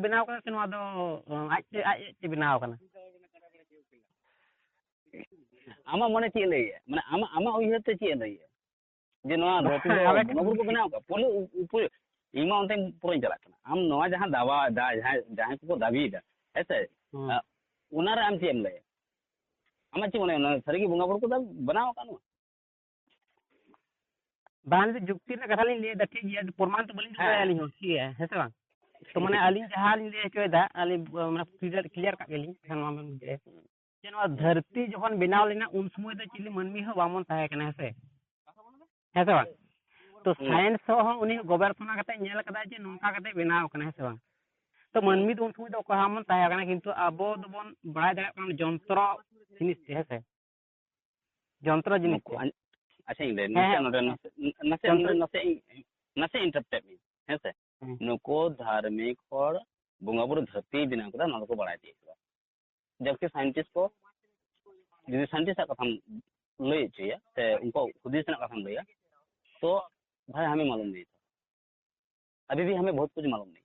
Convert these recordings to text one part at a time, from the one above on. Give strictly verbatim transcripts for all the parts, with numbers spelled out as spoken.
ᱵᱮᱱᱟᱣ ᱠᱟᱱᱟ ᱥᱮ ᱱᱚᱣᱟ ᱫᱚ ᱟᱡ ᱛᱮ, ᱟᱡ ᱟᱡ ᱛᱮ ᱵᱮᱱᱟᱣ ᱠᱟᱱᱟ? ᱟᱢᱟᱜ ᱢᱚᱱᱮ ᱪᱮᱫ ᱮ ᱞᱟᱹᱭᱮᱜᱼᱟ? ᱢᱟᱱᱮ ᱟᱢᱟᱜ, ᱟᱢᱟᱜ ᱩᱭᱦᱟᱹᱨ ᱛᱮ ᱪᱮᱫ ᱮ ᱞᱟᱹᱭᱮᱜᱼᱟ? ᱡᱮ ᱱᱚᱣᱟ ᱫᱷᱟᱹᱨᱛᱤ ᱫᱚ ᱟᱵᱮᱱ ᱵᱚᱸᱜᱟ ᱵᱩᱨᱩ ᱠᱚ ᱵᱮᱱᱟᱣ ᱠᱟᱜᱼᱟ? ᱯᱩᱭᱞᱩ ᱩ-, ᱩ-, ᱯᱩᱭᱞᱩ ᱤᱧ ᱢᱟ ᱚᱱᱛᱮ ᱯᱩᱨᱟᱹᱧ ᱪᱟᱞᱟᱜ ᱠᱟᱱᱟ᱾ ᱟᱢ ᱱᱚᱣᱟ ᱡᱟᱦᱟᱸ ᱫᱟᱵᱟ ᱫᱟ, ᱡᱟᱦᱟᱸᱭ, ᱡᱟᱦᱟᱸᱭ ᱠᱚᱠᱚ ᱫᱟᱹᱵᱤᱭᱮᱫᱟ, ᱦᱮᱸ ᱥᱮ? ᱦᱩᱸ᱾ ᱟ, ᱚᱱᱟᱨᱮ ᱟᱢ ᱪᱮᱫ ᱮᱢ ᱞᱟᱹᱭᱟ? ᱟᱢᱟᱜ ᱪᱮᱫ ᱢᱚᱱᱮ ᱦᱩᱭᱩᱜᱼᱟ, ᱥᱟᱹᱨᱤᱜᱮ ᱵᱚᱸᱜᱟ ᱵᱩᱨᱩ ᱠᱚ ᱫᱟ-, ᱵᱮᱱᱟᱣ ᱟᱠᱟᱫ ᱱᱚᱣᱟ? ᱵᱟᱝ, ᱟᱹᱞᱤᱧ ᱫᱚ ᱡᱩᱠᱛᱤ ᱨᱮᱱᱟᱜ ᱠᱟᱛᱷᱟ ᱞᱤᱧ ᱞᱟᱹᱭ ᱮᱫᱟ, ᱴᱷᱤᱠ ᱜᱮᱭᱟ, ᱯᱨᱚᱢᱟᱱ ᱛᱚ ᱵᱟᱹᱞᱤᱧ ᱦᱮᱸ᱾ ᱴᱷᱤᱠᱟᱹᱭᱟ ᱟᱹᱞᱤᱧ ᱦᱚᱸ, ᱴᱷᱤᱠ ᱜᱮᱭᱟ, ᱦᱮᱸ ᱥᱮ ᱵᱟᱝ? ᱛᱚ ᱢᱟᱱᱮ ᱟᱹᱞᱤᱧ ᱡᱟᱦᱟᱸ ᱞᱤᱧ ᱞᱟᱹᱭ ᱦᱚᱪᱚᱭᱮᱫᱟ, ᱟᱹᱞᱤᱧ, ᱢᱟᱱᱮ clear, clear ᱠᱟᱜ ᱜᱮᱞᱤᱧ, ᱮᱱᱠᱷᱟᱱ ᱱᱚᱣᱟ ᱵᱮᱱ ᱵᱩᱡᱷᱟᱹᱣᱟ᱾ ᱡᱮ ᱱᱚᱣᱟ ᱫᱷᱟᱹᱨᱛᱤ ᱡᱚᱠᱷᱚᱱ ᱵᱮᱱᱟᱣ ᱞᱮᱱᱟ, ᱩᱱ ᱥᱚᱢᱚᱭ ᱫᱚ ᱪᱤᱞᱤ ᱢᱟᱹᱱᱢᱤ ᱦᱚᱸ ᱵᱟᱵᱚᱱ ᱛᱟᱦᱮᱸ ᱠᱟᱱᱟ, ᱦᱮᱸ ᱥᱮ? ᱦᱮᱸ ᱥᱮ ᱵᱟᱝ? ᱛᱚ ᱦᱩᱸ᱾ Science ᱦᱚᱸ ᱩᱱᱤ ᱜᱚᱵᱮᱥᱚᱱᱟ ᱠᱟᱛᱮ ᱧᱮᱞ ᱠᱟᱫᱟᱭ ᱡᱮ ᱱᱚᱝᱠᱟ ᱠᱟᱛᱮ ᱵᱮᱱᱟᱣ ᱠᱟᱱᱟ, ᱦᱮᱸ ᱥᱮ ᱵᱟᱝ? ᱛᱚ ᱦᱩᱸ᱾ ᱢᱟᱹᱱᱢᱤ ᱫᱚ ᱩᱱ ᱥᱚᱢᱚᱭ ᱫᱚ ᱚᱠᱚᱭ ᱦᱚᱸ ᱵᱟᱵᱚᱱ ᱛᱟᱦᱮᱸ ᱠᱟᱱᱟ, ᱠᱤᱱᱛᱩ ᱟᱵᱚ ᱫᱚᱵᱚᱱ ᱵᱟᱲᱟᱭ ᱫᱟᱲᱮᱭᱟᱜ ᱠᱟᱱᱟ ᱡᱚᱱᱛᱨᱚ ᱡᱤᱱᱤᱥ ᱛᱮ, ᱦᱮᱸ ᱥᱮ? ᱡᱚᱱᱛᱨᱚ ᱡᱤᱱᱤᱥ ᱱᱩᱠᱩ ᱛᱮ᱾ ᱟᱧ-, ᱟᱪᱪᱷᱟᱧ ᱞᱟᱹᱭᱟ, ᱦᱮᱸ, ᱱᱟᱥᱮ ᱦᱮᱸ᱾ ᱱᱚᱰᱮ ᱱᱟᱥᱮ, ᱱᱟᱥᱮ ᱡᱚᱱᱛᱨᱚ ᱱᱚᱰᱮ ᱱᱟᱥᱮ, ᱱᱟᱥᱮ interrupt ᱮᱫ ᱢᱮᱭᱟ, ᱦᱮᱸ ᱥᱮ? ᱦᱮᱸ᱾ ᱱᱩᱠᱩ ᱫᱷᱟᱨᱢᱤᱠ ᱦᱚᱲ ᱵᱚᱸᱜᱟ ᱵᱩᱨᱩ ᱫᱷᱟᱹᱨᱛᱤᱭ ᱵᱮᱱᱟᱣ ᱠᱮᱫᱟ, ᱱᱚᱣᱟ ᱫᱚᱠᱚ ᱵᱟᱲᱟᱭ ᱛᱤᱭᱳᱜ ᱠᱮᱫᱟ᱾ ᱡᱟᱵᱠᱤ scientist ᱠᱚ, ᱡᱩᱫᱤ scientist ᱟᱜ ᱠᱟᱛᱷᱟᱢ ᱞᱟᱹᱭ ᱦᱚᱪᱚᱭᱟ, ᱥᱮ ᱩᱱᱠᱩᱣᱟᱜ ᱦᱩᱫᱤᱥ ᱨᱮᱱᱟᱜ ᱠᱟᱛᱷᱟᱢ ᱞᱟᱹᱭᱟ, ᱛᱚ ᱵᱷᱟᱭ ᱦᱟᱢᱮ ᱢᱟᱞᱩᱢ ᱱᱟᱦᱤ ᱛᱷᱟ, ᱟᱵᱷᱤ ᱵᱷᱤ ᱦᱟᱢᱮ ᱵᱚᱦᱩᱛ ᱠᱩᱪ ᱢᱟᱞᱩᱢ ᱱᱟᱦᱤ᱾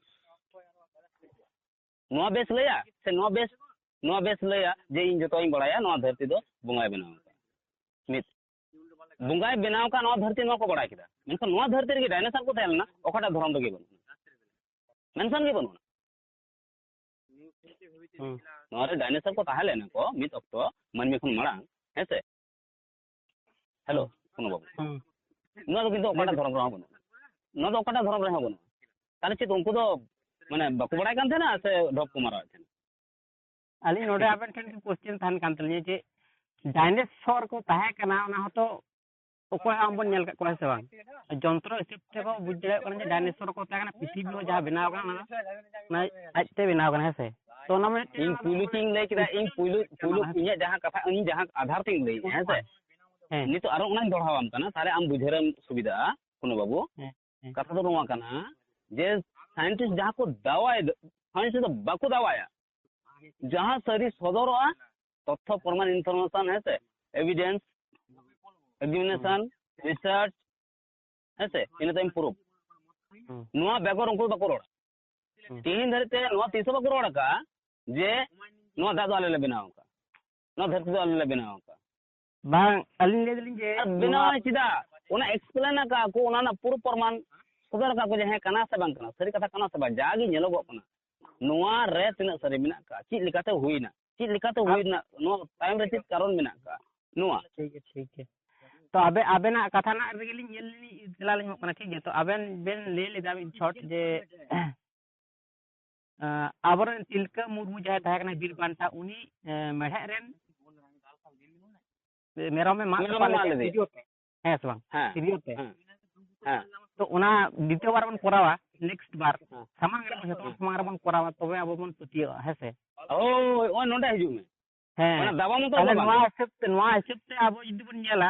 ᱱᱚᱣᱟ ᱵᱮᱥ ᱞᱟᱹᱭᱟ, ᱥᱮ ᱱᱚᱣᱟ ᱵᱮᱥ, ᱱᱚᱣᱟ ᱵᱮᱥ ᱞᱟᱹᱭᱟ ᱡᱮ ᱤᱧ ᱡᱚᱛᱚᱧ ᱵᱟᱲᱟᱭᱟ, ᱱᱚᱣᱟ ᱫᱷᱟᱹᱨᱛᱤ ᱫᱚ ᱵᱚᱸᱜᱟᱭ ᱵᱮᱱᱟᱣ ᱟᱠᱟᱫᱟ᱾ ᱢᱤᱫ, ᱵᱚᱸᱜᱟᱭ ᱵᱮᱱᱟᱣ ᱟᱠᱟᱫ ᱱᱚᱣᱟ ᱫᱷᱟᱹᱨᱛᱤ, ᱱᱚᱣᱟ ᱠᱚ ᱵᱟᱲᱟᱭ ᱠᱮᱫᱟ, ᱢᱮᱱᱠᱷᱟᱱ ᱱᱚᱣᱟ ᱫᱷᱟᱹᱨᱛᱤ ᱨᱮᱜᱮ ᱰᱟᱭᱱᱮᱥᱚᱨ ᱠᱚ ᱛᱟᱦᱮᱸ ᱞᱮᱱᱟ, ᱚᱠᱟᱴᱟᱜ ᱫᱷᱚᱨᱚᱢ ᱨᱮᱜᱮ ᱵᱟᱹᱱᱩᱜᱼᱟ, mention ᱜᱮ ᱵᱟᱹᱱᱩᱜᱼᱟ᱾ ᱦᱩᱸ᱾ ᱱᱚᱣᱟ ᱨᱮ ᱰᱟᱭᱱᱮᱥᱚᱨ ᱠᱚ ᱛᱟᱦᱮᱸ ᱞᱮᱱᱟ ᱠᱚ ᱢᱤᱫ ᱚᱠᱛᱚ, ᱢᱟᱹᱱᱢᱤ ᱠᱷᱚᱱ ᱢᱟᱲᱟᱝ, ᱦᱮᱸ ᱥᱮ? ᱦᱮᱞᱳ, ᱦᱩᱸ᱾ ᱠᱳᱱᱳ ᱵᱟᱹᱵᱩ᱾ ᱦᱩᱸ᱾ ᱱᱚᱣᱟ ᱫᱚ ᱠᱤᱱᱛᱩ ᱚᱠᱟᱴᱟᱜ ᱫᱷᱚᱨᱚᱢ ᱨᱮᱦᱚᱸ ᱵᱟᱹᱱᱩᱜᱼᱟ᱾ ᱱᱚᱣᱟ ᱫᱚ ᱚᱠᱟᱴᱟᱜ ᱫᱷᱚᱨᱚᱢ ᱨᱮᱦᱚᱸ ᱵᱟᱹᱱᱩᱜᱼᱟ᱾ ᱛᱟᱦᱞᱮ ᱪᱮᱫ ᱩᱱᱠᱩ ᱫᱚ, ᱢᱟᱱᱮ, ᱵᱟᱠᱚ ᱵᱟᱲᱟᱭ ᱠᱟᱱ ᱛᱟᱦᱮᱱᱟ ᱥᱮ ᱰᱷᱚᱯ ᱠᱚ ᱢᱟᱨᱟᱣᱮᱫ ᱛᱟᱦᱮᱱᱟ? ᱟᱹᱞᱤᱧ ᱱᱚᱰᱮ ᱟᱵᱮᱱ ᱴᱷᱮᱱ question ᱛᱟᱦᱮᱱ ᱠᱟᱱ ᱛᱟᱹᱞᱤᱧᱟ ᱡᱮ ᱰᱟᱭᱱᱮᱥᱚᱨ ᱠᱚ ᱛᱟᱦᱮᱸ ᱠᱟᱱᱟ, ᱚᱱᱟ ᱦᱚᱸᱛᱚ ᱚᱠᱚᱭ ᱦᱚᱸ ᱵᱟᱵᱚᱱ ᱧᱮᱞ ᱟᱠᱟᱫ ᱠᱚᱣᱟ, ᱦᱮᱸ ᱥᱮ ᱵᱟᱝ? ᱡᱚᱱᱛᱨᱚ ᱦᱤᱥᱟᱹᱵ ᱛᱮᱠᱚ ᱵᱩᱡᱽ ᱫᱟᱲᱮᱭᱟᱜ ᱠᱟᱱᱟ ᱡᱮ ᱰᱟᱭᱱᱮᱥᱚᱨ ᱠᱚ ᱛᱟᱦᱮᱸ ᱠᱟᱱᱟ, ᱯᱨᱤᱛᱷᱤᱵᱤ ᱦᱚᱸ ᱡᱟᱦᱟᱸ ᱵᱮᱱᱟᱣ ᱠᱟᱱᱟ, ᱚᱱᱟ ᱫᱚ, ᱚᱱᱟ ᱟᱡᱛᱮ ᱵᱮᱱᱟᱣ ᱠᱟᱱᱟ, ᱦᱮᱸ ᱥᱮ? ᱛᱚ ᱚᱱᱟ ᱢᱤᱫᱴᱮᱱ ᱤᱧ ᱯᱩᱭᱞᱩ ᱪᱮᱫ ᱤᱧ ᱞᱟᱹᱭ ᱠᱮᱫᱟ, ᱤᱧ ᱯᱩᱭᱞᱩ, ᱯᱩᱭᱞᱩ ᱤᱧᱟᱹᱜ ᱡᱟᱦᱟᱸ ᱠᱟᱛᱷᱟ, ᱤᱧ ᱡᱟᱦᱟᱸ ᱟᱫᱷᱟᱨ ᱛᱮᱧ ᱞᱟᱹᱭᱮᱫᱼᱟ, ᱦᱮᱸ ᱥᱮ? ᱦᱮᱸ᱾ ᱱᱤᱛᱚᱜ ᱟᱨᱚ ᱚᱱᱟᱧ ᱫᱚᱦᱲᱟᱣᱟᱢ ᱠᱟᱱᱟ, ᱛᱟᱦᱞᱮ ᱟᱢ ᱵᱩᱡᱷᱟᱹᱣ ᱨᱮᱢ ᱥᱩᱵᱤᱫᱷᱟᱜᱼᱟ, ᱠᱳᱱᱳ ᱵᱟᱹᱵᱩ᱾ ᱦᱮᱸ, ᱦᱮᱸ᱾ ᱠᱟᱛᱷᱟ ᱫᱚ ᱱᱚᱣᱟ ᱠᱟᱱᱟ ᱡᱮ scientist ᱡᱟᱦᱟᱸ ᱠᱚ ᱫᱟᱣᱟᱭ, scientist ᱫᱚ ᱵᱟᱠᱚ ᱫᱟᱣᱟᱭᱟ, ᱡᱟᱦᱟᱸ ᱥᱟᱹᱨᱤ ᱥᱚᱫᱚᱨᱚᱜᱼᱟ, ᱛᱚᱛᱛᱷᱚ, ᱯᱨᱚᱢᱟᱱ, information, ᱦᱮᱸ ᱥᱮ, evidence, examination, research, ᱦᱮᱸ ᱥᱮ, ᱤᱱᱟᱹ ᱛᱟᱭᱚᱢ proof᱾ ᱦᱩᱸ᱾ ᱱᱚᱣᱟ ᱵᱮᱜᱚᱨ ᱩᱱᱠᱩ ᱫᱚ ᱵᱟᱠᱚ ᱨᱚᱲᱟ᱾ ᱦᱩᱸ᱾ ᱛᱮᱦᱮᱧ ᱫᱷᱟᱹᱨᱤᱡ ᱛᱮ ᱱᱚᱣᱟ ᱛᱤᱥ ᱦᱚᱸ ᱵᱟᱠᱚ ᱨᱚᱲ ᱟᱠᱟᱫᱼᱟ ᱡᱮ ᱱᱚᱣᱟ ᱫᱟᱜ ᱫᱚ ᱟᱞᱮ ᱞᱮ ᱵᱮᱱᱟᱣ ᱟᱠᱟᱫᱼᱟ, ᱱᱚᱣᱟ ᱫᱷᱟᱹᱨᱛᱤ ᱫᱚ ᱟᱞᱮ ᱞᱮ ᱵᱮᱱᱟᱣ ᱟᱠᱟᱫᱼᱟ᱾ ᱵᱟᱝ, ᱟᱹᱞᱤᱧ ᱞᱟᱹᱭ ᱫᱟᱞᱤᱧ ᱡᱮ ᱟᱨ ᱱᱚᱣᱟ ᱵᱮᱱᱟᱣᱟᱭ ᱪᱮᱫᱟᱜ? ᱚᱱᱟ explain ᱟᱠᱟᱫ ᱠᱚ, ᱚᱱᱟ ᱨᱮᱱᱟᱜ ᱯᱩᱨᱟᱹ ᱯᱨᱚᱢᱟᱱ ᱥᱚᱫᱚᱨ ᱟᱠᱟᱫ ᱠᱚ ᱡᱮ ᱦᱮᱸ ᱠᱟᱱᱟ ᱥᱮ ᱵᱟᱝ ᱠᱟᱱᱟ, ᱥᱟᱹᱨᱤ ᱠᱟᱛᱷᱟ ᱠᱟᱱᱟ ᱥᱮ ᱵᱟᱝ, ᱡᱟᱜᱮ ᱧᱮᱞᱚᱜᱚᱜ ᱠᱟᱱᱟ ᱱᱚᱣᱟ ᱨᱮ ᱛᱤᱱᱟᱹᱜ ᱥᱟᱹᱨᱤ ᱢᱮᱱᱟᱜ ᱟᱠᱟᱫ, ᱪᱮᱫ ᱞᱮᱠᱟᱛᱮ ᱦᱩᱭᱱᱟ, ᱪᱮᱫ ᱞᱮᱠᱟᱛᱮ ᱟᱨ ᱦᱩᱭᱱᱟ, ᱱᱚᱣᱟ ᱛᱟᱭᱚᱢ ᱨᱮ ᱪᱮᱫ ᱠᱟᱨᱚᱱ ᱢᱮᱱᱟᱜ ᱟᱠᱟᱫ ᱱᱚᱣᱟ᱾ ᱴᱷᱤᱠ ᱜᱮᱭᱟ, ᱴᱷᱤᱠ ᱜᱮᱭᱟ᱾ ᱛᱚ ᱟᱵᱮ-, ᱟᱵᱮᱱᱟᱜ ᱠᱟᱛᱷᱟ ᱨᱮᱱᱟᱜ ᱨᱮᱜᱮ ᱞᱤᱧ ᱧᱮᱞ ᱞᱤᱧ ᱛᱮᱞᱟ ᱞᱤᱧ ᱮᱢᱚᱜ ᱠᱟᱱᱟ, ᱴᱷᱤᱠ ᱜᱮᱭᱟ? ᱛᱚ ᱟᱵᱮᱱ ᱵᱮᱱ ᱞᱟᱹᱭ ᱞᱮᱫᱟ ᱢᱤᱫ ᱪᱷᱚᱴ ᱡᱮ ᱟᱸ, ᱟᱵᱚᱨᱮᱱ ᱛᱤᱞᱠᱟᱹ ᱢᱩᱨᱢᱩ ᱡᱟᱦᱟᱸᱭ ᱛᱟᱦᱮᱸ ᱠᱟᱱᱟᱭ ᱵᱤᱨ ᱵᱟᱱᱴᱟ, ᱩᱱᱤ, ᱮᱸ, ᱢᱮᱲᱦᱮᱫ ᱨᱮᱱ ᱢᱮᱨᱚᱢᱮ ᱢᱟᱜ ᱢᱮᱨᱚᱢᱮ ᱛᱚᱯᱟ ᱢᱟᱜ ᱞᱮᱫᱮᱭᱟ ᱞᱮᱫᱮᱭᱟ᱾ ᱛᱤᱨᱭᱳ ᱛᱮ᱾ ᱦᱮᱸ ᱥᱮ ᱵᱟᱝ? ᱦᱮᱸ, ᱛᱤᱨᱭᱳ ᱛᱮ᱾ ᱦᱮᱸ, ᱦᱮᱸ᱾ ᱛᱚ ᱚᱱᱟ ᱫᱤᱛᱤᱭᱚ ᱵᱟᱨ ᱵᱚᱱ ᱠᱚᱨᱟᱣᱟ, next ᱵᱟᱨ᱾ ᱦᱮᱸ᱾ ᱥᱟᱢᱟᱝ ᱨᱮ, ᱡᱚᱛᱚ ᱦᱚᱲ ᱦᱮᱸ᱾ ᱥᱟᱢᱟᱝ ᱨᱮᱵᱚᱱ ᱠᱚᱨᱟᱣᱟ, ᱛᱚᱵᱮ ᱟᱵᱚ ᱵᱚᱱ ᱯᱟᱹᱛᱭᱟᱹᱜᱼᱟ, ᱦᱮᱸ ᱥᱮ? ᱦᱳᱭ, ᱱᱚᱜᱼᱚᱭ ᱱᱚᱰᱮ ᱦᱤᱡᱩᱜ ᱢᱮ᱾ ᱦᱮᱸ᱾ ᱚᱱᱟ ᱫᱟᱵᱟ ᱢᱚᱛᱚ ᱛᱟᱦᱞᱮ ᱫᱚ ᱵᱟᱝ᱾ ᱱᱚᱣᱟ ᱦᱤᱥᱟᱹᱵ ᱛᱮ, ᱱᱚᱣᱟ ᱦᱤᱥᱟᱹᱵ ᱛᱮ ᱟᱵᱚ ᱡᱩᱫᱤ ᱵᱚᱱ ᱧᱮᱞᱟ,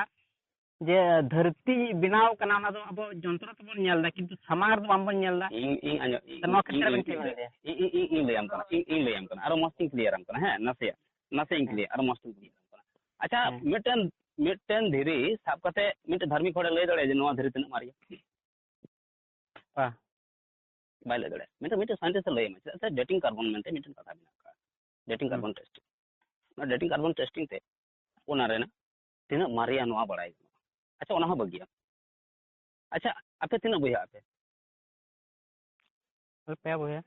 ᱡᱮ ᱫᱷᱟᱹᱨᱛᱤ ᱵᱮᱱᱟᱣ ᱠᱟᱱᱟ, ᱚᱱᱟ ᱫᱚ ᱟᱵᱚ ᱡᱚᱱᱛᱨᱚ ᱛᱮᱵᱚᱱ ᱧᱮᱞ ᱮᱫᱟ, ᱠᱤᱱᱛᱩ ᱥᱟᱢᱟᱝ ᱨᱮᱫᱚ ᱵᱟᱝᱵᱚᱱ ᱧᱮᱞ ᱮᱫᱟ᱾ ᱤᱧ, ᱤᱧ ᱟᱸᱡᱚᱢ, ᱤᱧ, ᱛᱚ ᱱᱚᱣᱟ ᱤᱧ, ᱠᱷᱮᱛᱨᱮ ᱨᱮᱵᱮᱱ ᱤᱧ, ᱪᱮᱫ ᱵᱮᱱ ᱞᱟᱹᱭᱟ? ᱤᱧ, ᱤᱧ, ᱤᱧ ᱞᱟᱹᱭᱟᱢ ᱠᱟᱱᱟ, ᱤᱧ, ᱤᱧ ᱞᱟᱹᱭᱟᱢ ᱠᱟᱱᱟ, ᱟᱨᱚ ᱢᱚᱡᱽ ᱛᱤᱧ clear ᱟᱢ ᱠᱟᱱᱟ, ᱦᱮᱸ, ᱱᱟᱥᱮᱭᱟᱜ, ᱱᱟᱥᱮ ᱤᱧ ᱦᱮᱸ᱾ Clear, ᱟᱨᱚ ᱢᱚᱡᱽ ᱛᱤᱧ clear ᱟᱢ ᱠᱟᱱᱟ᱾ ᱟᱪᱪᱷᱟ, ᱦᱮᱸ᱾ ᱢᱤᱫᱴᱮᱱ, ᱢᱤᱫᱴᱮᱱ ᱫᱷᱤᱨᱤ ᱥᱟᱵ ᱠᱟᱛᱮ ᱢᱤᱫᱴᱮᱱ ᱫᱷᱟᱨᱢᱤᱠ ᱦᱚᱲᱮ ᱞᱟᱹᱭ ᱫᱟᱲᱮᱭᱟᱜᱼᱟ ᱡᱮ ᱱᱚᱣᱟ ᱫᱷᱤᱨᱤ ᱛᱤᱱᱟᱹᱜ ᱢᱟᱨᱮᱭᱟ? ᱵᱟ᱾ ᱵᱟᱭ ᱞᱟᱹᱭ ᱫᱟᱲᱮᱭᱟᱜᱼᱟ᱾ ᱢᱤᱫᱴᱮᱱ, ᱢᱤᱫᱴᱮᱱ scientist ᱮ ᱞᱟᱹᱭ ᱟᱢᱟ, ᱪᱮᱫᱟᱜ ᱥᱮ dating carbon ᱢᱮᱱᱛᱮ ᱢᱤᱫᱴᱮᱱ ᱠᱟᱛᱷᱟ ᱢᱮᱱᱟᱜ ᱟᱠᱟᱫᱟ, dating ᱦᱩᱸ᱾ Carbon testing᱾ ᱚᱱᱟ dating carbon testing ᱛᱮ ᱚᱱᱟ ᱨᱮᱱᱟᱜ ᱛᱤᱱᱟᱹᱜ ᱢᱟᱨᱮᱭᱟ ᱱᱚᱣᱟ ᱵᱟᱲᱟᱭ ᱜᱟᱱᱚᱜᱼᱟ᱾ ᱟᱪᱪᱷᱟ, ᱚᱱᱟ ᱦᱚᱸ ᱵᱟᱹᱜᱤᱭᱟ᱾ ᱟᱪᱪᱷᱟ, ᱟᱯᱮ ᱛᱤᱱᱟᱹᱜ ᱵᱚᱭᱦᱟᱜ ᱟᱯᱮ? ᱟᱞᱮ ᱯᱮ ᱵᱚᱭᱦᱟ᱾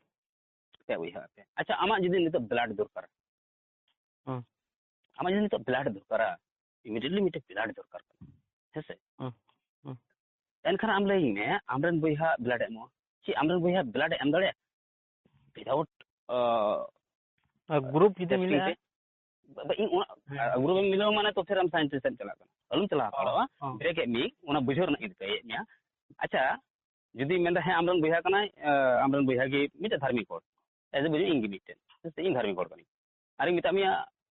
ᱯᱮ ᱵᱚᱭᱦᱟᱜ ᱟᱯᱮ᱾ ᱟᱪᱪᱷᱟ, ᱟᱢᱟᱜ ᱡᱩᱫᱤ ᱱᱤᱛᱚᱜ blood ᱫᱚᱨᱠᱟᱨᱟ, ᱦᱩᱸ᱾ ᱟᱢᱟᱜ ᱡᱩᱫᱤ ᱱᱤᱛᱚᱜ blood ᱫᱚᱨᱠᱟᱨᱟ, immediately ᱢᱤᱫᱴᱮᱡ blood ᱫᱚᱨᱠᱟᱨ ᱠᱟᱱᱟ, ᱦᱮᱸ ᱥᱮ? ᱦᱩᱸ, ᱦᱩᱸ᱾ ᱮᱱᱠᱷᱟᱱ ᱟᱢ ᱞᱟᱹᱭᱟᱹᱧ ᱢᱮ, ᱟᱢᱨᱮᱱ ᱵᱚᱭᱦᱟ blood ᱮ ᱮᱢᱚᱜᱼᱟ? ᱪᱮᱫ ᱟᱢᱨᱮᱱ ᱵᱚᱭᱦᱟ blood ᱮ ᱮᱢ ᱫᱟᱲᱮᱭᱟᱜᱼᱟ? Without, ᱟᱸ, ᱟᱨ group ᱡᱩᱫᱤ testing ᱢᱮᱱᱟᱜᱼᱟ? ᱛᱮ? ᱵᱟ-, ᱵᱟ-, ᱤᱧ ᱚᱱᱟ, ᱦᱮᱸ᱾ Group ᱮᱢ ᱢᱤᱞᱟᱹᱣ ᱢᱟᱱᱮ ᱛᱚ ᱯᱷᱤᱨ ᱟᱢ scientist ᱮᱢ ᱪᱟᱞᱟᱜ ᱠᱟᱱᱟ, ᱟᱞᱚᱢ ᱪᱟᱞᱟᱣ ᱦᱚᱸ, ᱦᱟᱛᱟᱲᱚᱜᱼᱟ᱾ ᱦᱚᱸ᱾ Break ᱮᱫ ᱢᱤᱭᱟᱹᱧ, ᱚᱱᱟ ᱵᱩᱡᱷᱟᱹᱣ ᱨᱮᱱᱟᱜ ᱤᱧ ᱨᱤᱠᱟᱹᱭᱮᱫ ᱢᱮᱭᱟ᱾ ᱟᱪᱪᱷᱟ, ᱡᱩᱫᱤ ᱢᱮᱱᱫᱟ, ᱦᱮᱸ, ᱟᱢᱨᱮᱱ ᱵᱚᱭᱦᱟ ᱠᱟᱱᱟᱭ, ᱟᱸ, ᱟᱢᱨᱮᱱ ᱵᱚᱭᱦᱟ ᱜᱮ ᱢᱤᱫᱴᱮᱱ ᱫᱷᱟᱨᱢᱤᱠ ᱦᱚᱲ, as a ᱵᱩᱡᱷᱟᱹᱣ, ᱤᱧ ᱜᱮ ᱢᱤᱫᱴᱮᱱ, ᱦᱮᱸ ᱥᱮ, ᱤᱧ ᱫᱷᱟᱨᱢᱤᱠ ᱦᱚᱲ ᱠᱟᱹᱱᱟᱹᱧ, ᱟᱨᱤᱧ ᱢᱮᱛᱟᱜ ᱢᱮᱭᱟ,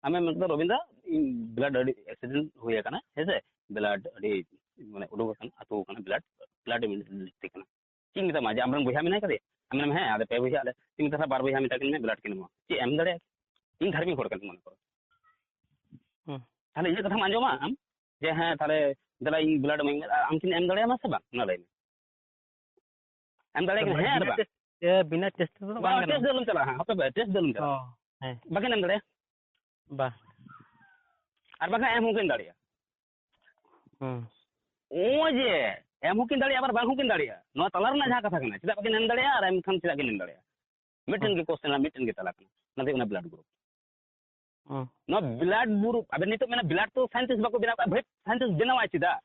ᱟᱢᱮᱢ ᱢᱮᱱ ᱠᱮᱫᱟ, "ᱨᱚᱵᱤᱱᱫᱟ, ᱤᱧ blood ᱟᱹᱰᱤ accident ᱦᱩᱭ ᱟᱠᱟᱱᱟ, ᱦᱮᱸ ᱥᱮ, blood ᱟᱹᱰᱤ, ᱢᱟᱱᱮ, ᱩᱰᱩᱠ ᱟᱠᱟᱱᱟ, ᱟᱹᱛᱩ ᱟᱠᱟᱱᱟ blood, blood ᱤᱧ ᱞᱟᱹᱠᱛᱤ ᱠᱟᱱᱟ᱾" ᱪᱮᱫ ᱤᱧ ᱢᱮᱛᱟᱢᱟ ᱡᱮ ᱟᱢᱨᱮᱱ ᱵᱚᱭᱦᱟ ᱢᱮᱱᱟᱭ ᱠᱟᱫᱮᱭᱟ? ᱟᱢ ᱢᱮᱱᱟᱢ, "ᱦᱮᱸ, ᱟᱞᱮ ᱯᱮ ᱵᱚᱭᱦᱟ ᱟᱞᱮ᱾" ᱪᱮᱫ ᱤᱧ ᱢᱮᱛᱟᱢᱟ, ᱵᱟᱨ ᱵᱚᱭᱦᱟ ᱢᱮᱛᱟ ᱠᱤᱱ ᱢᱮ, blood ᱠᱤᱱ ᱮᱢᱚᱜᱼᱟ᱾ ᱪᱮᱫ ᱮᱢ ᱫᱟᱲᱮᱭᱟᱜᱼᱟ? ᱤᱧ ᱫᱷᱟᱨᱢᱤᱠ ᱦᱚᱲ ᱠᱟᱹᱱᱟᱹᱧ, ᱢᱚᱱᱮ ᱠᱚᱨᱚ᱾ ᱦᱩᱸ᱾ ᱛᱟᱦᱞᱮ ᱤᱧᱟᱹᱜ ᱠᱟᱛᱷᱟᱢ ᱟᱸᱡᱚᱢᱟ ᱟᱢ? ᱡᱮ, "ᱦᱮᱸ, ᱛᱟᱦᱞᱮ ᱫᱮᱞᱟ, ᱤᱧ blood ᱮᱢᱟᱹᱧ ᱢᱮ", ᱟᱨ ᱟᱢ ᱠᱤᱱ ᱮᱢ ᱫᱟᱲᱮᱭᱟᱢᱟ ᱥᱮ ᱵᱟᱝ? ᱚᱱᱟ ᱞᱟᱹᱭ ᱢᱮ᱾ ᱮᱢ ᱫᱟᱲᱮᱭᱟᱜ ᱠᱟᱱᱟ, ᱦᱮᱸ ᱟᱨ ᱵᱟᱝ? ᱤᱭᱟᱹ, ᱵᱤᱱᱟᱹ ᱴᱮᱥᱴ ᱛᱮᱫᱚ ᱵᱟᱝ ᱵᱟᱝ, ᱜᱟᱱᱚᱜᱼᱟ᱾ ᱴᱮᱥᱴ ᱫᱚ ᱟᱞᱚᱢ ᱪᱟᱞᱟᱜᱼᱟ, ᱦᱟᱸᱜ, ᱦᱟᱯᱮ, ᱦᱟᱯᱮ, ᱴᱮᱥᱴ ᱫᱚ ᱟᱞᱚᱢ ᱪᱟᱞᱟᱜᱼᱟ᱾ ᱚ, ᱦᱮᱸ᱾ ᱵᱟᱹᱠᱤᱱ ᱮᱢ ᱫᱟᱲᱮᱭᱟᱜᱼᱟ᱾ ᱵᱟ᱾ ᱟᱨ ᱵᱟᱝᱠᱷᱟᱱ ᱮᱢ ᱦᱚᱸᱠᱤᱱ ᱫᱟᱲᱮᱭᱟᱜᱼᱟ᱾ ᱦᱩᱸ᱾ ᱱᱚᱜᱼᱚᱭ ᱡᱮ ᱮᱢ ᱦᱚᱸᱠᱤᱱ ᱫᱟᱲᱮᱭᱟᱜᱼᱟ, ᱟᱵᱟᱨ ᱵᱟᱝ ᱦᱚᱸᱠᱤᱱ ᱫᱟᱲᱮᱭᱟᱜᱼᱟ᱾ ᱱᱚᱣᱟ ᱛᱟᱞᱟ ᱨᱮᱱᱟᱜ ᱦᱩᱸ᱾ ᱡᱟᱦᱟᱸ ᱠᱟᱛᱷᱟ ᱠᱟᱱᱟ, ᱪᱮᱫᱟᱜ ᱵᱟᱹᱠᱤᱱ ᱮᱢ ᱫᱟᱲᱮᱭᱟᱜᱼᱟ ᱟᱨ ᱮᱢ ᱠᱷᱟᱱ ᱪᱮᱫᱟᱜ ᱠᱤᱱ ᱮᱢ ᱫᱟᱲᱮᱭᱟᱜᱼᱟ? ᱢᱤᱫᱴᱮᱱ ᱦᱩᱸ᱾ ᱜᱮ ᱠᱚᱥᱪᱮᱱ ᱨᱮᱱᱟᱜ ᱢᱤᱫᱴᱮᱱ ᱜᱮ ᱛᱟᱞᱟ ᱠᱟᱱᱟ, ᱚᱱᱟ ᱫᱚ ᱦᱩᱭᱩᱜ ᱠᱟᱱᱟ ᱵᱞᱟᱰ ᱜᱨᱩᱯ᱾ ᱦᱩᱸ᱾ ᱱᱚᱣᱟ ᱵᱞᱟᱰ ᱜᱨᱩᱯ, ᱟᱵᱮᱱ ᱱᱤᱛᱚᱜ ᱢᱮᱱᱟ ᱵᱞᱟᱰ ᱛᱚ ᱥᱟᱭᱮᱱᱴᱤᱥᱴ ᱵᱟᱠᱚ ᱵᱮᱱᱟᱣ ᱠᱟᱜᱼᱟ, ᱵᱷᱟᱹᱭ, ᱥᱟᱭᱮᱱᱴᱤᱥᱴ ᱵᱮᱱᱟᱣᱟᱭ ᱪᱮᱫᱟᱜ?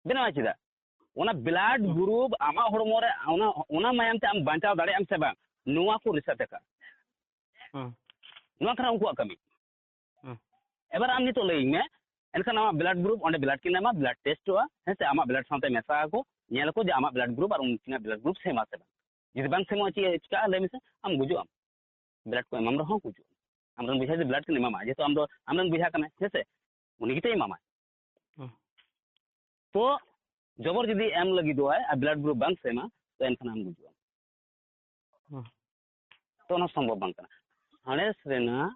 ᱵᱮᱱᱟᱣᱟᱭ ᱪᱮᱫᱟᱜ? ᱚᱱᱟ ᱵᱞᱟᱰ ᱦᱩᱸ᱾ ᱜᱨᱩᱯ ᱟᱢᱟᱜ ᱦᱚᱲᱢᱚ ᱨᱮ, ᱚᱱᱟ, ᱚᱱᱟ ᱢᱟᱭᱟᱢ ᱛᱮ ᱟᱢ ᱵᱟᱧᱪᱟᱣ ᱫᱟᱲᱮᱭᱟᱜ ᱟᱢ ᱥᱮ ᱵᱟᱝ, ᱱᱚᱣᱟ ᱠᱚ ᱨᱤᱥᱟᱨᱪ ᱟᱠᱟᱫ᱾ ᱦᱩᱸ᱾ ᱱᱚᱣᱟ ᱠᱟᱱᱟ ᱩᱱᱠᱩᱣᱟᱜ ᱠᱟᱹᱢᱤ᱾ ᱦᱩᱸ᱾ ᱮᱵᱟᱨ ᱟᱢ ᱱᱤᱛᱚᱜ ᱞᱟᱹᱭᱟᱹᱧ ᱢᱮ, ᱮᱱᱠᱷᱟᱱ ᱟᱢᱟᱜ ᱵᱞᱟᱰ ᱜᱨᱩᱯ, ᱚᱸᱰᱮ ᱵᱞᱟᱰ ᱠᱤᱱ ᱮᱢᱟ, ᱵᱞᱟᱰ ᱴᱮᱥᱴᱚᱜᱼᱟ, ᱦᱮᱸ ᱥᱮ, ᱟᱢᱟᱜ ᱵᱞᱟᱰ ᱥᱟᱶᱛᱮ ᱢᱮᱥᱟ ᱟᱠᱚ, ᱧᱮᱞ ᱟᱠᱚ ᱡᱮ ᱟᱢᱟᱜ ᱵᱞᱟᱰ ᱜᱨᱩᱯ ᱟᱨ ᱩᱱᱠᱤᱱᱟᱜ ᱵᱞᱟᱰ ᱜᱨᱩᱯ ᱥᱮᱢᱟ ᱥᱮ ᱵᱟᱝ᱾ ᱡᱩᱫᱤ ᱵᱟᱝ ᱥᱮᱢᱚᱜᱼᱟ, ᱪᱮᱫ ᱪᱤᱠᱟᱹᱜᱼᱟ ᱞᱟᱹᱭ ᱢᱮᱥᱮ? ᱟᱢ ᱜᱩᱡᱩᱜ ᱟᱢ᱾ ᱵᱞᱟᱰ ᱠᱚ ᱮᱢᱟᱢ ᱨᱮᱦᱚᱸ ᱜᱩᱡᱩᱜ ᱟᱢ᱾ ᱟᱢᱨᱮᱱ ᱵᱚᱭᱦᱟ ᱡᱩᱫᱤ ᱵᱞᱟᱰ ᱠᱤᱱ ᱮᱢᱟᱢᱟ, ᱡᱮᱦᱮᱛᱩ ᱟᱢ ᱫᱚ ᱟᱢᱨᱮᱱ ᱵᱚᱭᱦᱟ ᱠᱟᱱᱟᱭ, ᱦᱮᱸ ᱥᱮ? ᱩᱱᱤ ᱜᱮᱛᱚᱭ ᱮᱢᱟᱢᱟᱭ᱾ ᱦᱩᱸ᱾ ᱛᱚ ᱡᱚᱵᱚᱨ ᱡᱩᱫᱤ ᱮᱢ ᱞᱟᱹᱜᱤᱫᱚᱜᱼᱟᱭ ᱟᱨ ᱵᱞᱟᱰ ᱜᱨᱩᱯ ᱵᱟᱝ ᱥᱮᱢᱟ, ᱛᱚ ᱮᱱᱠᱷᱟᱱ ᱟᱢ ᱜᱩᱡᱩᱜ ᱟᱢ᱾ ᱦᱩᱸ᱾ ᱛᱚ ᱚᱱᱟ ᱥᱚᱢᱵᱷᱚᱵ ᱵᱟᱝ ᱠᱟᱱᱟ᱾ ᱥᱟᱬᱮᱥ ᱨᱮᱱᱟᱜ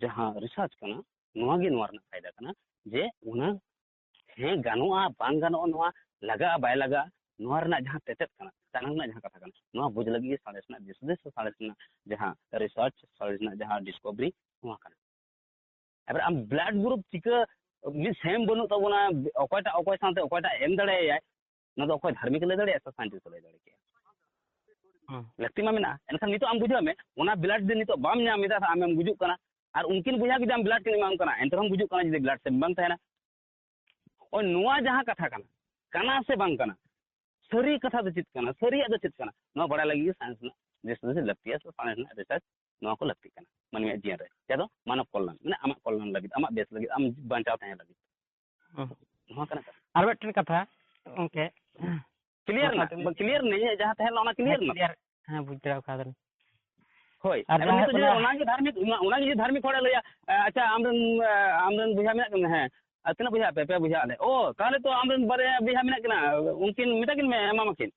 ᱡᱟᱦᱟᱸ ᱨᱤᱥᱟᱨᱪ ᱠᱟᱱᱟ, ᱱᱚᱣᱟ ᱜᱮ ᱱᱚᱣᱟ ᱨᱮᱱᱟᱜ ᱯᱷᱟᱭᱫᱟ ᱠᱟᱱᱟ, ᱡᱮ ᱚᱱᱟ ᱦᱮᱸ ᱜᱟᱱᱚᱜᱼᱟ, ᱵᱟᱝ ᱜᱟᱱᱚᱜᱼᱟ, ᱱᱚᱣᱟ ᱞᱟᱜᱟᱜᱼᱟ, ᱵᱟᱭ ᱞᱟᱜᱟᱜᱼᱟ, ᱱᱚᱣᱟ ᱨᱮᱱᱟᱜ ᱡᱟᱦᱟᱸ ᱛᱮᱛᱮᱫ ᱠᱟᱱᱟ, ᱪᱮᱛᱟᱱ ᱨᱮᱱᱟᱜ ᱡᱟᱦᱟᱸ ᱠᱟᱛᱷᱟ ᱠᱟᱱᱟ, ᱱᱚᱣᱟ ᱵᱩᱡᱽ ᱞᱟᱹᱜᱤᱫ ᱜᱮ ᱥᱟᱬᱮᱥ ᱨᱮᱱᱟᱜ ᱫᱤᱥ ᱦᱩᱫᱤᱥ ᱥᱮ ᱥᱟᱬᱮᱥ ᱨᱮᱱᱟᱜ ᱡᱟᱦᱟᱸ ᱨᱤᱥᱟᱨᱪ, ᱥᱟᱬᱮᱥ ᱨᱮᱱᱟᱜ ᱡᱟᱦᱟᱸ ᱰᱤᱥᱠᱚᱵᱷᱟᱨᱤ, ᱱᱚᱣᱟ ᱠᱟᱱᱟ᱾ ᱮᱵᱟᱨ ᱟᱢ ᱵᱞᱟᱰ ᱜᱨᱩᱯ ᱪᱤᱠᱟᱹ ᱢᱤᱫ ᱥᱮᱢ ᱵᱟᱹᱱᱩᱜ ᱛᱟᱵᱚᱱᱟ, ᱚᱠᱚᱭᱴᱟᱜ ᱚᱠᱚᱭ ᱥᱟᱶᱛᱮ ᱚᱠᱚᱭᱴᱟᱜ ᱮᱢ ᱫᱟᱲᱮᱭᱟᱭᱟᱭ, ᱚᱱᱟ ᱫᱚ ᱚᱠᱚᱭ ᱫᱷᱟᱨᱢᱤᱠ ᱞᱟᱹᱭ ᱫᱟᱲᱮᱭᱟᱜᱼᱟ ᱥᱮ ᱥᱟᱭᱮᱱᱴᱤᱥᱴ ᱞᱟᱹᱭ ᱫᱟᱲᱮ ᱠᱮᱭᱟ? ᱦᱩᱸ᱾ ᱞᱟᱹᱠᱛᱤ ᱢᱟ ᱢᱮᱱᱟᱜᱼᱟ᱾ ᱮᱱᱠᱷᱟᱱ ᱱᱤᱛᱚᱜ ᱟᱢ ᱵᱩᱡᱷᱟᱹᱣ ᱢᱮ, ᱚᱱᱟ ᱵᱞᱟᱰ ᱡᱩᱫᱤ ᱱᱤᱛᱚᱜ ᱵᱟᱢ ᱧᱟᱢ ᱮᱫᱟ, ᱟᱢᱮᱢ ᱜᱩᱡᱩᱜ ᱠᱟᱱᱟ, ᱟᱨ ᱩᱱᱠᱤᱱ ᱵᱚᱭᱦᱟ ᱡᱩᱫᱤ ᱟᱢ ᱵᱞᱟᱰ ᱠᱤᱱ ᱮᱢᱟᱢ ᱠᱟᱱᱟ, ᱮᱱᱛᱮ ᱨᱮᱦᱚᱸᱢ ᱜᱩᱡᱩᱜ ᱠᱟᱱᱟ ᱡᱩᱫᱤ ᱵᱞᱟᱰ ᱥᱮᱢ ᱵᱟᱝ ᱛᱟᱦᱮᱱᱟ᱾ ᱱᱚᱜᱼᱚᱭ ᱱᱚᱣᱟ ᱡᱟᱦᱟᱸ ᱠᱟᱛᱷᱟ ᱠᱟᱱᱟ, ᱠᱟᱱᱟ ᱥᱮ ᱵᱟᱝ ᱠᱟᱱᱟ, ᱥᱟᱹᱨᱤ ᱠᱟᱛᱷᱟ ᱫᱚ ᱪᱮᱫ ᱠᱟᱱᱟ, ᱥᱟᱹᱨᱤᱭᱟᱜ ᱫᱚ ᱪᱮᱫ ᱠᱟᱱᱟ, ᱱᱚᱣᱟ ᱵᱟᱲᱟᱭ ᱞᱟᱹᱜᱤᱫ ᱜᱮ ᱥᱟᱭᱮᱱᱥ ᱨᱮᱱᱟᱜ ᱫᱤᱥ ᱦᱩᱫᱤᱥ ᱞᱟᱹᱠᱛᱤᱭᱟ ᱥᱮ ᱥᱟᱬᱮᱥ ᱨᱮᱱᱟᱜ ᱨᱤᱥᱟᱨᱪ ᱱᱚᱣᱟ ᱠᱚ ᱞᱟᱹᱠᱛᱤᱜ ᱠᱟᱱᱟ ᱢᱟᱹᱱᱢᱤᱭᱟᱜ ᱡᱤᱭᱚᱱ ᱨᱮ, ᱡᱟᱦᱟᱸ ᱫᱚ ᱢᱟᱱᱚᱵ ᱠᱚᱞᱞᱟᱱ, ᱢᱟᱱᱮ ᱟᱢᱟᱜ ᱠᱚᱞᱞᱟᱱ ᱞᱟᱹᱜᱤᱫ, ᱟᱢᱟᱜ ᱵᱮᱥ ᱞᱟᱹᱜᱤᱫ, ᱟᱢ ᱵᱟᱧᱪᱟᱣ ᱛᱟᱦᱮᱸ ᱞᱟᱹᱜᱤᱫ᱾ ᱦᱩᱸ᱾ ᱱᱚᱣᱟ ᱠᱟᱱᱟ ᱠᱟᱛᱷᱟ᱾ ᱟᱨ ᱢᱤᱫᱴᱮᱱ ᱠᱟᱛᱷᱟ ᱜᱚᱢᱠᱮ, ᱠᱞᱤᱭᱟᱨ ᱢᱟ ᱱᱟ, ᱥᱟᱶᱛᱮ ᱢᱤᱫ ᱠᱞᱤᱭᱟᱨ ᱱᱟᱹᱧ, ᱡᱟᱦᱟᱸ ᱛᱟᱦᱮᱸ ᱞᱮᱱᱟ ᱚᱱᱟ ᱦᱮᱸ, ᱠᱞᱤᱭᱟᱨ ᱱᱟ ᱛᱚ? ᱠᱞᱤᱭᱟᱨ, ᱦᱮᱸ, ᱵᱩᱡᱽ ᱫᱟᱲᱮ ᱠᱟᱣᱫᱟᱞᱤᱧ᱾ ᱦᱳᱭ, ᱟᱨ ᱮᱵᱟᱨ ᱡᱟᱦᱟᱸ ᱱᱤᱛᱚᱜ ᱡᱩᱫᱤ ᱚᱱᱟ ᱚᱱᱟᱜᱮ ᱫᱷᱟᱨᱢᱤᱠ, ᱚᱱᱟ, ᱚᱱᱟᱜᱮ ᱡᱩᱫᱤ ᱫᱷᱟᱨᱢᱤᱠ ᱦᱚᱲᱮ ᱞᱟᱹᱭᱟ, ᱮ, ᱟᱪᱪᱷᱟ, ᱟᱢᱨᱮᱱ, ᱮ, ᱟᱢᱨᱮᱱ ᱵᱚᱭᱦᱟ ᱢᱮᱱᱟᱜ ᱠᱤᱱᱟ, ᱦᱮᱸ, ᱟᱨ ᱛᱤᱱᱟᱹᱜ ᱵᱚᱭᱦᱟ ᱟᱯᱮ? ᱯᱮ ᱵᱚᱭᱦᱟ ᱟᱞᱮ᱾ ᱚ, ᱛᱟᱦᱚᱞᱮ ᱛᱚ ᱟᱢᱨᱮᱱ ᱵᱟᱨᱭᱟ ᱵᱚᱭᱦᱟ ᱢᱮᱱᱟᱜ ᱠᱤᱱᱟ, ᱩᱱᱠᱤᱱ ᱢᱮᱛᱟ ᱠᱤᱱ ᱢᱮ, ᱮᱢᱟᱢᱟᱠᱤᱱ᱾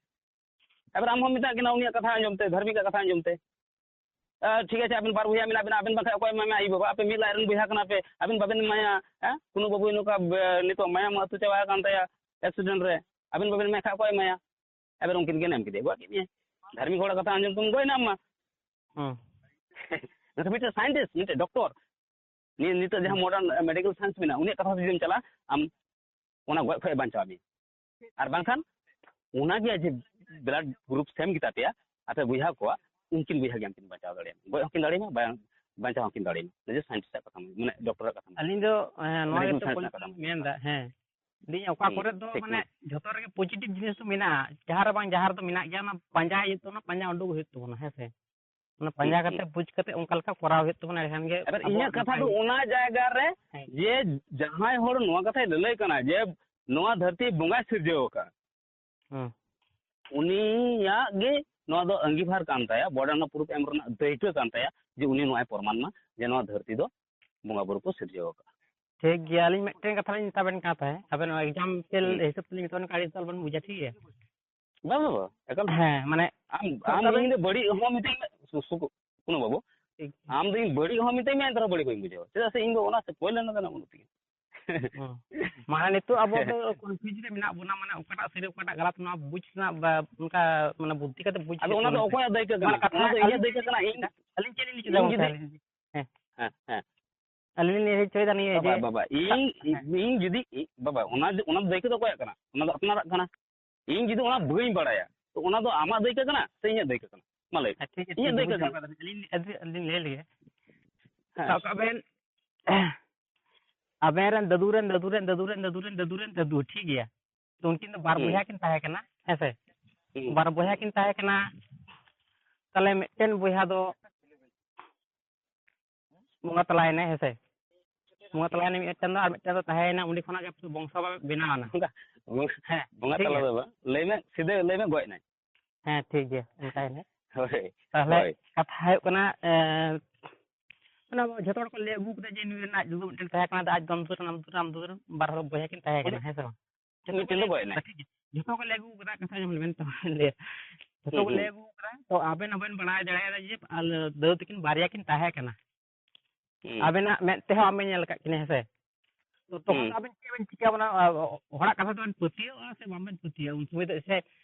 ᱮᱵᱟᱨ ᱟᱢ ᱦᱚᱸ ᱢᱮᱛᱟᱜ ᱠᱤᱱᱟ ᱩᱱᱤᱭᱟᱜ ᱠᱟᱛᱷᱟ ᱟᱸᱡᱚᱢ ᱛᱮ, ᱫᱷᱟᱨᱢᱤᱠᱟᱜ ᱠᱟᱛᱷᱟ ᱟᱸᱡᱚᱢ ᱛᱮ᱾ ᱟᱨ ᱴᱷᱤᱠ ᱟᱪᱷᱮ, ᱟᱵᱮᱱ ᱵᱟᱨ ᱵᱚᱭᱦᱟ ᱢᱮᱱᱟᱜ ᱵᱮᱱᱟ, ᱟᱵᱮᱱ ᱵᱟᱝᱠᱷᱟᱱ ᱚᱠᱚᱭ ᱮᱢᱟᱭᱟ? ᱟᱭᱳ ᱵᱟᱵᱟ, ᱟᱯᱮ ᱢᱤᱫ ᱞᱟᱡ ᱨᱮᱱ ᱵᱚᱭᱦᱟ ᱠᱟᱱᱟ ᱯᱮ, ᱟᱵᱮᱱ ᱵᱟᱵᱮᱱ ᱮᱢᱟᱭᱟ? ᱦᱮᱸ, ᱠᱩᱱᱩ ᱵᱟᱹᱵᱩᱭ ᱱᱚᱝᱠᱟ, ᱵᱮ-, ᱱᱤᱛᱚᱜ ᱢᱟᱭᱟᱢ ᱟᱹᱛᱩ ᱪᱟᱵᱟ ᱟᱠᱟᱱ ᱛᱟᱭᱟ ᱮᱠᱥᱤᱰᱮᱱᱴ ᱨᱮ, ᱟᱵᱮᱱ ᱵᱟᱵᱮᱱ ᱮᱢᱟᱭ ᱠᱷᱟᱡ ᱚᱠᱚᱭ ᱮᱢᱟᱭᱟ? ᱮᱵᱟᱨ ᱩᱱᱠᱤᱱ ᱠᱤᱱ ᱮᱢ ᱠᱮᱫᱮᱭᱟ, ᱜᱚᱡ ᱠᱮᱫ ᱢᱮᱭᱟᱭ᱾ ᱫᱷᱟᱨᱢᱤᱠ ᱦᱚᱲᱟᱜ ᱠᱟᱛᱷᱟ ᱟᱸᱡᱚᱢ ᱛᱮᱢ ᱜᱚᱡ ᱮᱱᱟᱢ ᱢᱟ᱾ ᱦᱩᱸ᱾ ᱢᱤᱫᱴᱮᱱ ᱥᱟᱭᱮᱱᱴᱤᱥᱴ, ᱢᱤᱫᱴᱮᱱ ᱰᱚᱠᱴᱚᱨ, ᱱᱤᱭᱟᱹ ᱱᱤᱛᱚᱜ ᱡᱟᱦᱟᱸ ᱦᱩᱸ᱾ ᱢᱚᱰᱟᱨᱱ ᱢᱮᱰᱤᱠᱮᱞ ᱥᱟᱭᱮᱱᱥ ᱢᱮᱱᱟᱜᱼᱟ, ᱩᱱᱤᱭᱟᱜ ᱠᱟᱛᱷᱟ ᱡᱩᱫᱤᱢ ᱪᱟᱞᱟᱜᱼᱟ, ᱟᱢ ᱚᱱᱟ ᱜᱚᱡ ᱠᱷᱚᱡ ᱮ ᱵᱟᱧᱪᱟᱣ ᱢᱮᱭᱟ᱾ ᱟᱨ ᱵᱟᱝᱠᱷᱟᱱ ᱚᱱᱟᱜᱮ ᱡᱮ ᱵᱞᱟᱰ ᱜᱨᱩᱯ ᱥᱮᱢ ᱜᱮᱛᱟ ᱯᱮᱭᱟ, ᱟᱯᱮ ᱵᱚᱭᱦᱟ ᱠᱚᱣᱟᱜ, ᱩᱱᱠᱤᱱ ᱵᱚᱭᱦᱟ ᱜᱮ ᱟᱢ ᱠᱤᱱ ᱵᱟᱧᱪᱟᱣ ᱫᱟᱲᱮᱭᱟᱢᱟ, ᱜᱚᱡ ᱦᱚᱸᱠᱤᱱ ᱫᱟᱲᱮᱭᱟᱢᱟ, ᱵᱟᱝ ᱵᱟᱧᱪᱟᱣ ᱦᱚᱸᱠᱤᱱ ᱫᱟᱲᱮᱭᱟᱢᱟ᱾ ᱱᱤᱡᱮ ᱥᱟᱭᱮᱱᱴᱤᱥᱴ ᱟᱜ ᱠᱟᱛᱷᱟ, ᱢᱟᱱᱮ ᱰᱚᱠᱴᱚᱨ ᱟᱜ ᱠᱟᱛᱷᱟ᱾ ᱟᱹᱞᱤᱧ ᱫᱚ, ᱦᱮᱸ, ᱱᱚᱣᱟ ᱢᱮᱰᱤᱠᱮᱞ ᱜᱮᱛᱚ ᱥᱟᱭᱮᱱᱥ ᱨᱮᱱᱟᱜ ᱠᱟᱛᱷᱟ᱾ ᱢᱮᱱᱫᱟ, ᱦᱮᱸ᱾ ᱞᱟᱹᱭᱟᱹᱧ, ᱚᱠᱟ ᱦᱩᱸ, ᱠᱚᱨᱮ ᱫᱚ ᱴᱷᱤᱠ, ᱢᱟᱱᱮ ᱴᱷᱤᱠ᱾ ᱡᱷᱚᱛᱚ ᱨᱮᱜᱮ ᱯᱚᱡᱤᱴᱤᱵᱷ ᱡᱤᱱᱤᱥ ᱫᱚ ᱢᱮᱱᱟᱜᱼᱟ, ᱡᱟᱦᱟᱸ ᱨᱮ ᱵᱟᱝ ᱡᱟᱦᱟᱸ ᱨᱮᱫᱚ ᱢᱮᱱᱟᱜ ᱜᱮᱭᱟ, ᱚᱱᱟ ᱯᱟᱸᱡᱟ ᱦᱩᱭᱩᱜ ᱛᱟᱵᱚᱱᱟ, ᱯᱟᱸᱡᱟ ᱩᱰᱩᱠ ᱦᱩᱭᱩᱜ ᱛᱟᱵᱚᱱᱟ, ᱦᱮᱸ ᱥᱮ? ᱚᱱᱟ ᱦᱩᱸ, ᱯᱟᱸᱡᱟ ᱦᱩᱸ᱾ ᱠᱟᱛᱮ, ᱵᱩᱡᱽ ᱠᱟᱛᱮ, ᱚᱱᱠᱟ ᱞᱮᱠᱟ ᱠᱚᱨᱟᱣ ᱦᱩᱭᱩᱜ ᱛᱟᱵᱚᱱᱟ, ᱮᱸᱰᱮᱠᱷᱟᱱ ᱜᱮ ᱮᱵᱟᱨ ᱟᱵᱚᱣᱟᱜ ᱤᱧᱟᱹᱜ ᱠᱟᱛᱷᱟ ᱱᱟᱯᱟᱭ ᱫᱚ ᱦᱩᱭᱩᱜᱼᱟ᱾ ᱚᱱᱟ ᱡᱟᱭᱜᱟ ᱨᱮ ᱦᱮᱸ᱾ ᱡᱮ ᱡᱟᱦᱟᱸᱭ ᱦᱚᱲ ᱱᱚᱣᱟ ᱠᱟᱛᱷᱟᱭ ᱞᱟᱹᱞᱟᱹᱭ ᱠᱟᱱᱟ ᱡᱮ ᱱᱚᱣᱟ ᱫᱷᱟᱹᱨᱛᱤ ᱵᱚᱸᱜᱟᱭ ᱥᱤᱨᱡᱟᱹᱣ ᱟᱠᱟᱫᱼᱟ, ᱦᱩᱸ᱾ ᱩᱱᱤᱭᱟᱜ ᱜᱮ ᱱᱚᱣᱟ ᱫᱚ ᱟᱺᱜᱤᱵᱷᱟᱨ ᱠᱟᱱ ᱛᱟᱭᱟ, ᱵᱚᱰᱟᱨ ᱨᱮᱱᱟᱜ ᱯᱨᱩᱯᱷ ᱮᱢ ᱨᱮᱱᱟᱜ ᱫᱟᱹᱭᱠᱟᱹ ᱠᱟᱱ ᱛᱟᱭᱟ ᱡᱮ ᱩᱱᱤ ᱱᱚᱣᱟᱭ ᱯᱨᱚᱢᱟᱱ ᱢᱟ ᱡᱮ ᱱᱚᱣᱟ ᱫᱷᱟᱹᱨᱛᱤ ᱫᱚ ᱵᱚᱸᱜᱟ ᱵᱩᱨᱩ ᱠᱚ ᱥᱤᱨᱡᱟᱹᱣ ᱟᱠᱟᱫᱼᱟ᱾ ᱴᱷᱤᱠ ᱜᱮᱭᱟ, ᱟᱹᱞᱤᱧ ᱢᱤᱫᱴᱮᱱ ᱠᱟᱛᱷᱟ ᱞᱤᱧ ᱢᱮᱛᱟ ᱵᱮᱱ ᱠᱟᱱ ᱛᱟᱦᱮᱸᱫ, ᱟᱵᱮᱱ ᱱᱚᱣᱟ example ᱦᱩᱸ᱾ ᱦᱤᱥᱟᱹᱵ ᱛᱮᱞᱤᱧ ᱢᱮᱛᱟ ᱵᱮᱱ ᱠᱟᱱᱟ, ᱟᱹᱰᱤ ᱥᱟᱞ ᱵᱮᱱ ᱵᱩᱡᱟ, ᱴᱷᱤᱠ ᱜᱮᱭᱟ? ᱵᱟᱝ, ᱵᱟᱝ, ᱵᱟᱝ, ᱮᱠᱟᱞ ᱵᱟᱝ᱾ ᱦᱮᱸ, ᱢᱟᱱᱮ ᱟᱢ, ᱥᱟᱵ ᱟᱢ ᱠᱟᱜ ᱵᱮᱱ ᱤᱧ ᱫᱚ ᱵᱟᱹᱲᱤᱡ ᱦᱚᱸ ᱢᱤᱛᱟᱹᱧ ᱢᱮ, ᱥᱩ-, ᱥᱩ-, ᱠᱩᱱᱩ ᱵᱟᱹᱵᱩ, ᱴᱷᱤᱠ᱾ ᱟᱢ ᱫᱚ ᱤᱧ ᱵᱟᱹᱲᱤᱡ ᱦᱚᱸ ᱢᱤᱛᱟᱹᱧ ᱢᱮ, ᱮᱱᱛᱮ ᱨᱮᱦᱚᱸ ᱵᱟᱹᱲᱤᱡ ᱵᱟᱹᱧ ᱵᱩᱡᱷᱟᱹᱣᱟ᱾ ᱪᱮᱫᱟᱜ ᱥᱮ ᱤᱧ ᱫᱚ ᱚᱱᱟ ᱥᱮ ᱯᱳᱭᱞᱳ ᱨᱮᱱᱟᱜ ᱫᱚ ᱵᱟᱹᱱᱩᱜ ᱛᱤᱧᱟ᱾ ᱦᱩᱸ᱾ ᱢᱟᱱᱮ ᱱᱤᱛᱚᱜ ᱟᱵᱚ ᱫᱚ confuse ᱨᱮ ᱢᱮᱱᱟᱜ ᱵᱚᱱᱟ, ᱢᱟᱱᱮ ᱚᱠᱟᱴᱟᱜ ᱥᱟᱹᱨᱤ ᱚᱠᱟᱴᱟᱜ ᱜᱟᱞᱟᱛ, ᱱᱚᱣᱟ ᱵᱩᱡᱽ ᱨᱮᱱᱟᱜ ᱵᱟ-, ᱚᱱᱠᱟ ᱢᱟᱱᱮ ᱵᱩᱫᱽᱫᱷᱤ ᱠᱟᱛᱮ ᱵᱩᱡᱽ ᱟᱫᱚ ᱦᱩᱭᱩᱜ ᱚᱱᱟ ᱫᱚ ᱛᱟᱵᱚᱱᱟ᱾ ᱚᱠᱚᱭᱟᱜ ᱫᱟᱹᱭᱠᱟᱹ ᱢᱟᱱᱮ ᱠᱟᱱᱟ? ᱠᱟᱛᱷᱟ ᱚᱱᱟ ᱫᱚ ᱤᱧᱟᱹᱜ ᱟᱹᱞᱤᱧ ᱫᱟᱹᱭᱠᱟᱹ ᱪᱮᱫ ᱠᱟᱱᱟ᱾ ᱞᱤᱧ ᱤᱧ, ᱞᱟᱹᱭᱫᱟ? ᱟᱹᱞᱤᱧ ᱪᱮᱫ ᱞᱤᱧ ᱞᱟᱹᱭ ᱦᱚᱪᱚᱭᱮᱫᱟ ᱤᱧ ᱜᱚᱝᱠᱮ? ᱡᱩᱫᱤ ᱟᱹᱞᱤᱧ ᱦᱮᱸ, ᱦᱮᱸ᱾ ᱟᱹᱞᱤᱧ ᱞᱤᱧ ᱞᱟᱹᱭ ᱦᱚᱪᱚᱭᱮᱫᱟ ᱱᱤᱭᱟᱹ ᱵᱟᱵᱟ, ᱡᱮ ᱵᱟᱵᱟ, ᱤᱧ, ᱦᱮᱸ᱾ ᱤᱧ ᱡᱩᱫᱤ, ᱤ-, ᱵᱟᱵᱟ, ᱚᱱᱟ ᱫᱚ, ᱚᱱᱟ ᱫᱚ ᱫᱟᱹᱭᱠᱟᱹ ᱫᱚ ᱚᱠᱚᱭᱟᱜ ᱠᱟᱱᱟ? ᱚᱱᱟ ᱫᱚ ᱟᱯᱱᱟᱨᱟᱜ ᱠᱟᱱᱟ᱾ ᱤᱧ ᱡᱩᱫᱤ ᱚᱱᱟ ᱵᱟᱹᱧ ᱵᱟᱲᱟᱭᱟ, ᱛᱚ ᱚᱱᱟ ᱫᱚ ᱟᱢᱟᱜ ᱫᱟᱹᱭᱠᱟᱹ ᱠᱟᱱᱟ ᱥᱮ ᱤᱧᱟᱜ ᱫᱟᱹᱭᱠᱟᱹ ᱠᱟᱱᱟ? ᱢᱟ ᱞᱟᱹᱭ ᱢᱮ᱾ ᱦᱮᱸ, ᱴᱷᱤᱠ ᱜᱮᱭᱟ, ᱴᱷᱤᱠ ᱤᱧᱟᱜ ᱜᱮᱭᱟ, ᱫᱟᱹᱭᱠᱟᱹ ᱵᱩᱡᱷᱟᱹᱣ ᱠᱟᱱᱟ᱾ ᱠᱟᱫᱟᱞᱤᱧ᱾ ᱟᱹᱞᱤᱧ, ᱟᱹᱞᱤᱧ, ᱟᱹᱞᱤᱧ ᱞᱟᱹᱭ ᱞᱮᱜᱮ᱾ ᱦᱮᱸ᱾ ᱥᱟᱵ ᱠᱟᱜ ᱵᱮᱱ, ᱟᱵᱮᱱ ᱨᱮᱱ ᱫᱟᱫᱩ ᱨᱮᱱ ᱫᱟᱫᱩ ᱨᱮᱱ ᱫᱟᱫᱩ ᱨᱮᱱ ᱫᱟᱫᱩ ᱨᱮᱱ ᱫᱟᱫᱩ ᱨᱮᱱ ᱫᱟᱫᱩ, ᱴᱷᱤᱠ ᱜᱮᱭᱟ? ᱛᱚ ᱩᱱᱠᱤᱱ ᱫᱚ ᱵᱟᱨ ᱦᱩᱸ᱾ ᱵᱚᱭᱦᱟ ᱠᱤᱱ ᱛᱟᱦᱮᱸ ᱠᱟᱱᱟ, ᱦᱮᱸ ᱥᱮ? ᱦᱩᱸ᱾ ᱵᱟᱨ ᱵᱚᱭᱦᱟ ᱠᱤᱱ ᱛᱟᱦᱮᱸ ᱠᱟᱱᱟ᱾ ᱛᱟᱦᱞᱮ ᱢᱤᱫᱴᱮᱱ ᱵᱚᱭᱦᱟ ᱫᱚ ᱵᱚᱸᱜᱟ ᱛᱟᱞᱟᱭᱮᱱᱟᱭ, ᱦᱮᱸ ᱥᱮ? ᱵᱚᱸᱜᱟ ᱛᱟᱞᱟᱭᱮᱱᱟᱭ ᱢᱤᱫᱴᱮᱱ ᱫᱚ, ᱟᱨ ᱢᱤᱫᱴᱮᱱ ᱫᱚ ᱛᱟᱦᱮᱸᱭᱮᱱᱟ, ᱩᱱᱤ ᱠᱷᱚᱱᱟᱜ ᱜᱮ ᱵᱚᱝᱥᱚ ᱵᱮᱱᱟᱣ ᱮᱱᱟ᱾ ᱵᱚᱸᱜᱟ, ᱵᱚᱸᱜᱟ, ᱦᱮᱸ, ᱵᱚᱸᱜᱟ ᱴᱷᱤᱠ ᱛᱟᱞᱟ ᱜᱮᱭᱟ᱾ ᱫᱚ ᱵᱟᱝ᱾ ᱞᱟᱹᱭ ᱢᱮ, ᱥᱤᱫᱷᱟᱹ ᱞᱟᱹᱭ ᱢᱮ, ᱜᱚᱡ ᱮᱱᱟᱭ᱾ ᱦᱮᱸ, ᱴᱷᱤᱠ ᱜᱮᱭᱟ, ᱚᱱᱠᱟᱭᱮᱱᱟ᱾ ᱦᱳᱭ, ᱛᱟᱦᱞᱮ ᱦᱳᱭ᱾ ᱠᱟᱛᱷᱟ ᱦᱩᱭᱩᱜ ᱠᱟᱱᱟ, ᱮᱸ, ᱚᱱᱟ ᱡᱷᱚᱛᱚ ᱦᱚᱲ ᱠᱚ ᱞᱟᱹᱭ ᱟᱹᱜᱩ ᱠᱟᱫᱟ ᱡᱮ ᱱᱩᱭ ᱨᱮᱱ ᱟᱡ ᱫᱟᱫᱩ ᱢᱤᱫᱴᱮᱱ ᱛᱟᱦᱮᱸ ᱠᱟᱱᱟ, ᱟᱡ ᱫᱚ ᱟᱢ ᱫᱩ ᱨᱮᱱ, ᱟᱢ ᱫᱩ ᱨᱮᱱ, ᱟᱢ ᱫᱩ ᱨᱮᱱ ᱵᱟᱨ ᱦᱚᱲ ᱵᱚᱭᱦᱟ ᱠᱤᱱ ᱛᱟᱦᱮᱸ ᱩᱱᱤ ᱠᱟᱱᱟ, ᱦᱮᱸ ᱥᱮ ᱵᱟᱝ? ᱡᱷᱚᱛᱚ ᱠᱚ ᱢᱤᱫᱴᱮᱱ ᱫᱚ ᱞᱟᱹᱭ ᱜᱚᱡ ᱟᱹᱜᱩ ᱮᱱᱟᱭ᱾ ᱠᱟᱫᱟ, ᱴᱷᱤᱠ ᱜᱮᱭᱟ? ᱡᱷᱚᱛᱚ ᱠᱚ ᱞᱟᱹᱭ ᱟᱹᱜᱩ ᱠᱟᱫᱟ, ᱠᱟᱛᱷᱟ ᱟᱸᱡᱚᱢ ᱞᱮᱵᱮᱱ ᱛᱚ, ᱞᱟᱹᱭᱟ᱾ ᱡᱷᱚᱛᱚ ᱦᱩᱸ, ᱠᱚ ᱦᱩᱸ᱾ ᱞᱟᱹᱭ ᱟᱹᱜᱩ ᱠᱟᱫᱟ, ᱛᱚ ᱟᱵᱮᱱ ᱦᱚᱸᱵᱮᱱ ᱵᱟᱲᱟᱭ ᱫᱟᱲᱮᱭᱟᱫᱟ ᱡᱮ, ᱟᱞᱮ ᱫᱟᱹᱫᱩ ᱛᱟᱹᱠᱤᱱ ᱵᱟᱨᱭᱟ ᱠᱤᱱ ᱛᱟᱦᱮᱸ ᱠᱟᱱᱟ᱾ ᱦᱩᱸ᱾ ᱟᱵᱮᱱᱟᱜ ᱢᱮᱫ ᱛᱮᱦᱚᱸ ᱟᱢ ᱵᱮᱱ ᱧᱮᱞ ᱟᱠᱟᱫ ᱠᱤᱱᱟ, ᱦᱮᱸ ᱥᱮ? ᱛᱚ ᱛᱚᱠᱷᱚᱱ ᱦᱩᱸ᱾ ᱫᱚ ᱟᱵᱮᱱ ᱪᱮᱫ ᱵᱮᱱ ᱪᱤᱠᱟᱹᱭᱟ? ᱚᱱᱟ, ᱟ, ᱦᱚᱲᱟᱜ ᱠᱟᱛᱷᱟ ᱫᱚᱵᱮᱱ ᱯᱟᱹᱛᱭᱟᱹᱣᱟᱜᱼᱟ ᱥᱮ ᱵᱟᱝᱵᱮᱱ ᱯᱟᱹᱛᱭᱟᱹᱣᱟᱜᱼᱟ? ᱩᱱ ᱥᱚᱢᱚᱭ ᱫᱚ ᱥᱮ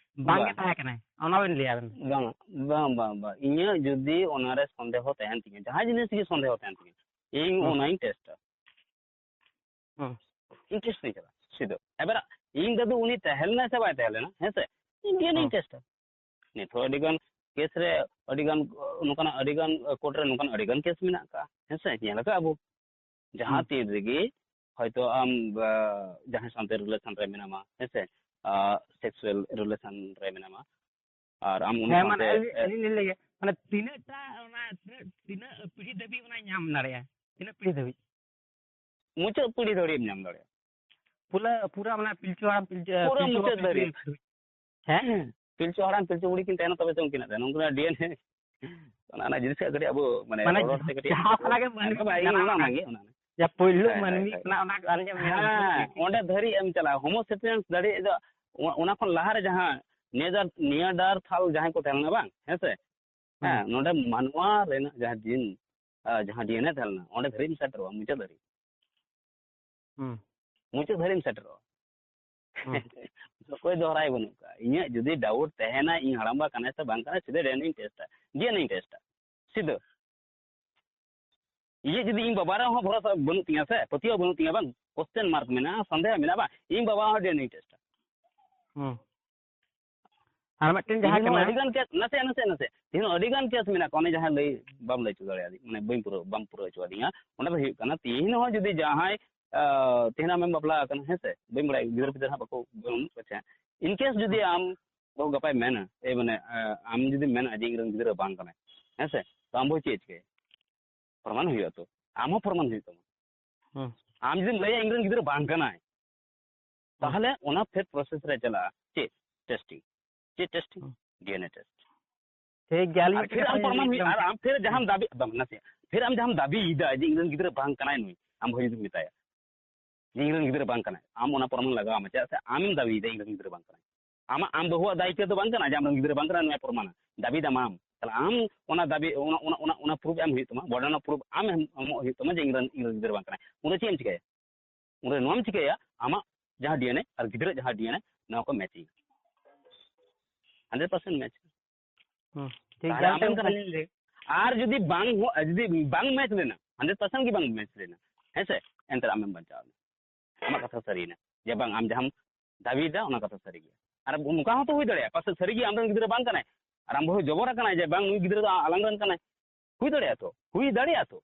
ᱵᱟᱝ ᱜᱮ ᱵᱟᱝ᱾ ᱛᱟᱦᱮᱸ ᱠᱟᱱᱟᱭ, ᱚᱱᱟ ᱵᱮᱱ ᱞᱟᱹᱭᱟ ᱟᱵᱮᱱ ᱫᱚ᱾ ᱵᱟᱝ, ᱵᱟᱝ, ᱵᱟᱝ, ᱵᱟᱝ᱾ ᱤᱧᱟᱹᱜ ᱡᱩᱫᱤ ᱚᱱᱟᱨᱮ ᱥᱚᱱᱫᱮᱦᱚ ᱛᱟᱦᱮᱱ ᱛᱤᱧᱟᱹ, ᱡᱟᱦᱟᱸ ᱡᱤᱱᱤᱥ ᱜᱮ ᱥᱚᱱᱫᱮᱦᱚ ᱛᱟᱦᱮᱱ ᱛᱤᱧᱟᱹ, ᱤᱧ ᱦᱩᱸ᱾ ᱚᱱᱟᱧ ᱴᱮᱥᱴᱟ᱾ ᱦᱩᱸ᱾ ᱤᱧ ᱴᱮᱥᱴ ᱤᱧ ᱪᱟᱞᱟᱜᱼᱟ ᱥᱤᱫᱷᱟᱹ᱾ ᱮᱵᱟᱨ ᱤᱧ ᱫᱟᱫᱩ ᱩᱱᱤ ᱛᱟᱦᱮᱸ ᱞᱮᱱᱟᱭ ᱥᱮ ᱵᱟᱭ ᱛᱟᱦᱮᱸ ᱞᱮᱱᱟ, ᱦᱮᱸ ᱥᱮ? ᱤᱧ ᱜᱮ ᱦᱩᱸ᱾ ᱴᱮᱥᱴᱟ᱾ ᱱᱤᱛ ᱦᱚᱸ ᱟᱹᱰᱤ ᱜᱟᱱ ᱠᱮᱥ ᱨᱮ, ᱟᱹᱰᱤ ᱜᱟᱱ ᱱᱚᱝᱠᱟᱱᱟᱜ, ᱟᱹᱰᱤ ᱜᱟᱱ ᱠᱳᱨᱴ ᱨᱮ ᱱᱚᱝᱠᱟᱱ ᱟᱹᱰᱤ ᱜᱟᱱ ᱠᱮᱥ ᱢᱮᱱᱟᱜ ᱟᱠᱟᱫᱼᱟ, ᱦᱮᱸ ᱥᱮ? ᱧᱮᱞ ᱟᱠᱟᱫ ᱟᱵᱚ᱾ ᱡᱟᱦᱟᱸ ᱦᱩᱸ᱾ ᱛᱤᱱ ᱨᱮᱜᱮ ᱦᱚᱭᱛᱳ ᱟᱢ, ᱟ, ᱡᱟᱦᱟᱸᱭ ᱥᱟᱶᱛᱮ ᱨᱤᱞᱮᱥᱚᱱ ᱨᱮ ᱢᱮᱱᱟᱢᱟ, ᱦᱮᱸ ᱥᱮ? ᱟ, ᱥᱮᱠᱥᱩᱣᱟᱞ ᱨᱤᱞᱮᱥᱚᱱ ᱨᱮ ᱢᱮᱱᱟᱢᱟ, ᱟᱨ ᱟᱢ ᱩᱱᱤ ᱦᱮᱸ, ᱢᱟᱱᱮ ᱥᱟᱶᱛᱮ, ᱟᱹᱞᱤᱧ, ᱮ, ᱟᱹᱞᱤᱧ ᱞᱤᱧ ᱞᱟᱹᱭᱟ, ᱢᱟᱱᱮ ᱛᱤᱱᱟᱹᱜ ᱴᱟ ᱚᱱᱟ, ᱛᱤᱱᱟᱹᱜ, ᱛᱤᱱᱟᱹᱜ ᱯᱤᱲᱦᱤ ᱫᱷᱟᱹᱵᱤᱡ ᱚᱱᱟᱭ ᱧᱟᱢ ᱫᱟᱲᱮᱭᱟᱜᱼᱟ? ᱛᱤᱱᱟᱹᱜ ᱯᱤᱲᱦᱤ ᱫᱷᱟᱹᱵᱤᱡ? ᱢᱩᱪᱟᱹᱫ ᱯᱤᱲᱦᱤ ᱫᱷᱟᱹᱵᱤᱡ ᱮᱢ ᱧᱟᱢ ᱫᱟᱲᱮᱭᱟᱜᱼᱟ᱾ ᱯᱩᱨᱟᱹ, ᱯᱩᱨᱟᱹ ᱢᱟᱱᱮ ᱯᱤᱞᱪᱩ ᱦᱟᱲᱟᱢ, ᱯᱤᱞᱪᱩ, ᱯᱩᱨᱟᱹ ᱯᱤᱞᱪᱩ ᱢᱩᱪᱟᱹᱫ ᱵᱟᱵᱟ, ᱯᱤᱞᱪᱩ ᱫᱷᱟᱹᱵᱤᱡ᱾ ᱟᱭᱳ ᱫᱷᱟᱹᱵᱤᱡ᱾ ᱦᱮᱸ? ᱯᱤᱞᱪᱩ ᱦᱟᱲᱟᱢ, ᱯᱤᱞᱪᱩ ᱵᱩᱲᱦᱤ ᱠᱤᱱ ᱛᱟᱦᱮᱱᱟ, ᱛᱚᱵᱮ ᱛᱚ ᱩᱱᱠᱤᱱᱟᱜ ᱛᱟᱦᱮᱱᱟ᱾ ᱩᱱᱠᱤᱱᱟᱜ ᱰᱤ ᱮᱱ ᱮ, ᱚᱱᱟ, ᱚᱱᱟ ᱡᱤᱱᱤᱥ ᱠᱟᱹᱴᱤᱡ ᱟᱵᱚ, ᱢᱟᱱᱮ, ᱢᱟᱱᱮ, ᱨᱚᱲ ᱨᱚᱲ ᱛᱮ ᱠᱟᱹᱴᱤᱡ ᱡᱟᱦᱟᱸ ᱠᱷᱚᱱᱟᱜ ᱜᱮ ᱢᱟᱹᱱᱢᱤ ᱦᱮᱸ, ᱵᱟᱭ, ᱠᱤᱱ ᱚᱱᱟ, ᱡᱟᱱᱟᱢ ᱚᱱᱟ ᱟᱠᱟᱱᱟ, ᱜᱮ, ᱚᱱᱟ ᱜᱮ᱾ ᱡᱟ ᱯᱳᱭᱞᱳ ᱦᱮᱸ, ᱦᱮᱸ, ᱢᱟᱹᱱᱢᱤ ᱦᱮᱸ, ᱠᱷᱚᱱᱟᱜ ᱚᱱᱟ ᱟᱨ ᱡᱮ ᱦᱮᱸ, ᱚᱸᱰᱮ ᱫᱷᱟᱹᱨᱤᱡ ᱮᱢ ᱪᱟᱞᱟᱜᱼᱟ, Homo sapiens ᱫᱷᱟᱹᱨᱤᱡ ᱫᱚ, ᱚ-, ᱚᱱᱟ ᱠᱷᱚᱱ ᱞᱟᱦᱟᱨᱮ ᱡᱟᱦᱟᱸ ᱱᱤᱭᱟᱱᱰᱟᱨ-, ᱱᱤᱭᱟᱱᱰᱟᱨᱛᱷᱟᱞ ᱡᱟᱦᱟᱸᱭ ᱠᱚ ᱛᱟᱦᱮᱸ ᱞᱮᱱᱟ, ᱵᱟᱝ? ᱦᱮᱸ ᱥᱮ? ᱦᱮᱸ, ᱦᱩᱸ᱾ ᱱᱚᱰᱮ ᱢᱟᱱᱣᱟ ᱨᱮᱱᱟᱜ ᱡᱟᱦᱟᱸ ᱡᱤᱱ, ᱟ, ᱡᱟᱦᱟᱸ ᱰᱤ ᱮᱱ ᱮ ᱛᱟᱦᱮᱸ ᱞᱮᱱᱟ, ᱚᱸᱰᱮ ᱫᱷᱟᱹᱨᱤᱡ ᱮᱢ ᱥᱮᱴᱮᱨᱚᱜᱼᱟ, ᱢᱩᱪᱟᱹᱫ ᱫᱷᱟᱹᱨᱤᱡ᱾ ᱦᱩᱸ᱾ ᱢᱩᱪᱟᱹᱫ ᱫᱷᱟᱹᱨᱤᱡ ᱮᱢ ᱥᱮᱴᱮᱨᱚᱜᱼᱟ᱾ ᱦᱩᱸ᱾ ᱚᱠᱚᱭ ᱫᱚᱦᱲᱟᱭ ᱵᱟᱹᱱᱩᱜ ᱠᱚᱣᱟ᱾ ᱤᱧᱟᱹᱜ ᱡᱩᱫᱤ ᱰᱟᱣᱩᱴ ᱛᱟᱦᱮᱱᱟ, ᱤᱧ ᱦᱟᱲᱟᱢᱵᱟ ᱠᱟᱱᱟᱭ ᱥᱮ ᱵᱟᱝ ᱠᱟᱱᱟᱭ, ᱥᱤᱫᱷᱟᱹ ᱰᱤ ᱮᱱ ᱮᱧ ᱴᱮᱥᱴᱟ, ᱰᱤ ᱮᱱ ᱮᱧ ᱴᱮᱥᱴᱟ, ᱥᱤᱫᱷᱟᱹ᱾ ᱤᱧᱟᱹᱜ ᱡᱩᱫᱤ ᱤᱧ ᱵᱟᱵᱟ ᱨᱮᱦᱚᱸ ᱵᱷᱚᱨᱥᱟ ᱵᱟᱹᱱᱩᱜ ᱛᱤᱧᱟ ᱥᱮ, ᱯᱟᱹᱛᱭᱟᱹᱣ ᱵᱟᱹᱱᱩᱜ ᱛᱤᱧᱟ, ᱵᱟᱝ, ᱠᱚᱥᱪᱮᱱ ᱢᱟᱨᱠ ᱢᱮᱱᱟᱜᱼᱟ, ᱥᱚᱱᱫᱮᱦᱚ ᱢᱮᱱᱟᱜᱼᱟ, ᱵᱟᱝ, ᱤᱧ ᱵᱟᱵᱟ ᱦᱚᱸ ᱰᱤ ᱮᱱ ᱮᱧ ᱴᱮᱥᱴᱟ᱾ ᱦᱩᱸ᱾ ᱟᱨ ᱢᱤᱫᱴᱮᱱ ᱡᱟᱦᱟᱸ ᱛᱮᱦᱮᱧ ᱦᱚᱸ ᱠᱟᱱᱟ, ᱟᱹᱰᱤ ᱜᱟᱱ ᱠᱮᱥ, ᱱᱟᱥᱮ, ᱱᱟᱥᱮ, ᱱᱟᱥᱮ, ᱛᱮᱦᱮᱧ ᱦᱚᱸ ᱟᱹᱰᱤ ᱜᱟᱱ ᱠᱮᱥ ᱢᱮᱱᱟᱜ ᱠᱚᱣᱟ, ᱚᱱᱮ ᱡᱟᱦᱟᱸ ᱞᱟᱹᱭ ᱵᱟᱢ ᱞᱟᱹᱭ ᱦᱚᱪᱚ ᱫᱟᱲᱮᱭᱟᱫᱤᱧ, ᱢᱟᱱᱮ ᱵᱟᱹᱧ ᱯᱩᱨᱟᱹᱣ, ᱵᱟᱢ ᱯᱩᱨᱟᱹᱣ ᱦᱚᱪᱚᱣᱟᱫᱤᱧᱟ, ᱚᱱᱟ ᱫᱚ ᱦᱩᱭᱩᱜ ᱠᱟᱱᱟ, ᱛᱮᱦᱮᱧ ᱦᱚᱸ ᱡᱩᱫᱤ ᱡᱟᱦᱟᱸᱭ, ᱟᱸ, ᱛᱮᱦᱮᱧ ᱟᱢᱮᱢ ᱵᱟᱯᱞᱟ ᱟᱠᱟᱱᱟ, ᱦᱮᱸ ᱥᱮ, ᱵᱟᱹᱧ ᱵᱟᱲᱟᱭᱟ, ᱜᱤᱫᱽᱨᱟᱹ ᱯᱤᱫᱽᱨᱟᱹ ᱦᱟᱸᱜ ᱵᱟᱠᱚ, ᱵᱟᱹᱱᱩᱜ ᱠᱚᱣᱟ ᱥᱮ, in case ᱡᱩᱫᱤ ᱟᱢ ᱵᱟᱹᱦᱩ ᱜᱟᱯᱟᱭ ᱢᱮᱱᱟ, ᱮ, ᱢᱟᱱᱮ, ᱟᱸ, ᱟᱢ ᱡᱩᱫᱤᱢ ᱢᱮᱱᱟ ᱡᱮ ᱤᱧ ᱨᱮᱱ ᱜᱤᱫᱽᱨᱟᱹ ᱵᱟᱝ ᱠᱟᱱᱟᱭ, ᱦᱮᱸ ᱥᱮ, ᱛᱚ ᱟᱢ ᱵᱟᱹᱦᱩ ᱪᱮᱫ ᱮ ᱪᱤᱠᱟᱹᱭᱟ? ᱯᱨᱚᱢᱟᱱ ᱦᱩᱭᱩᱜᱼᱟ ᱛᱚ, ᱟᱢ ᱦᱚᱸ ᱯᱨᱚᱢᱟᱱ ᱦᱩᱭᱩᱜ ᱛᱟᱢᱟ᱾ ᱦᱩᱸ᱾ ᱟᱢ ᱡᱩᱫᱤᱢ ᱞᱟᱹᱭᱟ ᱤᱧ ᱨᱮᱱ ᱜᱤᱫᱽᱨᱟᱹ ᱵᱟᱝ ᱠᱟᱱᱟᱭ, ᱦᱩᱸ᱾ ᱛᱟᱦᱚᱞᱮ ᱚᱱᱟ ᱯᱷᱮᱨ ᱯᱨᱚᱥᱮᱥ ᱨᱮ ᱪᱟᱞᱟᱜᱼᱟ᱾ ᱪᱮᱫ ᱴᱮᱥᱴᱤᱝ? ᱪᱮᱫ ᱴᱮᱥᱴᱤᱝ? ᱦᱩᱸ᱾ ᱰᱤ ᱮᱱ ᱮ ᱴᱮᱥᱴ᱾ ᱴᱷᱤᱠ ᱜᱮᱭᱟ, ᱟᱹᱞᱤᱧ ᱟᱨ ᱢᱤᱫᱴᱮᱱ ᱯᱷᱤᱨ ᱠᱟᱛᱷᱟ ᱟᱢ ᱞᱤᱧ ᱯᱨᱚᱢᱟᱱ ᱞᱟᱹᱭ ᱦᱩᱭᱩᱜ, ᱦᱚᱪᱚᱭᱟ᱾ ᱟᱨ ᱟᱢ ᱯᱷᱤᱨ ᱡᱟᱦᱟᱸᱢ ᱦᱩᱸ᱾ ᱫᱟᱵᱤ, ᱵᱟᱝ, ᱱᱟᱥᱮ, ᱯᱷᱤᱨ ᱟᱢ ᱡᱟᱦᱟᱸᱢ ᱫᱟᱵᱤᱭᱮᱫᱟ ᱡᱮ ᱤᱧ ᱨᱮᱱ ᱜᱤᱫᱽᱨᱟᱹ ᱵᱟᱝ ᱠᱟᱱᱟᱭ ᱱᱩᱭ, ᱟᱢ ᱵᱷᱟᱹᱭ ᱡᱩᱫᱤᱢ ᱢᱮᱛᱟᱭᱟ ᱡᱮ ᱤᱧ ᱨᱮᱱ ᱜᱤᱫᱽᱨᱟᱹ ᱵᱟᱝ ᱠᱟᱱᱟᱭ, ᱟᱢ ᱚᱱᱟ ᱯᱨᱚᱢᱟᱱ ᱞᱟᱜᱟᱣ ᱟᱢᱟ, ᱪᱮᱫᱟᱜ ᱥᱮ ᱟᱢᱮᱢ ᱫᱟᱵᱤᱭᱮᱫᱟ ᱤᱧ ᱨᱮᱱ ᱜᱤᱫᱽᱨᱟᱹ ᱵᱟᱝ ᱠᱟᱱᱟᱭ᱾ ᱟᱢᱟᱜ, ᱟᱢ ᱵᱟᱹᱦᱩᱣᱟᱜ ᱫᱟᱭᱤᱛᱛᱚ ᱫᱚ ᱵᱟᱝ ᱠᱟᱱᱟ ᱡᱮ ᱟᱢ ᱨᱮᱱ ᱜᱤᱫᱽᱨᱟᱹ ᱵᱟᱝ ᱠᱟᱱᱟᱭ ᱱᱚᱣᱟ ᱯᱨᱚᱢᱟᱱᱟ, ᱫᱟᱵᱤ ᱫᱟᱢᱟᱢ᱾ ᱛᱟᱦᱞᱮ ᱟᱢ ᱚᱱᱟ ᱫᱟᱵᱤ, ᱚᱱᱟ, ᱚᱱᱟ, ᱚᱱᱟ, ᱚᱱᱟ ᱯᱨᱩᱯᱷ ᱮᱢ ᱦᱩᱭᱩᱜ ᱛᱟᱢᱟ, ᱵᱚᱨᱱᱚᱱᱟ ᱯᱨᱩᱯᱷ ᱟᱢ ᱮᱢ ᱮᱢᱚᱜ ᱦᱩᱭᱩᱜ ᱛᱟᱢᱟ ᱡᱮ ᱤᱧ ᱨᱮᱱ, ᱤᱧ ᱨᱮᱱ ᱜᱤᱫᱽᱨᱟᱹ ᱵᱟᱝ ᱠᱟᱱᱟᱭ᱾ ᱩᱱ ᱫᱚ ᱪᱮᱫ ᱮᱢ ᱪᱤᱠᱟᱹᱭᱟ? ᱩᱱᱨᱮ ᱱᱚᱣᱟᱢ ᱪᱤᱠᱟᱹᱭᱟ, ᱟᱢᱟᱜ ᱡᱟᱦᱟᱸ ᱰᱤ ᱮᱱ ᱮ ᱟᱨ ᱜᱤᱫᱽᱨᱟᱹ ᱡᱟᱦᱟᱸ ᱰᱤ ᱮᱱ ᱮ, ᱱᱚᱣᱟ ᱠᱚ ᱢᱮᱪᱤᱝ, ᱦᱟᱱᱰᱨᱮᱰ ᱯᱟᱨᱥᱮᱱᱴ ᱢᱮᱪ᱾ ᱦᱩᱸ, ᱴᱷᱤᱠ ᱛᱟᱦᱚᱞᱮ ᱜᱮᱭᱟ, ᱟᱢᱮᱢ ᱚᱱᱠᱟ ᱠᱟᱱᱟ᱾ ᱞᱤᱧ ᱞᱟᱹᱭ᱾ ᱟᱨ ᱡᱩᱫᱤ ᱵᱟᱝ ᱦᱚ-, ᱡᱩᱫᱤ ᱵᱟᱝ ᱢᱮᱪ ᱞᱮᱱᱟ, ᱦᱟᱱᱰᱨᱮᱰ ᱯᱟᱨᱥᱮᱱᱴ ᱜᱮ ᱵᱟᱝ ᱢᱮᱪ ᱞᱮᱱᱟ, ᱦᱮᱸ ᱥᱮ, ᱮᱱᱛᱮ ᱟᱢᱮᱢ ᱵᱟᱧᱪᱟᱣ ᱮᱱᱟ, ᱟᱢᱟᱜ ᱠᱟᱛᱷᱟ ᱥᱟᱹᱨᱤᱭᱮᱱᱟ, ᱡᱮ ᱵᱟᱝ, ᱟᱢ ᱡᱟᱦᱟᱸᱢ ᱫᱟᱹᱵᱤᱭᱮᱫᱟ ᱚᱱᱟ ᱠᱟᱛᱷᱟ ᱥᱟᱹᱨᱤ ᱜᱮᱭᱟ᱾ ᱟᱨ ᱱᱚᱝᱠᱟ ᱦᱚᱸᱛᱚ ᱦᱩᱭ ᱫᱟᱲᱮᱭᱟᱜᱼᱟ, ᱯᱟᱥᱮᱡ ᱥᱟᱹᱨᱤ ᱜᱮ ᱟᱢᱨᱮᱱ ᱜᱤᱫᱽᱨᱟᱹ ᱵᱟᱝ ᱠᱟᱱᱟᱭ, ᱟᱨ ᱟᱢ ᱵᱟᱹᱦᱩ ᱡᱚᱵᱚᱨ ᱟᱠᱟᱱᱟᱭ ᱡᱮ ᱵᱟᱝ, ᱱᱩᱭ ᱜᱤᱫᱽᱨᱟᱹ ᱫᱚ ᱟᱞᱟᱝ ᱨᱮᱱ ᱠᱟᱱᱟᱭ, ᱦᱩᱭ ᱫᱟᱲᱮᱭᱟᱜᱼᱟ ᱛᱚ, ᱦᱩᱭ ᱫᱟᱲᱮᱭᱟᱜᱼᱟ ᱛᱚ᱾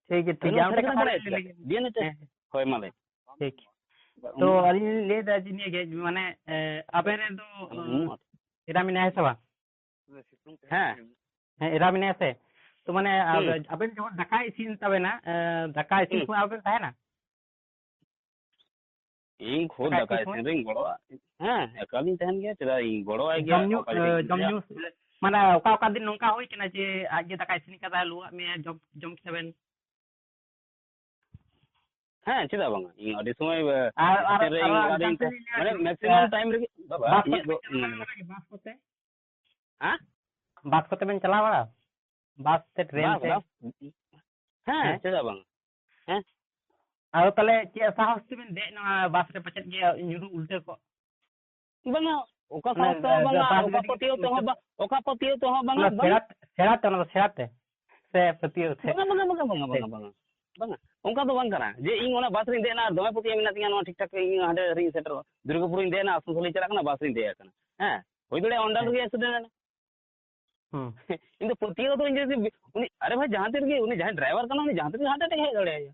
ᱴᱷᱤᱠ ᱜᱮ, ᱴᱷᱤᱠ ᱜᱮᱭᱟ, ᱟᱢ ᱴᱷᱮᱱ ᱠᱟᱛᱷᱟ ᱞᱟᱹᱭ ᱞᱮᱜᱮ᱾ ᱰᱤ ᱮᱱ ᱮ ᱴᱮᱥᱴ᱾ ᱦᱮᱸ, ᱦᱮᱸ᱾ ᱦᱳᱭ, ᱢᱟ ᱞᱟᱹᱭ᱾ ᱴᱷᱤᱠ᱾ ᱛᱚ, ᱩᱱᱟᱹᱜ ᱟᱹᱞᱤᱧ ᱞᱤᱧ ᱞᱟᱹᱭ ᱮᱫᱟ ᱡᱮ ᱱᱤᱭᱟᱹ ᱜᱮ, ᱢᱟᱱᱮ, ᱮ, ᱟᱵᱮᱱ ᱨᱮᱱ ᱫᱚ, ᱩᱱᱟᱹᱜ ᱮ, ᱮᱨᱟ ᱢᱮᱱᱟᱭᱟ ᱥᱮ ᱵᱟᱝ? ᱦᱮᱸ᱾ ᱦᱮᱸ, ᱮᱨᱟ ᱢᱮᱱᱟᱭᱟ ᱥᱮ? ᱛᱚ, ᱢᱟᱱᱮ, ᱦᱩᱸ᱾ ᱟᱵᱮᱱ ᱡᱚᱠᱷᱚᱱ ᱫᱟᱠᱟ ᱤᱥᱤᱱ ᱛᱟᱵᱮᱱᱟ, ᱮ, ᱫᱟᱠᱟ ᱤᱥᱤᱱ ᱦᱩᱸ᱾ ᱥᱚᱢᱚᱭ ᱟᱵᱮᱱ ᱛᱟᱦᱮᱱᱟ? ᱤᱧ ᱠᱷᱩᱫ ᱫᱟᱠᱟ ᱫᱟᱠᱟ ᱤᱥᱤᱱ ᱤᱥᱤᱱ ᱥᱚᱢᱚᱭ? ᱨᱤᱧ ᱜᱚᱲᱚᱣᱟᱜ, ᱦᱮᱸ, ᱮᱠᱟᱞᱤᱧ ᱛᱟᱦᱮᱱ ᱜᱮᱭᱟ, ᱪᱮᱫᱟᱜ ᱤᱧ ᱜᱚᱲᱚᱣᱟᱭ ᱜᱮᱭᱟ, ᱡᱚᱢ ᱧᱩ, ᱚᱠᱟ ᱮ, ᱡᱚᱠᱷᱚᱡ ᱤᱧ ᱡᱚᱢ ᱞᱟᱹᱭᱟ᱾ ᱧᱩ, ᱢᱟᱱᱮ, ᱚᱠᱟ ᱚᱠᱟ ᱫᱤᱱ ᱱᱚᱝᱠᱟ ᱦᱩᱭ ᱠᱟᱱᱟ ᱡᱮ ᱟᱡ ᱜᱮ ᱫᱟᱠᱟ ᱤᱥᱤᱱ ᱠᱟᱫᱟᱭ, ᱞᱩᱣᱟᱜ ᱢᱮᱭᱟ, ᱡᱚᱢ, ᱡᱚᱢ ᱠᱮᱫᱟ ᱵᱮᱱ? ᱦᱮᱸ, ᱪᱮᱫᱟᱜ ᱵᱟᱝᱟ? ᱤᱧ ᱟᱹᱰᱤ ᱥᱚᱢᱚᱭ, ᱮ, ᱟᱨ, ᱟᱨ, ᱠᱤᱪᱮᱱ ᱨᱮ ᱟᱨ, ᱤᱧ ᱟᱨ ᱚᱲᱟᱜ ᱨᱮᱧ ᱡᱟᱦᱟᱸ ᱛᱟᱦᱮᱸ-, ᱛᱤᱱᱟᱹᱜ ᱧᱮᱞ ᱢᱟᱱᱮ, ᱠᱚ, ᱢᱮᱠᱥᱤᱢᱟᱢ ᱮ, ᱴᱟᱭᱤᱢ ᱨᱮᱜᱮ, ᱵᱟᱵᱟ, ᱵᱟᱥ ᱤᱧᱟᱹᱜ ᱠᱚᱛᱮ ᱫᱚ, ᱵᱮᱱ ᱪᱟᱞᱟᱣ ᱵᱟᱲᱟ ᱟᱠᱟᱱᱟ ᱠᱤ? ᱵᱟᱥ ᱠᱚᱛᱮ? ᱦᱮᱸ? ᱵᱟᱥ ᱠᱚᱛᱮ ᱵᱮᱱ ᱪᱟᱞᱟᱣ ᱵᱟᱲᱟ? ᱵᱟᱥ ᱛᱮ, ᱴᱨᱮᱱ ᱵᱟᱥ, ᱛᱮ? ᱵᱟᱥ᱾ ᱦᱮᱸ, ᱦᱮᱸ? ᱪᱮᱫᱟᱜ ᱵᱟᱝ? ᱦᱮᱸ? ᱟᱫᱚ ᱛᱟᱦᱞᱮ ᱪᱮᱫ ᱥᱟᱦᱚᱥ ᱛᱮᱵᱮᱱ ᱫᱮᱡ ᱮᱱᱟ ᱵᱟᱥ ᱨᱮ, ᱯᱟᱪᱮᱫ ᱜᱮ ᱧᱩᱨᱩ ᱩᱞᱴᱟᱹ ᱠᱚᱜ? ᱵᱟᱝᱟ, ᱚᱠᱟ ᱢᱟᱱᱮ, ᱥᱟᱦᱚᱥ ᱛᱮᱦᱚᱸ ᱮ, ᱵᱟᱝᱟ, ᱵᱟᱥ ᱚᱠᱟ ᱨᱮᱜᱮ ᱯᱟᱹᱛᱭᱟᱹᱣ ᱛᱮᱦᱚᱸ ᱩᱞᱴᱟᱹ ᱵᱟ-, ᱚᱠᱟ ᱯᱟᱹᱛᱭᱟᱹᱣ ᱛᱮᱦᱚᱸ ᱵᱟᱝᱟ, ᱚᱱᱟ ᱵᱟᱝᱟ᱾ ᱥᱮᱬᱟ, ᱥᱮᱬᱟ ᱛᱮ, ᱚᱱᱟ ᱫᱚ ᱥᱮᱬᱟ ᱛᱮ? ᱥᱮ ᱯᱟᱹᱛᱭᱟᱹᱣ ᱛᱮ? ᱵᱟᱝᱟ, ᱵᱟᱝᱟ, ᱵᱟᱝᱟ, ᱵᱟᱝᱟ, ᱵᱟᱝᱟ᱾ ᱵᱟᱝᱟ, ᱚᱱᱠᱟ ᱫᱚ ᱵᱟᱝ ᱠᱟᱱᱟ ᱡᱮ ᱤᱧ ᱚᱱᱟ ᱵᱟᱥ ᱨᱤᱧ ᱫᱮᱡ ᱮᱱᱟ ᱟᱨ ᱫᱚᱢᱮ ᱯᱟᱹᱛᱭᱟᱹᱣ ᱢᱮᱱᱟᱜ ᱛᱤᱧᱟ ᱱᱚᱣᱟ ᱴᱷᱤᱠ ᱴᱷᱟᱠ ᱤᱧ ᱦᱟᱸᱰᱮ ᱫᱷᱟᱹᱨᱤᱡ ᱤᱧ ᱥᱮᱴᱮᱨᱚᱜᱼᱟ᱾ ᱫᱩᱨᱜᱟᱯᱩᱨᱤᱧ ᱫᱮᱡ ᱮᱱᱟ, ᱟᱥᱟᱱᱥᱳᱞᱤᱧ ᱪᱟᱞᱟᱜ ᱠᱟᱱᱟ, ᱵᱟᱥ ᱨᱤᱧ ᱫᱮᱡ ᱟᱠᱟᱱᱟ᱾ ᱦᱮᱸ, ᱦᱩᱭ ᱫᱟᱲᱮᱭᱟᱜᱼᱟ ᱚᱱᱰᱟᱞ ᱦᱮᱸ᱾ ᱨᱮᱜᱮ ᱮᱠᱥᱤᱰᱮᱱᱴ ᱮᱱᱟ᱾ ᱦᱩᱸ᱾ ᱤᱧ ᱫᱚ ᱯᱟᱹᱛᱭᱟᱹᱣ ᱫᱚ ᱤᱧ ᱡᱩᱫᱤ ᱩᱱᱤ, ᱟᱨᱮ ᱵᱷᱟᱭ, ᱡᱟᱦᱟᱸ ᱛᱤ ᱨᱮᱜᱮ ᱩᱱᱤ ᱡᱟᱦᱟᱸᱭ ᱰᱨᱟᱭᱵᱷᱟᱨ ᱠᱟᱱᱟ, ᱩᱱᱤ ᱡᱟᱦᱟᱸ ᱛᱤ ᱨᱮᱜᱮ ᱦᱟᱨᱴ ᱮᱴᱮᱠ ᱦᱮᱡ ᱫᱟᱲᱮᱭᱟᱭᱟ᱾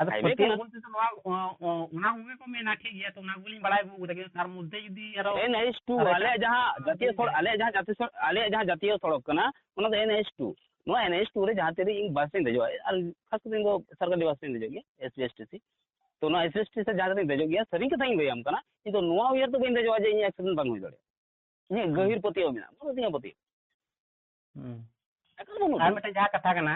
ᱟᱫᱚ highway ᱯᱟᱹᱛᱭᱟᱹᱣ ᱠᱟᱱᱟ᱾ ᱵᱚᱞᱛᱮ ᱫᱚ ᱱᱚᱣᱟ, ᱚ, ᱚ, ᱚᱱᱟ ᱠᱚᱜᱮ ᱠᱚ ᱢᱮᱱᱟ, ᱴᱷᱤᱠ ᱜᱮᱭᱟ, ᱛᱚ ᱚᱱᱟ ᱠᱚᱜᱮᱞᱤᱧ ᱵᱟᱲᱟᱭ ᱟᱹᱜᱩ ᱠᱟᱫᱟ, ᱠᱤᱱᱛᱩ ᱛᱟᱨ ᱢᱚᱫᱽᱫᱷᱮ ᱡᱩᱫᱤ ᱟᱨᱚ ᱮᱱ ᱮᱭᱤᱪ ᱴᱩ, ᱟᱨᱚ ᱟᱞᱮᱭᱟᱜ ᱮᱴᱟᱜ ᱡᱟᱦᱟᱸ ᱡᱟᱹᱛᱤᱭᱚ ᱥᱚᱲ-, ᱟᱞᱮᱭᱟᱜ ᱡᱟᱦᱟᱸ ᱡᱟᱹᱛᱤᱭᱚ ᱥᱚᱲ-, ᱟᱞᱮᱭᱟᱜ ᱡᱟᱦᱟᱸ ᱡᱟᱹᱛᱤᱭᱚ ᱥᱚᱲᱚᱠ ᱠᱟᱱᱟ, ᱚᱱᱟ ᱫᱚ ᱮᱱ ᱮᱭᱤᱪ ᱴᱩ᱾ ᱱᱚᱣᱟ ᱮᱱ ᱮᱭᱤᱪ ᱴᱩ ᱨᱮ ᱡᱟᱦᱟᱸ ᱛᱤᱨᱮ ᱤᱧ ᱵᱟᱥ ᱨᱤᱧ ᱫᱮᱡᱚᱜᱼᱟ, ᱟᱨ ᱠᱷᱟᱥ ᱠᱟᱛᱮ ᱤᱧ ᱫᱚ ᱥᱚᱨᱠᱟᱨᱤ ᱵᱟᱥ ᱨᱤᱧ ᱫᱮᱡᱚᱜ ᱜᱮᱭᱟ, S T, S T C. ᱛᱚ, ᱱᱚᱣᱟ ᱮᱥ ᱴᱤ, ᱮᱥ ᱴᱤ ᱥᱮ ᱡᱟᱦᱟᱸ ᱛᱤᱨᱤᱧ ᱫᱮᱡᱚᱜ ᱜᱮᱭᱟ, ᱥᱟᱹᱨᱤ ᱠᱟᱛᱷᱟᱧ ᱞᱟᱹᱭᱟᱢ ᱠᱟᱱᱟ, ᱤᱧ ᱫᱚ ᱱᱚᱣᱟ ᱩᱭᱦᱟᱹᱨ ᱛᱮ ᱵᱟᱹᱧ ᱫᱮᱡᱚᱜᱼᱟ ᱡᱮ ᱤᱧᱟᱹᱜ ᱮᱠᱥᱤᱰᱮᱱᱴ ᱵᱟᱝ ᱦᱩᱭ ᱫᱟᱲᱮᱭᱟᱜᱼᱟ᱾ ᱤᱧᱟᱹᱜ ᱦᱩᱸ᱾ ᱜᱟᱹᱦᱤᱨ ᱯᱟᱹᱛᱭᱟᱹᱣ ᱢᱮᱱᱟᱜᱼᱟ, ᱵᱟᱹᱱᱩᱜ ᱛᱤᱧᱟᱹ ᱯᱟᱹᱛᱭᱟᱹᱣ᱾ ᱦᱩᱸ᱾ ᱮᱠᱟᱞ ᱵᱟᱹᱱᱩᱜ ᱟᱨ ᱛᱤᱧᱟᱹ᱾ ᱢᱤᱫᱴᱮᱱ ᱡᱟᱦᱟᱸ ᱠᱟᱛᱷᱟ ᱠᱟᱱᱟ,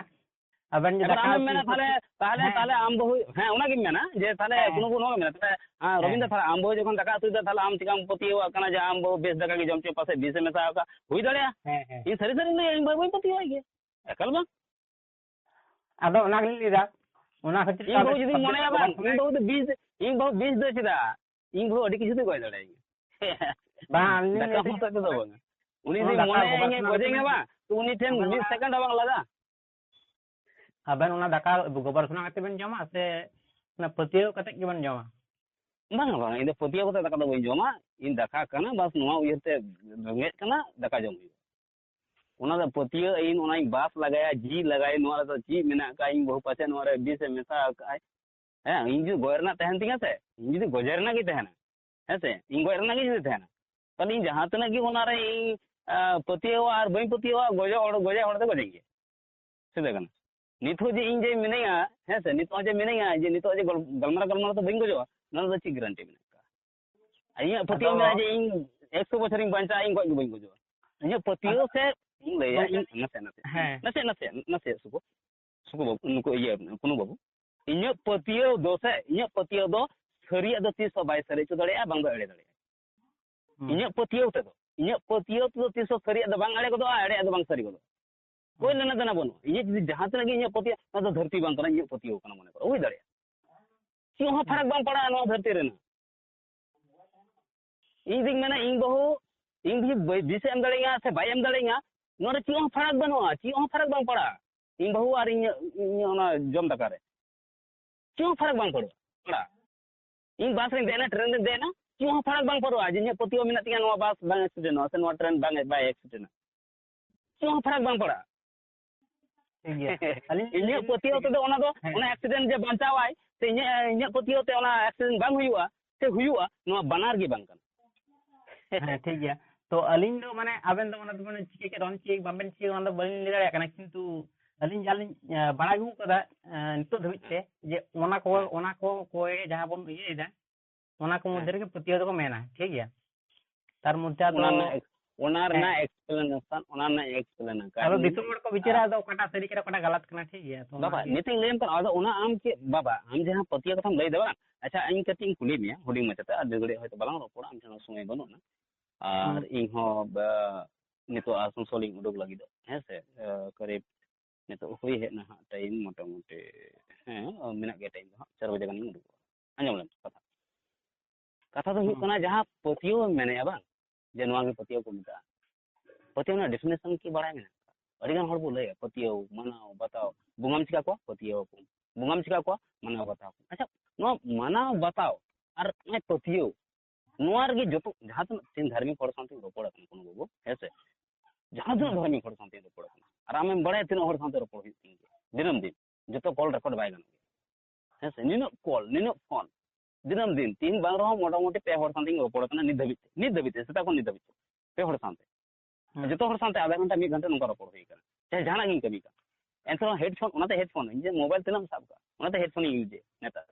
ᱟᱵᱮᱱ ᱡᱮ ᱮᱵᱟᱨ ᱫᱟᱠᱟ ᱟᱢᱮᱢ ᱩᱛᱩ ᱢᱮᱱᱟ, ᱛᱟᱦᱞᱮ, ᱛᱟᱦᱞᱮ, ᱦᱮᱸ, ᱛᱟᱦᱞᱮ ᱦᱮᱸ᱾ ᱟᱢ ᱵᱟᱹᱦᱩ, ᱦᱮᱸ, ᱚᱱᱟᱜᱤᱧ ᱢᱮᱱᱟ ᱡᱮ ᱛᱟᱦᱞᱮ ᱦᱮᱸ, ᱠᱩᱱᱩ ᱦᱮᱸ᱾ ᱠᱩᱱᱩ ᱦᱚᱲ ᱢᱮᱱᱟ, ᱛᱟᱦᱞᱮ, ᱦᱮᱸ, ᱨᱚᱵᱤᱱᱫᱟ, ᱦᱮᱸ᱾ ᱛᱟᱦᱞᱮ ᱟᱢ ᱵᱟᱹᱦᱩ ᱡᱚᱠᱷᱚᱱ ᱫᱟᱠᱟ ᱩᱛᱩᱭᱮᱫᱟ, ᱛᱟᱦᱞᱮ ᱟᱢ ᱪᱮᱠᱟᱢ ᱯᱟᱹᱛᱭᱟᱹᱣᱟᱜ ᱠᱟᱱᱟ ᱡᱮ ᱟᱢ ᱵᱟᱹᱦᱩ ᱵᱮᱥ ᱫᱟᱠᱟ ᱜᱮ ᱡᱚᱢ ᱦᱚᱪᱚᱭ ᱯᱟᱥᱮᱡ ᱵᱤᱥ ᱮ ᱢᱮᱥᱟ ᱟᱠᱟᱫ? ᱦᱩᱭ ᱫᱟᱲᱮᱭᱟᱜᱼᱟ᱾ ᱦᱮᱸ, ᱦᱮᱸ᱾ ᱤᱧ ᱥᱟᱹᱨᱤ ᱥᱟᱹᱨᱤᱧ ᱞᱟᱹᱭᱟ, ᱤᱧ ᱵᱟᱹᱦᱩ ᱵᱟᱹᱧ ᱯᱟᱹᱛᱭᱟᱹᱣᱟᱭ ᱜᱮᱭᱟ᱾ ᱮᱠᱟᱞ ᱵᱟᱝ᱾ ᱟᱫᱚ ᱚᱱᱟ ᱜᱮᱞᱤᱧ ᱞᱟᱹᱭᱫᱟ, ᱚᱱᱟ ᱠᱷᱟᱹᱛᱤᱨ ᱤᱧ ᱵᱟᱹᱦᱩ ᱡᱩᱫᱤᱧ ᱢᱚᱱᱮᱭᱟ, ᱵᱟᱝ, ᱤᱧ ᱵᱟᱹᱦᱩ ᱫᱚ ᱵᱤᱥ, ᱤᱧ ᱵᱟᱹᱦᱩ ᱵᱤᱥ ᱫᱚ ᱪᱮᱫᱟᱜ? ᱤᱧ ᱵᱟᱹᱦᱩ ᱟᱹᱰᱤ ᱠᱤᱪᱷᱩ ᱫᱚᱭ ᱜᱚᱡ ᱫᱟᱲᱮᱭᱟᱹᱧᱟ᱾ ᱵᱟᱝ, ᱟᱹᱞᱤᱧ ᱫᱟᱠᱟ ᱞᱟᱹᱭ ᱢᱚᱛᱚᱡ ᱛᱮᱫᱚ ᱵᱟᱝᱟ᱾ ᱩᱱᱤ ᱡᱩᱫᱤ ᱢᱚᱱᱮᱭᱟ ᱤᱧᱮ ᱜᱚᱡᱮᱧᱟ ᱵᱟᱝ, ᱛᱚ ᱩᱱᱤ ᱴᱷᱮᱱ ᱢᱤᱫ ᱥᱮᱠᱮᱱᱰ ᱦᱚᱸ ᱵᱟᱝ ᱞᱟᱜᱟᱜᱼᱟ᱾ ᱟᱵᱮᱱ ᱚᱱᱟ ᱫᱟᱠᱟ ᱜᱚᱵᱚᱨ ᱥᱟᱱᱟ ᱠᱟᱛᱮ ᱵᱮᱱ ᱡᱚᱢᱟ ᱥᱮ ᱚᱱᱟ ᱯᱟᱹᱛᱭᱟᱹᱣ ᱠᱟᱛᱮ ᱜᱮᱵᱮᱱ ᱡᱚᱢᱟ? ᱵᱟᱝᱟ, ᱵᱟᱝᱟ, ᱤᱧ ᱫᱚ ᱯᱟᱹᱛᱭᱟᱹᱣ ᱠᱟᱛᱮ ᱫᱟᱠᱟ ᱫᱚ ᱵᱟᱹᱧ ᱡᱚᱢᱟ᱾ ᱤᱧ ᱫᱟᱠᱟ ᱠᱟᱱᱟ, ᱵᱟᱥ ᱱᱚᱣᱟ ᱩᱭᱦᱟᱹᱨ ᱛᱮ ᱨᱮᱸᱜᱮᱡ ᱠᱟᱱᱟ, ᱫᱟᱠᱟ ᱡᱚᱢ ᱦᱩᱭᱩᱜᱼᱟ᱾ ᱚᱱᱟ ᱫᱚ ᱯᱟᱹᱛᱭᱟᱹᱣ ᱟᱹᱧ, ᱚᱱᱟᱧ ᱵᱟᱥ ᱞᱟᱜᱟᱭᱟ, ᱡᱤ ᱞᱟᱜᱟᱭ, ᱱᱚᱣᱟ ᱨᱮᱫᱚ ᱪᱮᱫ ᱢᱮᱱᱟᱜ ᱠᱟᱜᱼᱟ, ᱤᱧ ᱵᱟᱹᱦᱩ ᱯᱟᱪᱮ ᱱᱚᱣᱟ ᱨᱮ ᱵᱤᱥ ᱮ ᱢᱮᱥᱟ ᱟᱠᱟᱫᱼᱟᱭ᱾ ᱦᱮᱸ, ᱤᱧ ᱡᱩᱫᱤ ᱜᱚᱡ ᱨᱮᱱᱟᱜ ᱛᱟᱦᱮᱱ ᱛᱤᱧᱟ ᱥᱮ, ᱤᱧ ᱡᱩᱫᱤ ᱜᱚᱡᱮ ᱨᱮᱱᱟᱜ ᱜᱮ ᱛᱟᱦᱮᱱᱟ, ᱦᱮᱸ ᱥᱮ, ᱤᱧ ᱜᱚᱡ ᱨᱮᱱᱟᱜ ᱜᱮ ᱡᱩᱫᱤ ᱛᱟᱦᱮᱱᱟ, ᱛᱟᱦᱞᱮ ᱤᱧ ᱡᱟᱦᱟᱸ ᱛᱤᱱᱟᱹᱜ ᱜᱮ ᱚᱱᱟ ᱨᱮ ᱤᱧ, ᱟ, ᱯᱟᱹᱛᱭᱟᱹᱣᱟ ᱟᱨ ᱵᱟᱹᱧ ᱯᱟᱹᱛᱭᱟᱹᱣᱟ, ᱜᱚᱡᱚᱜ ᱦᱚᱲ, ᱜᱚᱡᱮ ᱦᱚᱲ ᱫᱚ ᱜᱚᱡᱮᱧ ᱜᱮ᱾ ᱥᱮ ᱠᱟᱱᱟ? ᱱᱤᱛ ᱦᱚᱸ ᱡᱮ ᱤᱧ ᱡᱮ ᱢᱤᱱᱟᱹᱧᱟ, ᱦᱮᱸ ᱥᱮ, ᱱᱤᱛᱚᱜ ᱡᱮ ᱢᱤᱱᱟᱹᱧᱟ, ᱡᱮ ᱱᱤᱛᱚᱜ ᱡᱮ ᱜᱚᱞ-, ᱜᱟᱞᱢᱟᱨᱟᱣ, ᱜᱟᱞᱢᱟᱨᱟᱣ ᱛᱮ ᱵᱟᱹᱧ ᱜᱚᱡᱚᱜᱼᱟ, ᱚᱱᱟ ᱨᱮᱫᱚ ᱪᱮᱫ ᱜᱮᱨᱮᱱᱴᱤ ᱢᱮᱱᱟᱜ ᱠᱟᱜᱼᱟ? ᱤᱧᱟᱹᱜ ᱯᱟᱹᱛᱭᱟᱹᱣ ᱟᱫᱚ ᱢᱮᱱᱟᱜᱼᱟ ᱡᱮ ᱤᱧ ᱮᱠᱥᱚ ᱵᱚᱪᱷᱚᱨᱤᱧ ᱵᱟᱧᱪᱟᱜᱼᱟ, ᱤᱧ ᱜᱚᱡ ᱜᱮ ᱵᱟᱹᱧ ᱜᱚᱡᱚᱜᱼᱟ᱾ ᱤᱧᱟᱹᱜ ᱯᱟᱹᱛᱭᱟᱹᱣ ᱟᱫᱚ ᱥᱮ ᱤᱧ ᱞᱟᱹᱭᱟ, ᱜᱚᱢᱠᱮ, ᱤᱧ ᱱᱟᱥᱮ, ᱱᱟᱥᱮ, ᱦᱮᱸ᱾ ᱱᱟᱥᱮ, ᱱᱟᱥᱮ, ᱱᱟᱥᱮ, ᱥᱩᱠᱩ, ᱥᱩᱠᱩ ᱵᱟᱹᱵᱩ, ᱱᱩᱠᱩ ᱤᱭᱟᱹ, ᱠᱩᱱᱩ ᱵᱟᱹᱵᱩ, ᱤᱧᱟᱹᱜ ᱯᱟᱹᱛᱭᱟᱹᱣ ᱫᱚ ᱥᱮ, ᱤᱧᱟᱹᱜ ᱯᱟᱹᱛᱭᱟᱹᱣ ᱫᱚ ᱥᱟᱹᱨᱤᱭᱟᱜ ᱫᱚ ᱛᱤᱥ ᱦᱚᱸ ᱵᱟᱭ ᱥᱟᱹᱨᱤ ᱦᱚᱪᱚ ᱫᱟᱲᱮᱭᱟᱜᱼᱟ, ᱵᱟᱝ ᱫᱚ ᱮᱲᱮ ᱫᱟᱲᱮᱭᱟᱜᱼᱟ᱾ ᱦᱩᱸ᱾ ᱤᱧᱟᱹᱜ ᱯᱟᱹᱛᱭᱟᱹᱣ ᱛᱮᱫᱚ, ᱤᱧᱟᱹᱜ ᱯᱟᱹᱛᱭᱟᱹᱣ ᱛᱮᱫᱚ ᱛᱤᱥ ᱦᱚᱸ ᱥᱟᱹᱨᱤᱭᱟᱜ ᱫᱚ ᱵᱟᱝ ᱮᱲᱮ ᱜᱚᱫᱚᱜᱼᱟ, ᱮᱲᱮᱭᱟᱜ ᱫᱚ ᱵᱟᱝ ᱥᱟᱹᱨᱤ ᱜᱚᱫᱚᱜᱼᱟ᱾ ᱠᱳᱭ ᱞᱮᱱᱟ ᱫᱮᱱᱟ ᱵᱟᱹᱱᱩᱜᱼᱟ᱾ ᱤᱧᱟᱹᱜ ᱡᱩᱫᱤ ᱡᱟᱦᱟᱸ ᱛᱤᱱᱟᱹᱜ ᱜᱮ ᱤᱧᱟᱹᱜ ᱯᱟᱹᱛᱭᱟᱹᱣ, ᱱᱚᱣᱟ ᱫᱚ ᱫᱷᱟᱹᱨᱛᱤ ᱵᱟᱝ ᱠᱟᱱᱟ, ᱤᱧᱟᱹᱜ ᱯᱟᱹᱛᱭᱟᱹᱣ ᱠᱟᱱᱟ ᱢᱚᱱᱮ ᱠᱚᱨᱚ, ᱦᱩᱭ ᱫᱟᱲᱮᱭᱟᱜᱼᱟ᱾ ᱪᱮᱫ ᱦᱚᱸ ᱯᱷᱟᱨᱟᱠ ᱵᱟᱝ ᱯᱟᱲᱟᱜᱼᱟ ᱱᱚᱣᱟ ᱫᱷᱟᱹᱨᱛᱤ ᱨᱮᱱᱟᱜ᱾ ᱤᱧ ᱫᱩᱧ ᱢᱮᱱᱟ, ᱤᱧ ᱵᱟᱹᱦᱩ, ᱤᱧ ᱵᱟᱹᱦᱩ ᱵᱤᱥ ᱮ ᱮᱢ ᱫᱟᱲᱮᱭᱟᱹᱧᱟ ᱥᱮ ᱵᱟᱭ ᱮᱢ ᱫᱟᱲᱮᱭᱟᱹᱧᱟ, ᱱᱚᱣᱟ ᱨᱮ ᱪᱮᱫ ᱦᱚᱸ ᱯᱷᱟᱨᱟᱠ ᱵᱟᱹᱱᱩᱜᱼᱟ, ᱪᱮᱫ ᱦᱚᱸ ᱯᱷᱟᱨᱟᱠ ᱵᱟᱝ ᱯᱟᱲᱟᱜᱼᱟ᱾ ᱤᱧ ᱵᱟᱹᱦᱩ ᱟᱨ ᱤᱧᱟᱹᱜ, ᱤᱧᱟᱹᱜ ᱚᱱᱟ ᱡᱚᱢ ᱫᱟᱠᱟ ᱨᱮ ᱪᱮᱫ ᱦᱚᱸ ᱯᱷᱟᱨᱟᱠ ᱵᱟᱝ ᱯᱟᱲᱟᱜᱼᱟ᱾ ᱤᱧ ᱵᱟᱥ ᱨᱤᱧ ᱫᱮᱡ ᱮᱱᱟ, ᱴᱨᱮᱱ ᱨᱤᱧ ᱫᱮᱡ ᱮᱱᱟ, ᱪᱮᱫ ᱦᱚᱸ ᱯᱷᱟᱨᱟᱠ ᱵᱟᱝ ᱯᱟᱲᱟᱜᱼᱟ ᱡᱮ ᱤᱧᱟᱹᱜ ᱯᱟᱹᱛᱭᱟᱹᱣ ᱢᱮᱱᱟᱜ ᱛᱤᱧᱟ ᱱᱚᱣᱟ ᱵᱟᱥ ᱵᱟᱝ ᱮᱠᱥᱤᱰᱮᱱᱴᱚᱜᱼᱟ ᱥᱮ ᱱᱚᱣᱟ ᱴᱨᱮᱱ ᱵᱟᱝ, ᱵᱟᱭ ᱮᱠᱥᱤᱰᱮᱱᱴᱟ᱾ ᱪᱮᱫ ᱦᱚᱸ ᱯᱷᱟᱨᱟᱠ ᱵᱟᱝ ᱯᱟᱲᱟᱜᱼᱟ᱾ ᱴᱷᱤᱠ ᱜᱮᱭᱟ᱾ ᱟᱹᱞᱤᱧ ᱤᱧᱟᱹᱜ ᱯᱟᱹᱛᱭᱟᱹᱣ ᱛᱮᱫᱚ ᱚᱱᱟ ᱫᱚ, ᱦᱮᱸ᱾ ᱚᱱᱟ ᱮᱠᱥᱤᱰᱮᱱᱴ ᱡᱮ ᱵᱟᱧᱪᱟᱣᱟᱭ ᱥᱮ ᱤᱧᱟᱹᱜ, ᱤᱧᱟᱹᱜ ᱯᱟᱹᱛᱭᱟᱹᱣ ᱛᱮ ᱚᱱᱟ ᱮᱠᱥᱤᱰᱮᱱᱴ ᱵᱟᱝ ᱦᱩᱭᱩᱜᱼᱟ ᱥᱮ ᱦᱩᱭᱩᱜᱼᱟ, ᱱᱚᱣᱟ ᱵᱟᱱᱟᱨ ᱜᱮ ᱵᱟᱝ ᱠᱟᱱᱟ᱾ ᱦᱮᱸ, ᱴᱷᱤᱠ ᱜᱮᱭᱟ᱾ ᱛᱚ ᱟᱹᱞᱤᱧ ᱫᱚ ᱢᱟᱱᱮ ᱟᱵᱮᱱ ᱫᱚ ᱚᱱᱟ ᱫᱚᱵᱮᱱ ᱪᱤᱠᱟᱹ ᱠᱮᱫ, ᱵᱟᱝ ᱪᱤᱠᱟᱹ, ᱵᱟᱵᱮᱱ ᱪᱤᱠᱟᱹ, ᱚᱱᱟ ᱫᱚ ᱵᱟᱹᱞᱤᱧ ᱞᱟᱹᱭ ᱫᱟᱲᱮᱭᱟᱜ ᱠᱟᱱᱟ, ᱠᱤᱱᱛᱩ ᱟᱹᱞᱤᱧ ᱡᱟᱦᱟᱸ ᱞᱤᱧ, ᱮ, ᱵᱟᱲᱟᱭ ᱟᱹᱜᱩ ᱠᱟᱫᱟ, ᱮ, ᱱᱤᱛᱚᱜ ᱫᱷᱟᱹᱵᱤᱡ ᱛᱮ, ᱡᱮ ᱚᱱᱟ ᱠᱚ, ᱦᱮᱸ᱾ ᱚᱱᱟ ᱠᱚ ᱠᱚᱭᱮ ᱡᱟᱦᱟᱸ ᱵᱚᱱ ᱤᱭᱟᱹᱭᱮᱫᱟ, ᱚᱱᱟ ᱠᱚ ᱢᱚᱫᱽᱫᱷᱮ ᱦᱮᱸ᱾ ᱨᱮᱜᱮ ᱯᱟᱹᱛᱭᱟᱹᱣ ᱫᱚᱠᱚ ᱢᱮᱱᱟ, ᱴᱷᱤᱠ ᱜᱮᱭᱟ? ᱛᱟᱨ ᱢᱚᱫᱽᱫᱷᱮ ᱟᱫᱚ ᱚᱱᱟ ᱨᱮᱱᱟᱜ ᱮᱠᱥ-, ᱚᱱᱟ ᱦᱮᱸ᱾ ᱨᱮᱱᱟᱜ explanation, ᱚᱱᱟ ᱨᱮᱱᱟᱜ explanation ᱟᱫᱚ ᱠᱟᱹᱦᱱᱤ, ᱫᱤᱥᱚᱢ ᱦᱚᱲ ᱠᱚ ᱵᱤᱪᱟᱹᱨᱟ, ᱟᱨ ᱟᱫᱚ ᱚᱠᱟᱴᱟᱜ ᱥᱟᱹᱨᱤ ᱠᱟᱱᱟ, ᱚᱠᱟᱴᱟᱜ ᱜᱟᱞᱟᱛ ᱠᱟᱱᱟ, ᱴᱷᱤᱠ ᱜᱮᱭᱟ? ᱛᱚ ᱵᱟᱵᱟ, ᱚᱱᱟᱜᱮ᱾ ᱱᱤᱛᱚᱜ ᱤᱧ ᱞᱟᱹᱭᱟᱢ ᱠᱟᱱᱟ, ᱟᱫᱚ ᱚᱱᱟ ᱟᱢ ᱪᱮᱫ, ᱵᱟᱵᱟ, ᱟᱢ ᱡᱟᱦᱟᱸ ᱯᱟᱹᱛᱭᱟᱹᱣ ᱠᱟᱛᱷᱟᱢ ᱞᱟᱹᱭ ᱮᱫᱟ ᱵᱟᱝ? ᱟᱪᱪᱷᱟ, ᱤᱧ ᱠᱟᱹᱴᱤᱡ ᱤᱧ ᱠᱩᱞᱤ ᱢᱮᱭᱟ, ᱦᱩᱰᱤᱧ ᱢᱟᱪᱷᱟᱛᱮ, ᱟᱨ ᱰᱮᱲ ᱜᱷᱟᱹᱲᱤᱡ ᱦᱚᱭᱛᱳ ᱵᱟᱞᱟᱝ ᱨᱚᱯᱚᱲᱟ, ᱟᱢ ᱴᱷᱮᱱ ᱦᱚᱸ ᱥᱚᱢᱚᱭ ᱵᱟᱹᱱᱩᱜᱼᱟ᱾ ᱟᱨ ᱦᱩᱸ᱾ ᱤᱧ ᱦᱚᱸ, ᱵᱟ, ᱱᱤᱛᱚᱜ ᱟᱥᱟᱱᱥᱳᱞ ᱤᱧ ᱩᱰᱩᱠ ᱞᱟᱹᱜᱤᱫᱚᱜ, ᱦᱮᱸ ᱥᱮ? ᱮ, ᱠᱟᱨᱤᱵ ᱱᱤᱛᱚᱜ ᱦᱩᱭ ᱦᱮᱡ ᱮᱱᱟ ᱦᱟᱸᱜ ᱴᱟᱭᱤᱢ ᱢᱚᱴᱟᱢᱩᱴᱤ᱾ ᱦᱮᱸ, ᱢᱮᱱᱟᱜ ᱜᱮᱭᱟ ᱴᱟᱭᱤᱢ ᱫᱚ ᱦᱟᱸᱜ, ᱪᱟᱨ ᱵᱟᱡᱮ ᱜᱟᱱᱤᱧ ᱩᱰᱩᱠᱚᱜᱼᱟ᱾ ᱟᱸᱡᱚᱢ ᱞᱮᱢ ᱠᱟᱛᱷᱟ᱾ ᱠᱟᱛᱷᱟ ᱫᱚ ᱦᱩᱭᱩᱜ ᱠᱟᱱᱟ, ᱡᱟᱦᱟᱸ ᱯᱟᱹᱛᱭᱟᱹᱣ ᱮᱢ ᱢᱮᱱᱮᱜᱼᱟ ᱵᱟᱝ, ᱡᱮ ᱱᱚᱣᱟ ᱜᱮ ᱯᱟᱹᱛᱭᱟᱹᱣ ᱠᱚ ᱢᱮᱛᱟᱜᱼᱟ, ᱯᱟᱹᱛᱭᱟᱹᱣ ᱨᱮᱱᱟᱜ ᱰᱮᱯᱷᱤᱱᱮᱥᱚᱱ ᱠᱤ ᱵᱟᱲᱟᱭ ᱢᱮᱱᱟᱜᱼᱟ? ᱟᱹᱰᱤ ᱜᱟᱱ ᱦᱚᱲ ᱵᱚ ᱞᱟᱹᱭᱟ, ᱯᱟᱹᱛᱭᱟᱹᱣ, ᱢᱟᱱᱟᱣ ᱵᱟᱛᱟᱣ, ᱵᱚᱸᱜᱟᱢ ᱪᱤᱠᱟ ᱠᱚᱣᱟ, ᱯᱟᱹᱛᱭᱟᱹᱣ ᱟᱠᱚ, ᱵᱚᱸᱜᱟᱢ ᱪᱤᱠᱟ ᱠᱚᱣᱟ, ᱢᱟᱱᱟᱣ ᱵᱟᱛᱟᱣ ᱟᱠᱚ᱾ ᱟᱪᱪᱷᱟ, ᱱᱚᱣᱟ ᱢᱟᱱᱟᱣ ᱵᱟᱛᱟᱣ ᱟᱨ ᱱᱚᱜᱼᱚᱭ ᱯᱟᱹᱛᱭᱟᱹᱣ, ᱱᱚᱣᱟ ᱨᱮᱜᱮ ᱡᱚᱛᱚ, ᱡᱟᱦᱟᱸ ᱛᱤᱱᱟᱹᱜ ᱛᱤᱱ ᱫᱷᱟᱨᱢᱤᱠ ᱦᱚᱲ ᱥᱟᱶᱛᱮᱧ ᱨᱚᱯᱚᱲ ᱟᱠᱟᱱᱟ ᱠᱳᱱᱳ ᱵᱟᱹᱵᱩ, ᱦᱮᱸ ᱥᱮ, ᱡᱟᱦᱟᱸ ᱛᱤᱱᱟᱹᱜ ᱫᱷᱟᱨᱢᱤᱠ ᱦᱚᱲ ᱥᱟᱶᱛᱮᱧ ᱨᱚᱯᱚᱲ ᱟᱠᱟᱱᱟ, ᱟᱨ ᱟᱢᱮᱢ ᱵᱟᱲᱟᱭᱟ ᱛᱤᱱᱟᱹᱜ ᱦᱚᱲ ᱥᱟᱶᱛᱮ ᱨᱚᱯᱚᱲ ᱦᱩᱭᱩᱜ ᱛᱤᱧ ᱜᱮᱭᱟ ᱫᱤᱱᱟᱹᱢ ᱫᱤᱱ, ᱡᱚᱛᱚ ᱠᱚᱞ ᱨᱮᱠᱚᱨᱰ ᱵᱟᱭ ᱜᱟᱱᱚᱜ ᱜᱮᱭᱟ, ᱦᱮᱸ ᱥᱮ, ᱱᱤᱱᱟᱹᱜ ᱠᱚᱞ, ᱱᱤᱱᱟᱹᱜ ᱯᱷᱳᱱ, ᱫᱤᱱᱟᱹᱢ ᱫᱤᱱ, ᱛᱤᱦᱤᱧ ᱵᱟᱝ ᱨᱮᱦᱚᱸ ᱢᱚᱴᱟᱢᱩᱴᱤ ᱯᱮ ᱦᱚᱲ ᱥᱟᱶᱛᱮᱧ ᱨᱚᱯᱚᱲ ᱠᱟᱱᱟ ᱱᱤᱛ ᱫᱷᱟᱹᱵᱤᱡ ᱛᱮ, ᱱᱤᱛ ᱫᱷᱟᱹᱵᱤᱡ ᱛᱮ, ᱥᱮᱛᱟᱜ ᱠᱷᱚᱱ ᱱᱤᱛ ᱫᱷᱟᱹᱵᱤᱡ ᱛᱮ, ᱯᱮ ᱦᱚᱲ ᱥᱟᱶᱛᱮ᱾ ᱦᱮᱸ᱾ ᱡᱚᱛᱚ ᱦᱚᱲ ᱥᱟᱶᱛᱮ ᱟᱫᱷᱟ ᱜᱷᱚᱱᱴᱟ, ᱢᱤᱫ ᱜᱷᱚᱱᱴᱟ ᱱᱚᱝᱠᱟ ᱨᱚᱯᱚᱲ ᱦᱩᱭ ᱠᱟᱱᱟ, ᱪᱟᱦᱮ ᱡᱟᱦᱟᱱᱟᱜ ᱜᱤᱧ ᱠᱟᱹᱢᱤ ᱠᱟᱱ᱾ ᱮᱱᱛᱮ ᱨᱮᱦᱚᱸ ᱦᱮᱰᱯᱷᱳᱱ, ᱚᱱᱟᱛᱮ ᱦᱮᱰᱯᱷᱳᱱ, ᱤᱧ ᱡᱮ ᱢᱳᱵᱟᱭᱤᱞ ᱛᱤᱱᱟᱹᱜ ᱮᱢ ᱥᱟᱵ ᱠᱟᱜᱼᱟ, ᱚᱱᱟᱛᱮ ᱦᱮᱰᱯᱷᱳᱱᱤᱧ ᱤᱭᱩᱡᱮᱫ ᱱᱮᱛᱟᱨ᱾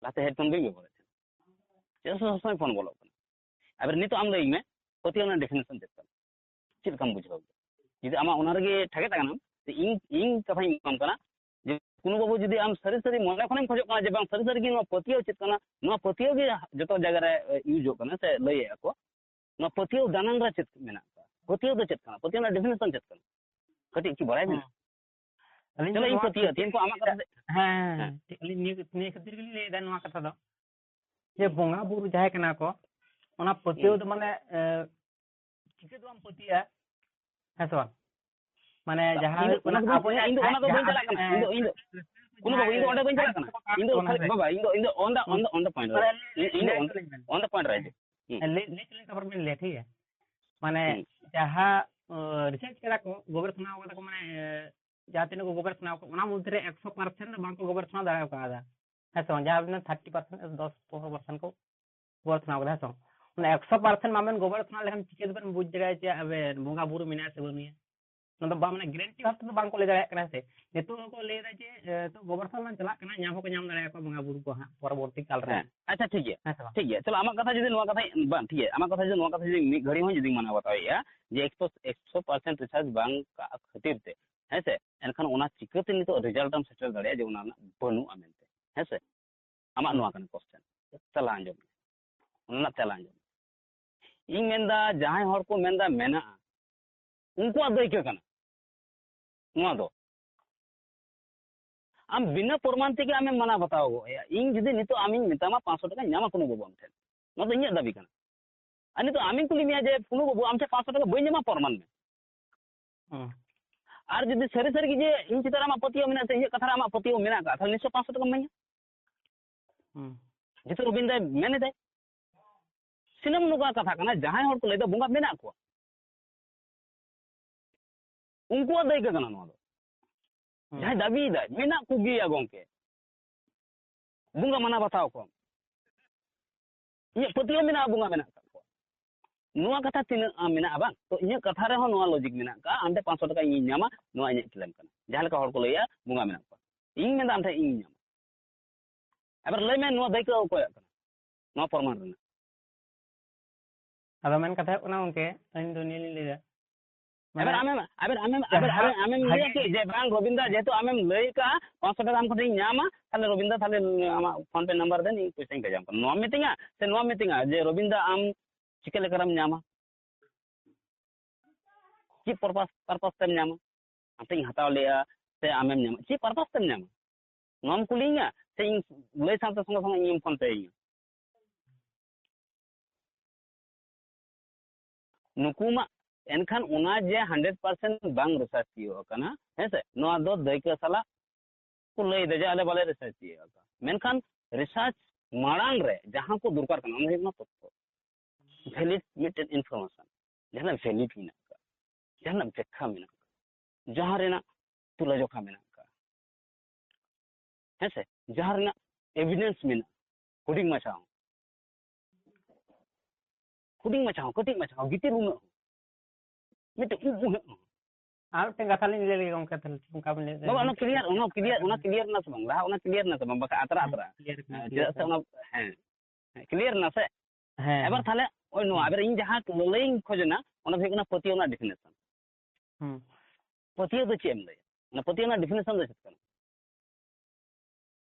ᱞᱟᱦᱟᱛᱮ ᱦᱮᱰᱯᱷᱳᱱ ᱵᱟᱹᱧ ᱵᱮᱵᱚᱦᱟᱨᱮᱫ ᱛᱟᱦᱮᱸᱫ᱾ ᱪᱮᱫᱟᱜ ᱥᱮ ᱥᱚᱵ ᱥᱚᱢᱚᱭ ᱯᱷᱳᱱ ᱵᱚᱞᱚᱜ ᱠᱟᱱᱟ᱾ ᱮᱵᱟᱨ ᱱᱤᱛᱚᱜ ᱟᱢ ᱞᱟᱹᱭᱟᱹᱧ ᱢᱮ, ᱯᱟᱹᱛᱭᱟᱹᱣ ᱨᱮᱱᱟᱜ ᱰᱮᱯᱷᱤᱱᱮᱥᱚᱱ ᱪᱮᱫ ᱠᱟᱱᱟ? ᱪᱮᱫ ᱞᱮᱠᱟᱢ ᱵᱩᱡᱷᱟᱹᱣ ᱠᱮᱫᱟ? ᱡᱩᱫᱤ ᱟᱢᱟᱜ ᱚᱱᱟ ᱨᱮᱜᱮ ᱴᱷᱟᱜᱮ ᱛᱟᱦᱮᱱᱟᱢ, ᱡᱮ ᱤᱧ, ᱤᱧ ᱠᱟᱛᱷᱟᱧ ᱮᱢᱟᱢ ᱠᱟᱱᱟ, ᱡᱮ ᱠᱩᱱᱩ ᱵᱟᱹᱵᱩ ᱡᱩᱫᱤ ᱟᱢ ᱥᱟᱹᱨᱤ ᱥᱟᱹᱨᱤ ᱢᱚᱱᱮ ᱠᱷᱚᱱᱮᱢ ᱠᱷᱚᱡᱚᱜ ᱠᱟᱱᱟ ᱡᱮ ᱵᱟᱝ ᱥᱟᱹᱨᱤ ᱥᱟᱹᱨᱤ ᱜᱮ ᱱᱚᱣᱟ ᱯᱟᱹᱛᱭᱟᱹᱣ ᱪᱮᱫ ᱠᱟᱱᱟ, ᱱᱚᱣᱟ ᱯᱟᱹᱛᱭᱟᱹᱣ ᱜᱮ ᱡᱚᱛᱚ ᱡᱟᱭᱜᱟ ᱨᱮ, ᱮ, ᱤᱭᱩᱡᱚᱜ ᱠᱟᱱᱟ ᱥᱮ ᱞᱟᱹᱭᱮᱫᱼᱟ ᱠᱚ, ᱱᱚᱣᱟ ᱯᱟᱹᱛᱭᱟᱹᱣ ᱫᱟᱱᱟᱝ ᱨᱮ ᱪᱮᱫ ᱢᱮᱱᱟᱜ ᱟᱠᱟᱫᱟ? ᱯᱟᱹᱛᱭᱟᱹᱣ ᱫᱚ ᱪᱮᱫ ᱠᱟᱱᱟ? ᱯᱟᱹᱛᱭᱟᱹᱣ ᱨᱮᱱᱟᱜ ᱰᱮᱯᱷᱤᱱᱮᱥᱚᱱ ᱪᱮᱫ ᱠᱟᱱᱟ? ᱠᱟᱹᱴᱤᱡ ᱠᱤ ᱵᱟᱲᱟᱭ ᱦᱮᱸ᱾ ᱢᱮᱱᱟᱜᱼᱟ? ᱟᱹᱞᱤᱧ ᱫᱚ ᱪᱚᱞᱚ, ᱤᱧ ᱱᱚᱣᱟ ᱯᱟᱹᱛᱭᱟᱹᱣ, ᱠᱷᱟᱹᱛᱤᱨ ᱛᱮᱦᱮᱧ ᱠᱚ ᱟᱢᱟᱜ ᱠᱟᱛᱷᱟ ᱛᱮ ᱦᱮᱸ, ᱦᱮᱸ᱾ ᱴᱷᱤᱠ, ᱟᱹᱞᱤᱧ ᱱᱤᱭᱟᱹ, ᱱᱤᱭᱟᱹ ᱠᱷᱟᱹᱛᱤᱨ ᱜᱮᱞᱤᱧ ᱞᱟᱹᱭᱫᱟ ᱱᱚᱣᱟ ᱠᱟᱛᱷᱟ ᱫᱚ, ᱡᱮ ᱦᱩᱸ᱾ ᱵᱚᱸᱜᱟ ᱵᱩᱨᱩ ᱡᱟᱦᱟᱸᱭ ᱠᱟᱱᱟ ᱠᱚ, ᱚᱱᱟ ᱯᱟᱹᱛᱭᱟᱹᱣ ᱦᱩᱸ᱾ ᱫᱚ ᱢᱟᱱᱮ, ᱮ, ᱪᱤᱠᱟᱹ ᱫᱚ ᱵᱟᱢ ᱯᱟᱹᱛᱭᱟᱹᱜᱼᱟ, ᱦᱮᱸ ᱥᱮ ᱵᱟᱝ? ᱢᱟᱱᱮ ᱡᱟᱦᱟᱸ ᱤᱧ ᱫᱚ ᱦᱩᱭᱩᱜ ᱠᱟᱱᱟ ᱚᱱᱟ ᱫᱚ ᱵᱟᱹᱧ ᱪᱟᱞᱟᱜ, ᱤᱧ ᱫᱚ ᱚᱱᱟ ᱫᱚ ᱵᱟᱹᱧ ᱪᱟᱞᱟᱜ ᱠᱟᱱᱟ᱾ ᱤᱧ ᱫᱚ, ᱤᱧ ᱫᱚ, ᱠᱩᱱᱩ ᱵᱟᱹᱵᱩ, ᱤᱧ ᱫᱚ ᱚᱸᱰᱮ ᱵᱟᱹᱧ ᱪᱟᱞᱟᱜ ᱠᱟᱱᱟ᱾ ᱤᱧ ᱫᱚ ᱠᱷᱟᱹᱞᱤ, ᱵᱟᱵᱟ, ᱤᱧ ᱫᱚ, ᱤᱧ ᱫᱚ on the, on the, on the point ᱨᱮ᱾ ᱤᱧ, ᱤᱧ ᱫᱚ on, on the point ᱨᱮ ᱦᱤᱡᱩᱜ᱾ ᱦᱩᱸ᱾ ᱞᱟᱹᱭ, ᱞᱟᱹᱭ ᱛᱟᱞᱟᱝ ᱛᱟᱨᱯᱚᱨ ᱵᱤᱱ ᱞᱟᱹᱭᱟ, ᱴᱷᱤᱠ ᱜᱮᱭᱟ? ᱢᱟᱱᱮ ᱦᱩᱸ᱾ ᱡᱟᱦᱟᱸ, ᱚ, ᱨᱤᱥᱟᱨᱪ ᱠᱟᱫᱟ ᱠᱚ, ᱜᱚᱵᱮᱥᱚᱱᱟ ᱠᱟᱫᱟ ᱠᱚ, ᱢᱟᱱᱮ, ᱮ, ᱡᱟᱦᱟᱸ ᱛᱤᱱᱟᱹᱜ ᱠᱚ ᱜᱚᱵᱮᱥᱚᱱᱟ ᱠᱚ, ᱚᱱᱟ ᱢᱚᱫᱽᱫᱷᱮ ᱨᱮ ᱮᱠᱥᱚ ᱯᱟᱨᱥᱮᱱᱴ ᱫᱚ ᱵᱟᱝ ᱠᱚ ᱜᱚᱵᱮᱥᱚᱱᱟ ᱫᱟᱲᱮ ᱠᱟᱣᱫᱟ᱾ ᱦᱮᱸ ᱥᱮ ᱵᱟᱝ? ᱡᱟᱦᱟᱸ ᱟᱵᱤᱱ ᱛᱷᱟᱨᱴᱤ ᱯᱟᱨᱥᱮᱱᱴ, ᱫᱚᱥ ᱯᱚᱱᱨᱚ ᱯᱟᱨᱥᱮᱱᱴ ᱠᱚ ᱜᱚᱵᱮᱥᱚᱱᱟ ᱠᱟᱫᱟ, ᱦᱮᱸ ᱥᱮ ᱵᱟᱝ? ᱚᱱᱟ ᱮᱠᱥᱚ ᱯᱟᱨᱥᱮᱱᱴ ᱵᱟᱵᱮᱱ ᱜᱚᱵᱮᱥᱚᱱᱟ ᱞᱮᱠᱷᱟᱱ ᱪᱤᱠᱟᱹ ᱛᱮᱵᱮᱱ ᱵᱩᱡᱽ ᱫᱟᱲᱮᱭᱟᱜᱼᱟ ᱡᱮ ᱟᱵᱮᱱ ᱵᱚᱸᱜᱟ ᱵᱩᱨᱩ ᱢᱮᱱᱟᱭᱟ ᱥᱮ ᱵᱟᱹᱱᱩᱭᱟ? ᱚᱱᱟ ᱫᱚ ᱵᱟᱝ, ᱢᱟᱱᱮ, ᱜᱮᱨᱮᱱᱴᱤ ᱵᱷᱟᱵ ᱛᱮᱫᱚ ᱵᱟᱝ ᱠᱚ ᱞᱟᱹᱭ ᱫᱟᱲᱮᱭᱟᱜ ᱠᱟᱱᱟ, ᱦᱮᱸ ᱥᱮ? ᱱᱤᱛᱚᱜ ᱦᱚᱸᱠᱚ ᱞᱟᱹᱭ ᱮᱫᱟ ᱡᱮ, ᱮ, ᱛᱚ ᱜᱚᱵᱮᱥᱚᱱᱟ ᱪᱟᱞᱟᱜ ᱠᱟᱱᱟ, ᱧᱟᱢ ᱦᱚᱸᱠᱚ ᱧᱟᱢ ᱫᱟᱲᱮᱭᱟᱠᱚᱣᱟ ᱵᱚᱸᱜᱟ ᱵᱩᱨᱩ ᱠᱚ ᱦᱟᱸᱜ ᱯᱚᱨᱚᱵᱚᱨᱛᱤ ᱠᱟᱞ ᱨᱮ᱾ ᱦᱮᱸ, ᱟᱪᱪᱷᱟ, ᱴᱷᱤᱠ ᱜᱮᱭᱟ᱾ ᱦᱮᱸ ᱥᱮ ᱵᱟᱝ? ᱴᱷᱤᱠ ᱜᱮᱭᱟ, ᱪᱚᱞᱚ, ᱟᱢᱟᱜ ᱠᱟᱛᱷᱟ ᱡᱩᱫᱤ ᱱᱚᱣᱟ ᱠᱟᱛᱷᱟ, ᱵᱟᱝ, ᱴᱷᱤᱠ ᱜᱮᱭᱟ, ᱟᱢᱟᱜ ᱠᱟᱛᱷᱟ ᱡᱩᱫᱤ ᱱᱚᱣᱟ ᱠᱟᱛᱷᱟ ᱡᱩᱫᱤ ᱢᱤᱫ ᱜᱷᱟᱹᱲᱤ ᱦᱚᱸ ᱡᱩᱫᱤ ᱢᱟᱱᱟᱣ ᱵᱟᱛᱟᱣᱮᱫᱼᱟ ᱡᱮ ᱮᱠᱥᱚ, ᱮᱠᱥᱚ ᱯᱟᱨᱥᱮᱱᱴ ᱨᱤᱥᱟᱨᱪ ᱵᱟᱝ ᱠᱟᱜ ᱠᱷᱟᱹᱛᱤᱨ ᱛᱮ, ᱦᱮᱸ ᱥᱮ, ᱮᱱᱠᱷᱟᱱ ᱚᱱᱟ ᱪᱤᱠᱟᱹᱛᱮ ᱱᱤᱛᱚᱜ ᱨᱮᱡᱟᱞᱴ ᱮᱢ ᱥᱮᱴᱮᱨ ᱫᱟᱲᱮᱭᱟᱜᱼᱟ ᱡᱮ ᱚᱱᱟ ᱨᱮᱱᱟᱜ ᱵᱟᱹᱱᱩᱜᱼᱟ ᱢᱮᱱᱛᱮ? ᱦᱮᱸ ᱥᱮ, ᱟᱢᱟᱜ ᱦᱩᱸ᱾ ᱱᱚᱣᱟ ᱠᱟᱱᱟ ᱠᱚᱥᱪᱮᱱ, ᱛᱮᱞᱟ ᱟᱸᱡᱚᱢ ᱢᱮ, ᱚᱱᱟ ᱨᱮᱱᱟᱜ ᱛᱮᱞᱟ ᱟᱸᱡᱚᱢ ᱢᱮ᱾ ᱤᱧ ᱢᱮᱱᱫᱟ, ᱡᱟᱦᱟᱸᱭ ᱦᱚᱲ ᱠᱚ ᱢᱮᱱᱫᱟ ᱢᱮᱱᱟᱜᱼᱟ, ᱩᱱᱠᱩᱣᱟᱜ ᱫᱟᱹᱭᱠᱟᱹ ᱠᱟᱱᱟ ᱱᱚᱣᱟ ᱫᱚ᱾ ᱟᱢ ᱵᱤᱱᱟᱹ ᱯᱨᱚᱢᱟᱱ ᱛᱮᱜᱮ ᱟᱢᱮᱢ ᱢᱟᱱᱟᱣ ᱵᱟᱛᱟᱣ ᱜᱚᱜ ᱮᱭᱟ᱾ ᱤᱧ ᱡᱩᱫᱤ ᱱᱤᱛᱚᱜ ᱟᱢᱤᱧ ᱢᱮᱛᱟᱢᱟ ᱯᱟᱸᱪᱥᱚ ᱴᱟᱠᱟᱧ ᱧᱟᱢᱟ ᱠᱩᱱᱩ ᱵᱟᱹᱵᱩ ᱟᱢ ᱴᱷᱮᱱ, ᱱᱚᱣᱟ ᱫᱚ ᱤᱧᱟᱹᱜ ᱫᱟᱹᱵᱤ ᱠᱟᱱᱟ᱾ ᱟᱨ ᱱᱤᱛᱚᱜ ᱟᱢᱤᱧ ᱠᱩᱞᱤ ᱢᱮᱭᱟ ᱡᱮ, "ᱠᱩᱱᱩ ᱵᱟᱹᱵᱩ, ᱟᱢ ᱴᱷᱮᱱ ᱯᱟᱸᱪᱥᱚ ᱴᱟᱠᱟ ᱵᱟᱹᱧ ᱧᱟᱢᱟ, ᱯᱨᱚᱢᱟᱱ ᱢᱮ᱾" ᱦᱩᱸ᱾ ᱟᱨ ᱡᱩᱫᱤ ᱥᱟᱹᱨᱤ ᱥᱟᱹᱨᱤ ᱜᱮ ᱡᱮ ᱤᱧ ᱪᱮᱛᱟᱱ ᱨᱮ ᱟᱢᱟᱜ ᱯᱟᱹᱛᱭᱟᱹᱣ ᱢᱮᱱᱟᱜ ᱥᱮ ᱤᱧᱟᱹᱜ ᱠᱟᱛᱷᱟ ᱨᱮ ᱟᱢᱟᱜ ᱯᱟᱹᱛᱭᱟᱹᱣ ᱢᱮᱱᱟᱜ ᱟᱠᱟᱫ, ᱛᱟᱦᱞᱮ ᱱᱤᱥᱪᱚᱭ ᱯᱟᱸᱪᱥᱚ ᱴᱟᱠᱟᱢ ᱤᱢᱟᱹᱧᱟ᱾ ᱦᱩᱸ᱾ ᱡᱮᱦᱮᱛᱩ ᱨᱚᱵᱤᱱ ᱫᱟᱭ ᱢᱮᱱ ᱮᱫᱟᱭ, ᱥᱤᱱᱟᱹᱢ ᱱᱚᱝᱠᱟ ᱠᱟᱛᱷᱟ ᱠᱟᱱᱟ, ᱡᱟᱦᱟᱸᱭ ᱦᱚᱲ ᱠᱚ ᱞᱟᱹᱭ ᱮᱫᱟ ᱵᱚᱸᱜᱟ ᱢᱮᱱᱟᱜ ᱠᱚᱣᱟ, ᱩᱱᱠᱩᱣᱟᱜ ᱫᱟᱹᱭᱠᱟᱹ ᱠᱟᱱᱟ ᱱᱚᱣᱟ ᱫᱚ᱾ ᱦᱩᱸ᱾ ᱡᱟᱦᱟᱸᱭ ᱫᱟᱹᱵᱤᱭᱮᱫᱟᱭ, ᱢᱮᱱᱟᱜ ᱠᱚᱜᱮᱭᱟ ᱜᱚᱝᱠᱮ, ᱵᱚᱸᱜᱟ ᱢᱟᱱᱟ ᱵᱟᱛᱟᱣ ᱠᱚᱢ᱾ ᱤᱧᱟᱹᱜ ᱯᱟᱹᱛᱭᱟᱹᱣ ᱢᱮᱱᱟᱜᱼᱟ, ᱵᱚᱸᱜᱟ ᱢᱮᱱᱟᱜ ᱟᱠᱟᱫ ᱠᱚᱣᱟ᱾ ᱱᱚᱣᱟ ᱠᱟᱛᱷᱟ ᱛᱤᱱᱟᱹᱜ, ᱟ, ᱢᱮᱱᱟᱜᱼᱟ ᱵᱟᱝ? ᱛᱚ ᱤᱧᱟᱹᱜ ᱠᱟᱛᱷᱟ ᱨᱮᱦᱚᱸ ᱱᱚᱣᱟ logic ᱢᱮᱱᱟᱜ ᱟᱠᱟᱫᱼᱟ, ᱟᱢ ᱴᱷᱮᱱ ᱯᱟᱸᱪᱥᱚ ᱴᱟᱠᱟ ᱤᱧᱤᱧ ᱧᱟᱢᱟ, ᱱᱚᱣᱟ ᱤᱧᱟᱹᱜ claim ᱠᱟᱱᱟ᱾ ᱡᱟᱦᱟᱸ ᱞᱮᱠᱟ ᱦᱚᱲ ᱠᱚ ᱞᱟᱹᱭᱟ, ᱵᱚᱸᱜᱟ ᱢᱮᱱᱟᱜ ᱠᱚᱣᱟ᱾ ᱤᱧ ᱢᱮᱱᱫᱟ ᱟᱢ ᱴᱷᱮᱱ ᱤᱧᱤᱧ ᱧᱟᱢᱟ᱾ ᱮᱵᱟᱨ ᱞᱟᱹᱭ ᱢᱮ, ᱱᱚᱣᱟ ᱫᱟᱹᱭᱠᱟᱹ ᱚᱠᱚᱭᱟᱜ ᱠᱟᱱᱟ? ᱱᱚᱣᱟ ᱯᱨᱚᱢᱟᱱ ᱨᱮᱱᱟᱜ᱾ ᱟᱫᱚ ᱢᱮᱱ ᱠᱟᱛᱷᱟ ᱦᱩᱭᱩᱜ ᱠᱟᱱᱟ ᱜᱚᱝᱠᱮ, ᱟᱹᱞᱤᱧ ᱫᱚ ᱱᱤᱭᱟᱹ ᱞᱤᱧ ᱞᱟᱹᱭᱫᱟ, ᱢᱟᱱᱮ ᱮᱵᱟᱨ ᱟᱢᱮᱢ, ᱮᱵᱟᱨ ᱟᱢᱮᱢ, ᱮᱵᱟᱨ ᱡᱟᱦᱟᱸ ᱟᱢᱮᱢ, ᱟᱢᱮᱢ ᱞᱟᱹᱭᱟ ᱵᱷᱟᱜᱮ ᱠᱤ ᱡᱮ, "ᱵᱟᱝ ᱨᱚᱵᱤᱱ ᱫᱟ, ᱡᱮᱦᱮᱛᱩ ᱟᱢᱮᱢ ᱞᱟᱹᱭ ᱠᱟᱜᱼᱟ, ᱯᱟᱸᱪᱥᱚ ᱴᱟᱠᱟ ᱟᱢ ᱠᱷᱚᱱᱤᱧ ᱧᱟᱢᱟ, ᱛᱟᱦᱞᱮ ᱨᱚᱵᱤᱱ ᱫᱟ, ᱛᱟᱦᱞᱮ ᱟᱢᱟᱜ PhonePe number ᱫᱮᱱ, ᱤᱧ ᱯᱚᱭᱥᱟᱧ ᱵᱷᱮᱡᱟᱢ ᱠᱟᱱᱟ"? ᱱᱚᱣᱟᱢ ᱢᱤᱛᱟᱹᱧᱟ ᱥᱮ ᱱᱚᱣᱟᱢ ᱢᱤᱛᱟᱹᱧᱟ ᱡᱮ, "ᱨᱚᱵᱤᱱ ᱫᱟ, ᱟᱢ ᱪᱤᱠᱟᱹ ᱞᱮᱠᱟᱨᱮᱢ ᱧᱟᱢᱟ? ᱪᱮᱫ purpose, purpose ᱛᱮᱢ ᱧᱟᱢᱟ? ᱟᱢ ᱴᱷᱮᱱ ᱤᱧ ᱦᱟᱛᱟᱣ ᱞᱮᱜᱼᱟ ᱥᱮ ᱟᱢᱮᱢ ᱧᱟᱢᱟ? ᱪᱮᱫ purpose ᱛᱮᱢ ᱧᱟᱢᱟ?" ᱱᱚᱣᱟᱢ ᱠᱩᱞᱤᱧᱟ ᱥᱮ ᱤᱧ ᱞᱟᱹᱭ ᱥᱟᱶᱛᱮ ᱥᱚᱸᱜᱮ ᱥᱚᱸᱜᱮ ᱤᱧᱮᱢ PhonePe ᱤᱧᱟ? ᱱᱩᱠᱩ ᱢᱟ ᱮᱱᱠᱷᱟᱱ ᱚᱱᱟ ᱡᱮ hundred percent ᱵᱟᱝ research ᱦᱩᱭᱩᱜ ᱠᱟᱱᱟ, ᱦᱮᱸ ᱥᱮ, ᱱᱚᱣᱟ ᱫᱚ ᱫᱟᱹᱭᱠᱟᱹ ᱥᱟᱞᱟᱜ ᱠᱚ ᱞᱟᱹᱭ ᱮᱫᱟ ᱡᱮ ᱟᱞᱮ ᱵᱟᱞᱮ research ᱤᱭᱟᱹ ᱟᱠᱟᱫᱟ᱾ ᱢᱮᱱᱠᱷᱟᱱ research ᱢᱟᱲᱟᱝ ᱨᱮ ᱡᱟᱦᱟᱸ ᱠᱚ ᱫᱚᱨᱠᱟᱨ ᱠᱟᱱᱟ, ᱚᱱᱟ ᱦᱩᱭᱩᱜ ᱠᱟᱱᱟ ᱛᱚᱛᱛᱷᱚ, valid ᱢᱤᱫᱴᱮᱱ information, ᱡᱟᱦᱟᱸ ᱨᱮᱱᱟᱜ valid ᱢᱮᱱᱟᱜ ᱟᱠᱟᱫ, ᱡᱟᱦᱟᱸ ᱨᱮᱱᱟᱜ ᱵᱮᱠᱠᱷᱟ ᱢᱮᱱᱟᱜ ᱟᱠᱟᱫ, ᱡᱟᱦᱟᱸ ᱨᱮᱱᱟᱜ ᱛᱩᱞᱟᱹᱡᱚᱠᱷᱟ ᱢᱮᱱᱟᱜ ᱟᱠᱟᱫ, ᱦᱮᱸ ᱥᱮ, ᱡᱟᱦᱟᱸ ᱨᱮᱱᱟᱜ evidence ᱢᱮᱱᱟᱜᱼᱟ, ᱦᱩᱰᱤᱧ ᱢᱟᱪᱷᱟ ᱦᱚᱸ, ᱦᱩᱰᱤᱧ ᱢᱟᱪᱷᱟ ᱦᱚᱸ, ᱠᱟᱹᱴᱤᱡ ᱢᱟᱪᱷᱟ ᱦᱚᱸ, ᱜᱤᱛᱤᱞ ᱩᱱᱟᱹᱜ ᱦᱚᱸ, ᱢᱤᱫᱴᱮᱡ ᱩᱵ ᱩᱱᱟᱹᱜ ᱦᱚᱸ᱾ ᱟᱨ ᱢᱤᱫᱴᱮᱱ ᱠᱟᱛᱷᱟ ᱞᱤᱧ ᱞᱟᱹᱭ ᱞᱮᱜᱮ ᱜᱚᱢᱠᱮ, ᱛᱟᱦᱞᱮ ᱪᱮᱫ ᱚᱱᱠᱟ ᱵᱤᱱ ᱞᱟᱹᱭᱮᱫ ᱵᱟᱵᱟ, ᱚᱱᱟ clear, ᱚᱱᱟ clear, ᱚᱱᱟ clear ᱮᱱᱟ ᱥᱮ ᱵᱟᱝ? ᱞᱟᱦᱟ ᱚᱱᱟ clear ᱮᱱᱟ ᱥᱮ ᱵᱟᱝ? ᱵᱟᱠᱷᱟᱱ ᱟᱛᱨᱟ ᱦᱮᱸ, ᱟᱛᱨᱟ᱾ Clear ᱠᱟᱱᱟ, ᱦᱮᱸ, clear ᱪᱮᱫᱟᱜ ᱥᱮ ᱠᱟᱱᱟ᱾ ᱚᱱᱟ, ᱦᱮᱸ, ᱦᱮᱸ, clear ᱮᱱᱟ ᱥᱮ? ᱦᱮᱸ, ᱮᱵᱟᱨ ᱦᱮᱸ᱾ ᱛᱟᱦᱞᱮ ᱳᱭ ᱱᱚᱣᱟ, ᱦᱮᱸ᱾ ᱮᱵᱟᱨ ᱤᱧ ᱡᱟᱦᱟᱸ ᱞᱟᱹᱞᱟᱹᱭᱤᱧ ᱠᱷᱚᱡᱽ ᱮᱱᱟ, ᱚᱱᱟ ᱫᱚ ᱦᱩᱭᱩᱜ ᱠᱟᱱᱟ ᱯᱟᱹᱛᱭᱟᱹᱣ ᱨᱮᱱᱟᱜ definition᱾ ᱦᱩᱸ᱾ ᱯᱟᱹᱛᱭᱟᱹᱣ ᱫᱚ ᱪᱮᱫ ᱮᱢ ᱞᱟᱹᱭᱟ? ᱚᱱᱟ ᱯᱟᱹᱛᱭᱟᱹᱣ ᱨᱮᱱᱟᱜ definition ᱫᱚ ᱪᱮᱫ ᱠᱟᱱᱟ?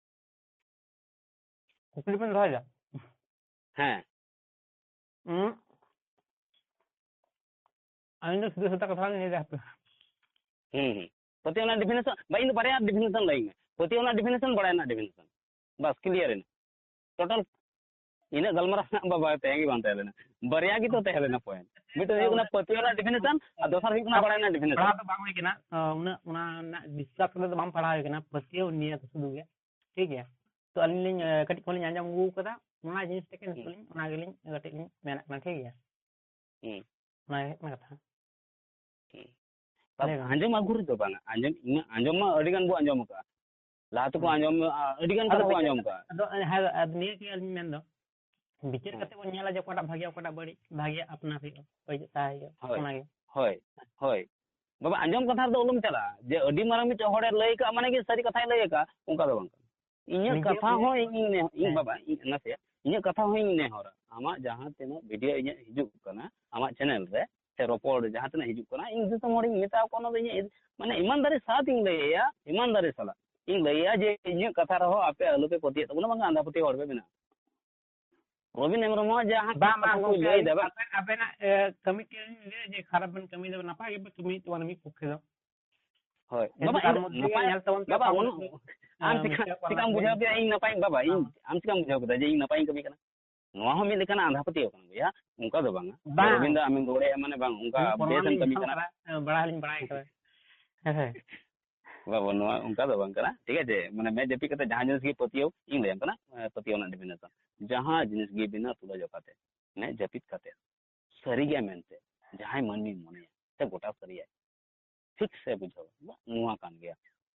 ᱠᱩᱠᱞᱤ ᱵᱮᱱ ᱫᱚᱦᱚᱭᱮᱫᱟ? ᱦᱮᱸ᱾ ᱩᱸ, ᱟᱹᱞᱤᱧ ᱫᱚ ᱥᱤᱫᱷᱟᱹ ᱥᱟᱫᱟ ᱠᱟᱛᱷᱟ ᱞᱤᱧ ᱞᱟᱹᱭᱫᱟ, ᱦᱟᱯᱮ᱾ ᱦᱩᱸ, ᱦᱩᱸ᱾ ᱯᱟᱹᱛᱭᱟᱹᱣ ᱨᱮᱱᱟᱜ definition, ᱵᱟ, ᱤᱧ ᱫᱚ ᱵᱟᱨᱭᱟ definition ᱞᱟᱹᱭᱟᱹᱧ ᱢᱮ᱾ ᱯᱟᱹᱛᱭᱟᱹᱣ ᱨᱮᱱᱟᱜ ᱰᱤᱯᱷᱤᱱᱮᱥᱚᱱ, ᱵᱟᱲᱟᱭ ᱨᱮᱱᱟᱜ ᱰᱤᱯᱷᱤᱱᱮᱥᱚᱱ᱾ ᱵᱟᱥ, ᱠᱞᱤᱭᱟᱨ ᱮᱱᱟ᱾ ᱴᱳᱴᱟᱞ ᱤᱱᱟᱹᱜ ᱜᱟᱞᱢᱟᱨᱟᱣ ᱨᱮᱱᱟᱜ ᱵᱟᱵᱟ ᱛᱟᱦᱮᱸ ᱜᱮ ᱵᱟᱝ ᱛᱟᱦᱮᱸ ᱞᱮᱱᱟ᱾ ᱵᱟᱨᱭᱟ ᱜᱮᱛᱚ ᱛᱟᱦᱮᱸ ᱞᱮᱱᱟ ᱯᱚᱭᱮᱱᱴ᱾ ᱢᱤᱫᱴᱮᱱ ᱦᱩᱭᱩᱜ ᱠᱟᱱᱟ ᱯᱟᱹᱛᱭᱟᱹᱣ ᱨᱮᱱᱟᱜ ᱰᱤᱯᱷᱤᱱᱮᱥᱚᱱ ᱟᱨ ᱫᱚᱥᱟᱨ ᱦᱩᱭᱩᱜ ᱠᱟᱱᱟ ᱵᱟᱲᱟᱭ ᱨᱮᱱᱟᱜ ᱰᱤᱯᱷᱤᱱᱮᱥᱚᱱ᱾ ᱯᱟᱲᱦᱟᱣ ᱫᱚ ᱵᱟᱝ ᱦᱩᱭ ᱠᱟᱱᱟ, ᱛᱚ ᱩᱱᱟᱹᱜ ᱚᱱᱟ ᱨᱮᱱᱟᱜ ᱵᱤᱥᱛᱟᱨ ᱠᱟᱛᱮ ᱫᱚ ᱵᱟᱝ ᱯᱟᱲᱦᱟᱣ ᱦᱩᱭ ᱠᱟᱱᱟ, ᱯᱟᱹᱛᱭᱟᱹᱣ ᱱᱤᱭᱟᱹ ᱫᱚ ᱥᱩᱫᱷᱩ ᱜᱮ, ᱴᱷᱤᱠ ᱜᱮᱭᱟ᱾ ᱛᱚ ᱟᱹᱞᱤᱧ ᱞᱤᱧ, ᱮ, ᱠᱟᱹᱴᱤᱡ ᱠᱷᱚᱱ ᱞᱤᱧ ᱟᱸᱡᱚᱢ ᱟᱹᱜᱩ ᱠᱟᱫᱟ, ᱚᱱᱟ ᱡᱤᱱᱤᱥ ᱴᱷᱮᱱ ᱦᱩᱸ᱾ ᱠᱟᱹᱴᱤᱡ ᱞᱤᱧ ᱢᱮᱱᱟᱜ ᱠᱟᱱᱟ, ᱴᱷᱤᱠ ᱜᱮᱭᱟ᱾ ᱦᱩᱸ᱾ ᱚᱱᱟ ᱜᱮ ᱦᱩᱭᱩᱜ ᱠᱟᱱᱟ ᱠᱟᱛᱷᱟ᱾ ᱦᱩᱸ᱾ ᱞᱟᱹᱭ ᱵᱮᱱ᱾ ᱟᱸᱡᱚᱢ ᱟᱹᱜᱩ ᱨᱮᱫᱚ ᱵᱟᱝᱟ, ᱟᱸᱡᱚᱢ, ᱤᱧ ᱢᱟ ᱟᱸᱡᱚᱢ ᱢᱟ ᱟᱹᱰᱤ ᱜᱟᱱ ᱵᱚ ᱟᱸᱡᱚᱢ ᱟᱠᱟᱫᱼᱟ᱾ ᱞᱟᱦᱟ ᱛᱮᱠᱚ ᱦᱩᱸ᱾ ᱟᱸᱡᱚᱢ, ᱟᱹᱰᱤ ᱜᱟᱱ ᱟᱫᱚ ᱠᱟᱛᱷᱟ ᱠᱚ ᱵᱤᱪᱟᱹᱨ, ᱟᱸᱡᱚᱢ ᱟᱠᱟᱫᱼᱟ᱾ ᱟᱫᱚ, ᱦᱮᱸ, ᱟᱫᱚ ᱱᱤᱭᱟᱹ ᱜᱮ ᱟᱹᱞᱤᱧ ᱢᱮᱱᱫᱚ, ᱵᱤᱪᱟᱹᱨ ᱦᱩᱸ᱾ ᱠᱟᱛᱮ ᱵᱚᱱ ᱧᱮᱞᱟ ᱡᱮ ᱚᱠᱟᱴᱟᱜ ᱵᱷᱟᱜᱮᱭᱟ, ᱚᱠᱟᱴᱟᱜ ᱵᱟᱹᱲᱤᱡ, ᱵᱷᱟᱜᱮᱭᱟᱜ ᱟᱯᱱᱟᱨ ᱦᱩᱭᱩᱜᱼᱟ, ᱵᱟᱹᱲᱤᱡᱟᱜ ᱥᱟᱦᱟ ᱦᱩᱭᱩᱜᱼᱟ, ᱦᱳᱭ, ᱚᱱᱟᱜᱮ᱾ ᱦᱳᱭ, ᱦᱳᱭ᱾ ᱵᱟᱵᱟ, ᱟᱸᱡᱚᱢ ᱠᱟᱛᱷᱟ ᱨᱮᱫᱚ ᱟᱞᱚᱢ ᱪᱟᱞᱟᱜᱼᱟ ᱡᱮ ᱟᱹᱰᱤ ᱢᱟᱨᱟᱝ ᱢᱤᱫᱴᱮᱱ ᱦᱚᱲᱮ ᱞᱟᱹᱭ ᱠᱟᱜᱼᱟ, ᱢᱟᱱᱮ ᱜᱮ ᱥᱟᱹᱨᱤ ᱠᱟᱛᱷᱟᱭ ᱞᱟᱹᱭ ᱟᱠᱟᱫᱼᱟ, ᱚᱱᱠᱟ ᱫᱚ ᱵᱟᱝ ᱠᱟᱱᱟ᱾ ᱤᱧᱟᱹᱜ ᱱᱤᱡᱮ ᱠᱟᱛᱷᱟ ᱦᱚᱸ ᱦᱚᱸ ᱤᱧ ᱱᱮ-, ᱤᱧ ᱦᱮᱸ᱾ ᱵᱟᱵᱟ, ᱤᱧ ᱱᱟᱥᱮᱭᱟᱜ, ᱤᱧᱟᱹᱜ ᱠᱟᱛᱷᱟ ᱦᱚᱸ ᱤᱧ ᱱᱮᱦᱚᱨᱟ, ᱟᱢᱟᱜ ᱡᱟᱦᱟᱸ ᱛᱤᱱᱟᱹᱜ ᱵᱷᱤᱰᱤᱭᱳ ᱤᱧᱟᱹᱜ ᱦᱤᱡᱩᱜ ᱠᱟᱱᱟ, ᱟᱢᱟᱜ ᱪᱮᱱᱮᱞ ᱨᱮ ᱥᱮ ᱨᱚᱯᱚᱲ ᱨᱮ ᱡᱟᱦᱟᱸ ᱛᱤᱱᱟᱹᱜ ᱦᱤᱡᱩᱜ ᱠᱟᱱᱟ, ᱤᱧ ᱫᱤᱥᱚᱢ ᱦᱚᱲᱤᱧ ᱢᱮᱛᱟ ᱠᱚᱣᱟ, ᱚᱱᱟ ᱫᱚ ᱤᱧᱟᱹᱜ ᱢᱟᱱᱮ ᱤᱢᱟᱱᱫᱟᱨᱤ ᱥᱟᱞᱟᱜ ᱤᱧ ᱞᱟᱹᱭ ᱟᱭᱟ, ᱤᱢᱟᱱᱫᱟᱨᱤ ᱥᱟᱞᱟᱜ ᱤᱧ ᱞᱟᱹᱭ ᱟᱭᱟ ᱡᱮ ᱤᱧᱟᱹᱜ ᱠᱟᱛᱷᱟ ᱨᱮᱦᱚᱸ ᱟᱯᱮ ᱟᱞᱚᱯᱮ ᱯᱟᱹᱛᱭᱟᱹᱜ ᱛᱟᱵᱚᱱᱟ, ᱵᱟᱝᱠᱷᱟᱱ ᱟᱸᱫᱷᱟ ᱯᱟᱹᱛᱭᱟᱹᱣ ᱦᱚᱲ ᱯᱮ ᱵᱮᱱᱟᱜᱼᱟ᱾ ᱨᱚᱵᱤᱱ ᱦᱮᱢᱵᱨᱚᱢ ᱦᱚᱸ ᱡᱟᱦᱟᱸ ᱵᱟᱝ, ᱵᱟᱝ, ᱠᱟᱛᱷᱟ ᱠᱚ ᱜᱚᱢᱠᱮ, ᱞᱟᱹᱭ ᱮᱫᱟ, ᱵᱟᱝ? ᱟᱯᱮ, ᱟᱵᱮᱱᱟᱜ, ᱮ, ᱠᱟᱹᱢᱤ ᱠᱟᱹᱢᱤ ᱞᱟᱹᱭ ᱡᱮ ᱠᱷᱟᱨᱟᱯ ᱵᱮᱱ ᱠᱟᱹᱢᱤᱭᱮᱫᱟ, ᱱᱟᱯᱟᱭ ᱜᱮᱵᱮᱱ ᱠᱟᱹᱢᱤᱭᱮᱫ ᱛᱟᱵᱚᱱᱟ ᱢᱤᱫ ᱯᱚᱠᱠᱷᱮ ᱫᱚ᱾ ᱦᱳᱭ᱾ ᱠᱤᱱᱛᱩ ᱵᱟᱵᱟ, ᱛᱟᱨ ᱤᱧ ᱢᱚᱫᱽᱫᱷᱮ ᱜᱮ ᱱᱟᱯᱟᱭ, ᱧᱮᱞ ᱛᱟᱵᱚᱱ ᱯᱮ, ᱵᱟᱵᱟ, ᱚᱠᱟ ᱚᱱᱟ, ᱠᱚ, ᱮ, ᱟᱢ ᱪᱤᱠᱟ, ᱢᱤᱰᱤᱭᱟ ᱠᱚ ᱪᱤᱠᱟᱢ ᱟᱲᱟᱜ ᱵᱩᱡᱷᱟᱹᱣ ᱠᱮᱫᱟ ᱤᱧ ᱱᱟᱯᱟᱭ, ᱵᱟᱵᱟ, ᱤᱧ, ᱦᱮᱸ᱾ ᱟᱢ ᱪᱤᱠᱟᱢ ᱵᱩᱡᱷᱟᱹᱣ ᱠᱮᱫᱟ ᱡᱮ ᱤᱧ ᱱᱟᱯᱟᱭ ᱤᱧ ᱠᱟᱹᱢᱤ ᱠᱟᱱᱟ? ᱱᱚᱣᱟ ᱦᱚᱸ ᱢᱤᱫ ᱞᱮᱠᱟᱱᱟᱜ ᱟᱸᱫᱷᱟ ᱯᱟᱹᱛᱭᱟᱹᱣ ᱠᱟᱱᱟ ᱵᱚᱭᱦᱟ, ᱚᱱᱠᱟ ᱫᱚ ᱵᱟᱝᱟ᱾ ᱵᱟᱝ᱾ ᱨᱚᱵᱤᱱ ᱫᱟ ᱟᱢᱮᱢ ᱨᱚᱲᱮᱫᱼᱟ ᱢᱟᱱᱮ ᱵᱟᱝ, ᱚᱱᱠᱟ ᱤᱧ ᱯᱨᱚᱢᱟᱱ ᱵᱮᱥ ᱮᱢ ᱞᱤᱧ ᱠᱟᱹᱢᱤ ᱮᱢᱟᱢ ᱠᱟᱱᱟ᱾ ᱠᱟᱱᱟ, ᱮ, ᱵᱟᱲᱟᱭ ᱦᱚᱸᱞᱤᱧ ᱵᱟᱲᱟᱭ ᱠᱟᱫᱟ᱾ ᱦᱮᱸ ᱥᱮ? ᱵᱟᱵᱟ, ᱱᱚᱣᱟ ᱚᱱᱠᱟ ᱫᱚ ᱵᱟᱝ ᱠᱟᱱᱟ, ᱴᱷᱤᱠ ᱟᱪᱷᱮ? ᱢᱟᱱᱮ ᱢᱮᱫ ᱡᱟᱹᱯᱤᱫ ᱠᱟᱛᱮ ᱡᱟᱦᱟᱸ ᱡᱤᱱᱤᱥ ᱜᱮ ᱯᱟᱹᱛᱭᱟᱹᱣ, ᱤᱧ ᱞᱟᱹᱭᱟᱢ ᱠᱟᱱᱟ, ᱮ, ᱯᱟᱹᱛᱭᱟᱹᱣ ᱨᱮᱱᱟᱜ ᱰᱤᱯᱷᱤᱱᱮᱥᱚᱱ᱾ ᱡᱟᱦᱟᱸ ᱡᱤᱱᱤᱥ ᱜᱮ ᱵᱤᱱᱟᱹ ᱛᱩᱞᱟᱹ ᱡᱚᱠᱷᱟ ᱛᱮ, ᱢᱮᱫ ᱡᱟᱹᱯᱤᱫ ᱠᱟᱛᱮ, ᱥᱟᱹᱨᱤ ᱜᱮᱭᱟ ᱢᱮᱱᱛᱮ ᱡᱟᱦᱟᱸᱭ ᱢᱟᱹᱱᱢᱤ ᱢᱚᱱᱮᱭᱟ ᱥᱮ ᱜᱚᱴᱟ ᱥᱟᱹᱨᱤᱭᱟᱭ, ᱴᱷᱤᱠ ᱥᱮ ᱵᱩᱡᱷᱟᱹᱣᱟ, ᱱᱚᱣᱟ ᱠᱟᱱ ᱜᱮᱭᱟ᱾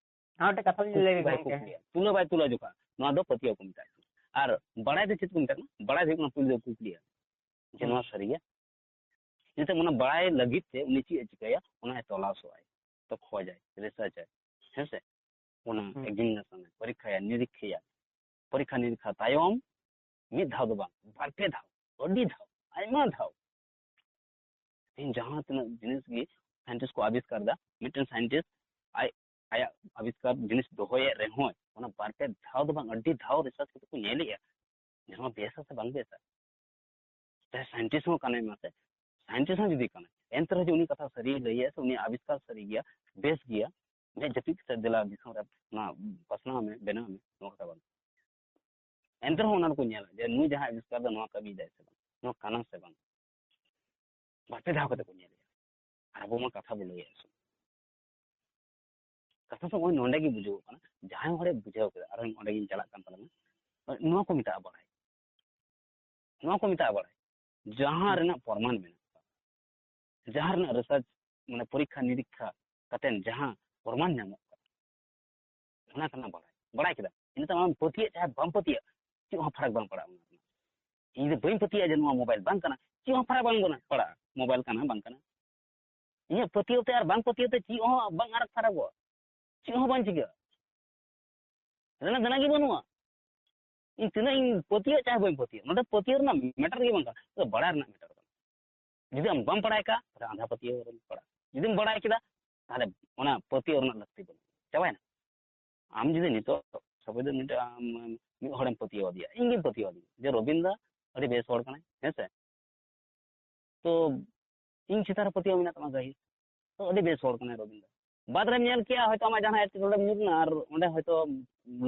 ᱟᱨ ᱢᱤᱫᱴᱮᱱ ᱠᱟᱛᱷᱟ ᱞᱤᱧ ᱞᱟᱹᱭ ᱠᱩᱠᱞᱤ ᱵᱟᱭ ᱜᱚᱢᱠᱮ᱾ ᱠᱩᱠᱞᱤᱭᱟ, ᱛᱩᱞᱟᱹ ᱵᱟᱭ ᱛᱩᱞᱟᱹ ᱡᱚᱠᱷᱟ, ᱱᱚᱣᱟ ᱫᱚ ᱯᱟᱹᱛᱭᱟᱹᱣ ᱠᱚ ᱢᱮᱛᱟᱜ ᱠᱟᱱᱟ᱾ ᱟᱨ ᱵᱟᱲᱟᱭ ᱫᱚ ᱪᱮᱫ ᱠᱚ ᱢᱮᱛᱟᱜ ᱠᱟᱱᱟ? ᱵᱟᱲᱟᱭ ᱫᱚ ᱦᱩᱭᱩᱜ ᱠᱟᱱᱟ ᱯᱩᱭᱞᱩ ᱠᱩᱠᱞᱤᱭᱟ ᱡᱮ ᱦᱩᱸ᱾ ᱱᱚᱣᱟ ᱥᱟᱹᱨᱤᱭᱟ᱾ ᱮᱱᱛᱮ ᱚᱱᱟ ᱵᱟᱲᱟᱭ ᱞᱟᱹᱜᱤᱫ ᱛᱮ ᱩᱱᱤ ᱪᱮᱫ ᱮ ᱪᱤᱠᱟᱹᱭᱟ? ᱚᱱᱟᱭ ᱛᱚᱞᱟᱥᱚᱜᱼᱟᱭ, ᱛᱚ ᱠᱷᱚᱡᱟᱭ, ᱨᱤᱥᱟᱨᱪᱟᱭ, ᱦᱮᱸ ᱥᱮ? ᱚᱱᱟ ᱦᱩᱸ᱾ ᱮᱠᱡᱟᱢᱤᱱᱮᱥᱚᱱ ᱮ ᱯᱚᱨᱤᱠᱠᱷᱟᱭᱟ, ᱱᱤᱨᱤᱠᱠᱷᱟᱭᱟ, ᱯᱚᱨᱤᱠᱠᱷᱟ ᱱᱤᱨᱤᱠᱠᱷᱟ ᱛᱟᱭᱚᱢ ᱢᱤᱫ ᱫᱷᱟᱣ ᱫᱚ ᱵᱟᱝ, ᱵᱟᱨ ᱯᱮ ᱫᱷᱟᱣ, ᱟᱹᱰᱤ ᱫᱷᱟᱣ, ᱟᱭᱢᱟ ᱫᱷᱟᱣ᱾ ᱛᱮᱦᱮᱧ ᱡᱟᱦᱟᱸ ᱛᱤᱱᱟᱹᱜ ᱡᱤᱱᱤᱥ ᱜᱮ ᱥᱟᱭᱮᱱᱴᱤᱥᱴ ᱠᱚ ᱟᱵᱤᱥᱠᱟᱨ ᱫᱟ, ᱢᱤᱫᱴᱮᱱ ᱥᱟᱭᱮᱱᱴᱤᱥᱴ ᱟᱡ, ᱟᱭᱟᱜ ᱟᱵᱤᱥᱠᱟᱨ ᱡᱤᱱᱤᱥ ᱫᱚᱦᱚᱭᱮᱫ ᱨᱮᱦᱚᱸᱭ, ᱚᱱᱟ ᱵᱟᱨ ᱯᱮ ᱫᱷᱟᱣ ᱫᱚ ᱵᱟᱝ, ᱟᱹᱰᱤ ᱫᱷᱟᱣ ᱨᱤᱥᱟᱨᱪ ᱠᱟᱛᱮ ᱠᱚ ᱧᱮᱞᱮᱜᱼᱟ ᱡᱮ ᱱᱚᱣᱟ ᱵᱮᱥᱟ ᱥᱮ ᱵᱟᱝ ᱵᱮᱥᱟ᱾ ᱪᱟᱦᱮ ᱥᱟᱭᱮᱱᱴᱤᱥᱴ ᱦᱚᱸ ᱠᱟᱱᱟᱭ ᱢᱟᱥᱮ, ᱥᱟᱭᱮᱱᱴᱤᱥᱴ ᱦᱚᱸ ᱡᱩᱫᱤ ᱠᱟᱱᱟᱭ, ᱮᱱᱛᱮ ᱨᱮᱦᱚᱸ ᱡᱩᱫᱤ ᱩᱱᱤ ᱠᱟᱛᱷᱟ ᱥᱟᱹᱨᱤᱭ ᱞᱟᱹᱭᱟ ᱥᱮ ᱩᱱᱤᱭᱟᱜ ᱟᱵᱤᱥᱠᱟᱨ ᱥᱟᱹᱨᱤ ᱜᱮᱭᱟ, ᱵᱮᱥ ᱜᱮᱭᱟ, ᱢᱮᱫ ᱡᱟᱹᱯᱤᱫ ᱠᱟᱛᱮ ᱫᱮᱞᱟ ᱫᱤᱥᱚᱢ ᱨᱮ ᱚᱱᱟ ᱯᱟᱥᱱᱟᱣ ᱢᱮ, ᱵᱮᱱᱟᱣ ᱢᱮ, ᱱᱚᱣᱟ ᱠᱟᱛᱷᱟ ᱵᱟᱝ᱾ ᱮᱱᱛᱮ ᱨᱮᱦᱚᱸ ᱚᱱᱟ ᱫᱚᱠᱚ ᱧᱮᱞᱟ ᱡᱮ ᱱᱩᱭ ᱡᱟᱦᱟᱸ ᱟᱵᱤᱥᱠᱟᱨ ᱫᱚ ᱱᱚᱣᱟ ᱠᱟᱹᱢᱤᱭᱮᱫᱟᱭ ᱥᱮ ᱵᱟᱝ, ᱱᱚᱣᱟ ᱠᱟᱱᱟ ᱥᱮ ᱵᱟᱝ, ᱵᱟᱨ ᱯᱮ ᱫᱷᱟᱣ ᱠᱟᱛᱮ ᱠᱚ ᱧᱮᱞᱮᱜᱼᱟ᱾ ᱟᱨ ᱟᱵᱚ ᱢᱟ ᱠᱟᱛᱷᱟ ᱵᱚ ᱞᱟᱹᱭᱮᱫ ᱥᱮ᱾ ᱠᱟᱛᱷᱟ ᱫᱚ ᱱᱚᱜᱼᱚᱭ ᱱᱚᱸᱰᱮ ᱜᱮ ᱵᱩᱡᱷᱟᱹᱣᱚᱜ ᱠᱟᱱᱟ, ᱡᱟᱦᱟᱸᱭ ᱦᱚᱲᱮ ᱵᱩᱡᱷᱟᱹᱣ ᱠᱮᱫᱟ, ᱟᱨᱦᱚᱸ ᱚᱸᱰᱮ ᱜᱤᱧ ᱪᱟᱞᱟᱜ ᱠᱟᱱ ᱛᱟᱞᱟᱝᱟ, ᱱᱚᱣᱟ ᱠᱚ ᱢᱮᱛᱟᱜᱼᱟ ᱵᱟᱲᱟᱭ᱾ ᱱᱚᱣᱟ ᱠᱚ ᱢᱮᱛᱟᱜᱼᱟ ᱵᱟᱲᱟᱭ, ᱡᱟᱦᱟᱸ ᱨᱮᱱᱟᱜ ᱯᱨᱚᱢᱟᱱ ᱢᱮᱱᱟᱜᱼᱟ, ᱡᱟᱦᱟᱸ ᱨᱮᱱᱟᱜ ᱨᱤᱥᱟᱨᱪ, ᱢᱟᱱᱮ ᱯᱚᱨᱤᱠᱠᱷᱟ ᱱᱤᱨᱤᱠᱠᱷᱟ ᱠᱟᱛᱮ ᱡᱟᱦᱟᱸ ᱯᱨᱚᱢᱟᱱ ᱧᱟᱢᱚᱜ ᱠᱟᱱᱟ, ᱚᱱᱟ ᱠᱟᱱᱟ ᱵᱟᱲᱟᱭ᱾ ᱵᱟᱲᱟᱭ ᱠᱮᱫᱟ, ᱤᱱᱟᱹ ᱛᱟᱭᱚᱢ ᱟᱢ ᱯᱟᱹᱛᱭᱟᱹᱜ ᱪᱟᱦᱮ ᱵᱟᱢ ᱯᱟᱹᱛᱭᱟᱹᱜ, ᱪᱮᱫ ᱦᱚᱸ ᱯᱷᱟᱨᱟᱠ ᱵᱟᱝ ᱯᱟᱲᱟᱜᱼᱟ ᱚᱱᱟ ᱨᱮᱱᱟᱜ᱾ ᱤᱧ ᱡᱩᱫᱤ ᱵᱟᱹᱧ ᱯᱟᱹᱛᱭᱟᱹᱜᱼᱟ ᱡᱮ ᱱᱚᱣᱟ ᱢᱳᱵᱟᱭᱤᱞ ᱵᱟᱝ ᱠᱟᱱᱟ, ᱪᱮᱫ ᱦᱚᱸ ᱯᱷᱟᱨᱟᱠ ᱵᱟᱝ ᱯᱟᱲᱟᱜᱼᱟ, ᱢᱳᱵᱟᱭᱤᱞ ᱠᱟᱱᱟ ᱵᱟᱝ ᱠᱟᱱᱟ᱾ ᱤᱧᱟᱹᱜ ᱯᱟᱹᱛᱭᱟᱹᱣ ᱛᱮ ᱟᱨ ᱵᱟᱝ ᱯᱟᱹᱛᱭᱟᱹᱣ ᱛᱮ ᱪᱮᱫ ᱦᱚᱸ ᱵᱟᱝ ᱟᱨᱟᱜ ᱯᱷᱟᱨᱟᱠᱚᱜᱼᱟ, ᱪᱮᱫ ᱦᱚᱸ ᱵᱟᱝ ᱪᱤᱠᱟᱹᱜᱼᱟ, ᱞᱮᱱᱟ ᱫᱮᱱᱟ ᱜᱮ ᱵᱟᱹᱱᱩᱜᱼᱟ᱾ ᱤᱧ ᱛᱤᱱᱟᱹᱜ ᱤᱧ ᱯᱟᱹᱛᱭᱟᱹᱜ ᱪᱟᱦᱮ ᱵᱟᱹᱧ ᱯᱟᱹᱛᱭᱟᱹᱜ, ᱱᱚᱰᱮ ᱯᱟᱹᱛᱭᱟᱹᱣ ᱨᱮᱱᱟᱜ ᱢᱮᱴᱟᱨ ᱜᱮ ᱵᱟᱝ ᱠᱟᱱᱟ, ᱱᱚᱰᱮ ᱵᱟᱲᱟᱭ ᱨᱮᱱᱟᱜ ᱢᱮᱴᱟᱨ ᱠᱟᱱᱟ᱾ ᱡᱩᱫᱤ ᱟᱢ ᱵᱟᱢ ᱵᱟᱲᱟᱭ ᱠᱟᱜᱼᱟ, ᱛᱟᱦᱚᱞᱮ ᱟᱸᱫᱷᱟ ᱯᱟᱹᱛᱭᱟᱹᱣ ᱨᱮᱢ ᱯᱟᱲᱟᱜᱼᱟ᱾ ᱡᱩᱫᱤᱢ ᱵᱟᱲᱟᱭ ᱠᱮᱫᱟ, ᱛᱟᱦᱚᱞᱮ ᱚᱱᱟ ᱯᱟᱹᱛᱭᱟᱹᱣ ᱨᱮᱱᱟᱜ ᱞᱟᱹᱠᱛᱤ ᱵᱟᱹᱱᱩᱜᱼᱟ, ᱪᱟᱵᱟᱭᱮᱱᱟ᱾ ᱟᱢ ᱡᱩᱫᱤ ᱱᱤᱛᱚᱜ ᱥᱚᱵ ᱫᱚ ᱢᱤᱫᱴᱮᱱ ᱟᱢ ᱢᱤᱫ ᱦᱚᱲᱮᱢ ᱯᱟᱹᱛᱭᱟᱹᱣ ᱟᱫᱮᱭᱟ, ᱤᱧ ᱜᱮᱧ ᱯᱟᱹᱛᱭᱟᱹᱣ ᱟᱫᱮᱭᱟ ᱡᱮ ᱨᱚᱵᱤᱱ ᱫᱟ ᱟᱹᱰᱤ ᱵᱮᱥ ᱦᱚᱲ ᱠᱟᱱᱟᱭ, ᱦᱮᱸ ᱥᱮ? ᱛᱚ ᱤᱧ ᱪᱮᱛᱟᱱ ᱨᱮ ᱯᱟᱹᱛᱭᱟᱹᱣ ᱢᱮᱱᱟᱜ ᱛᱟᱢᱟ ᱜᱟᱹᱦᱤᱨ, ᱛᱚ ᱟᱹᱰᱤ ᱵᱮᱥ ᱦᱚᱲ ᱠᱟᱱᱟᱭ ᱨᱚᱵᱤᱱ ᱫᱟ᱾ ᱵᱟᱫᱽ ᱨᱮᱢ ᱧᱮᱞ ᱠᱮᱭᱟ ᱦᱚᱭᱛᱳ ᱟᱢᱟᱜ ᱡᱟᱦᱟᱸ ᱮᱴᱠᱮᱴᱚᱬᱮᱢ ᱧᱩᱨ ᱮᱱᱟ, ᱟᱨ ᱚᱸᱰᱮ ᱦᱚᱭᱛᱳ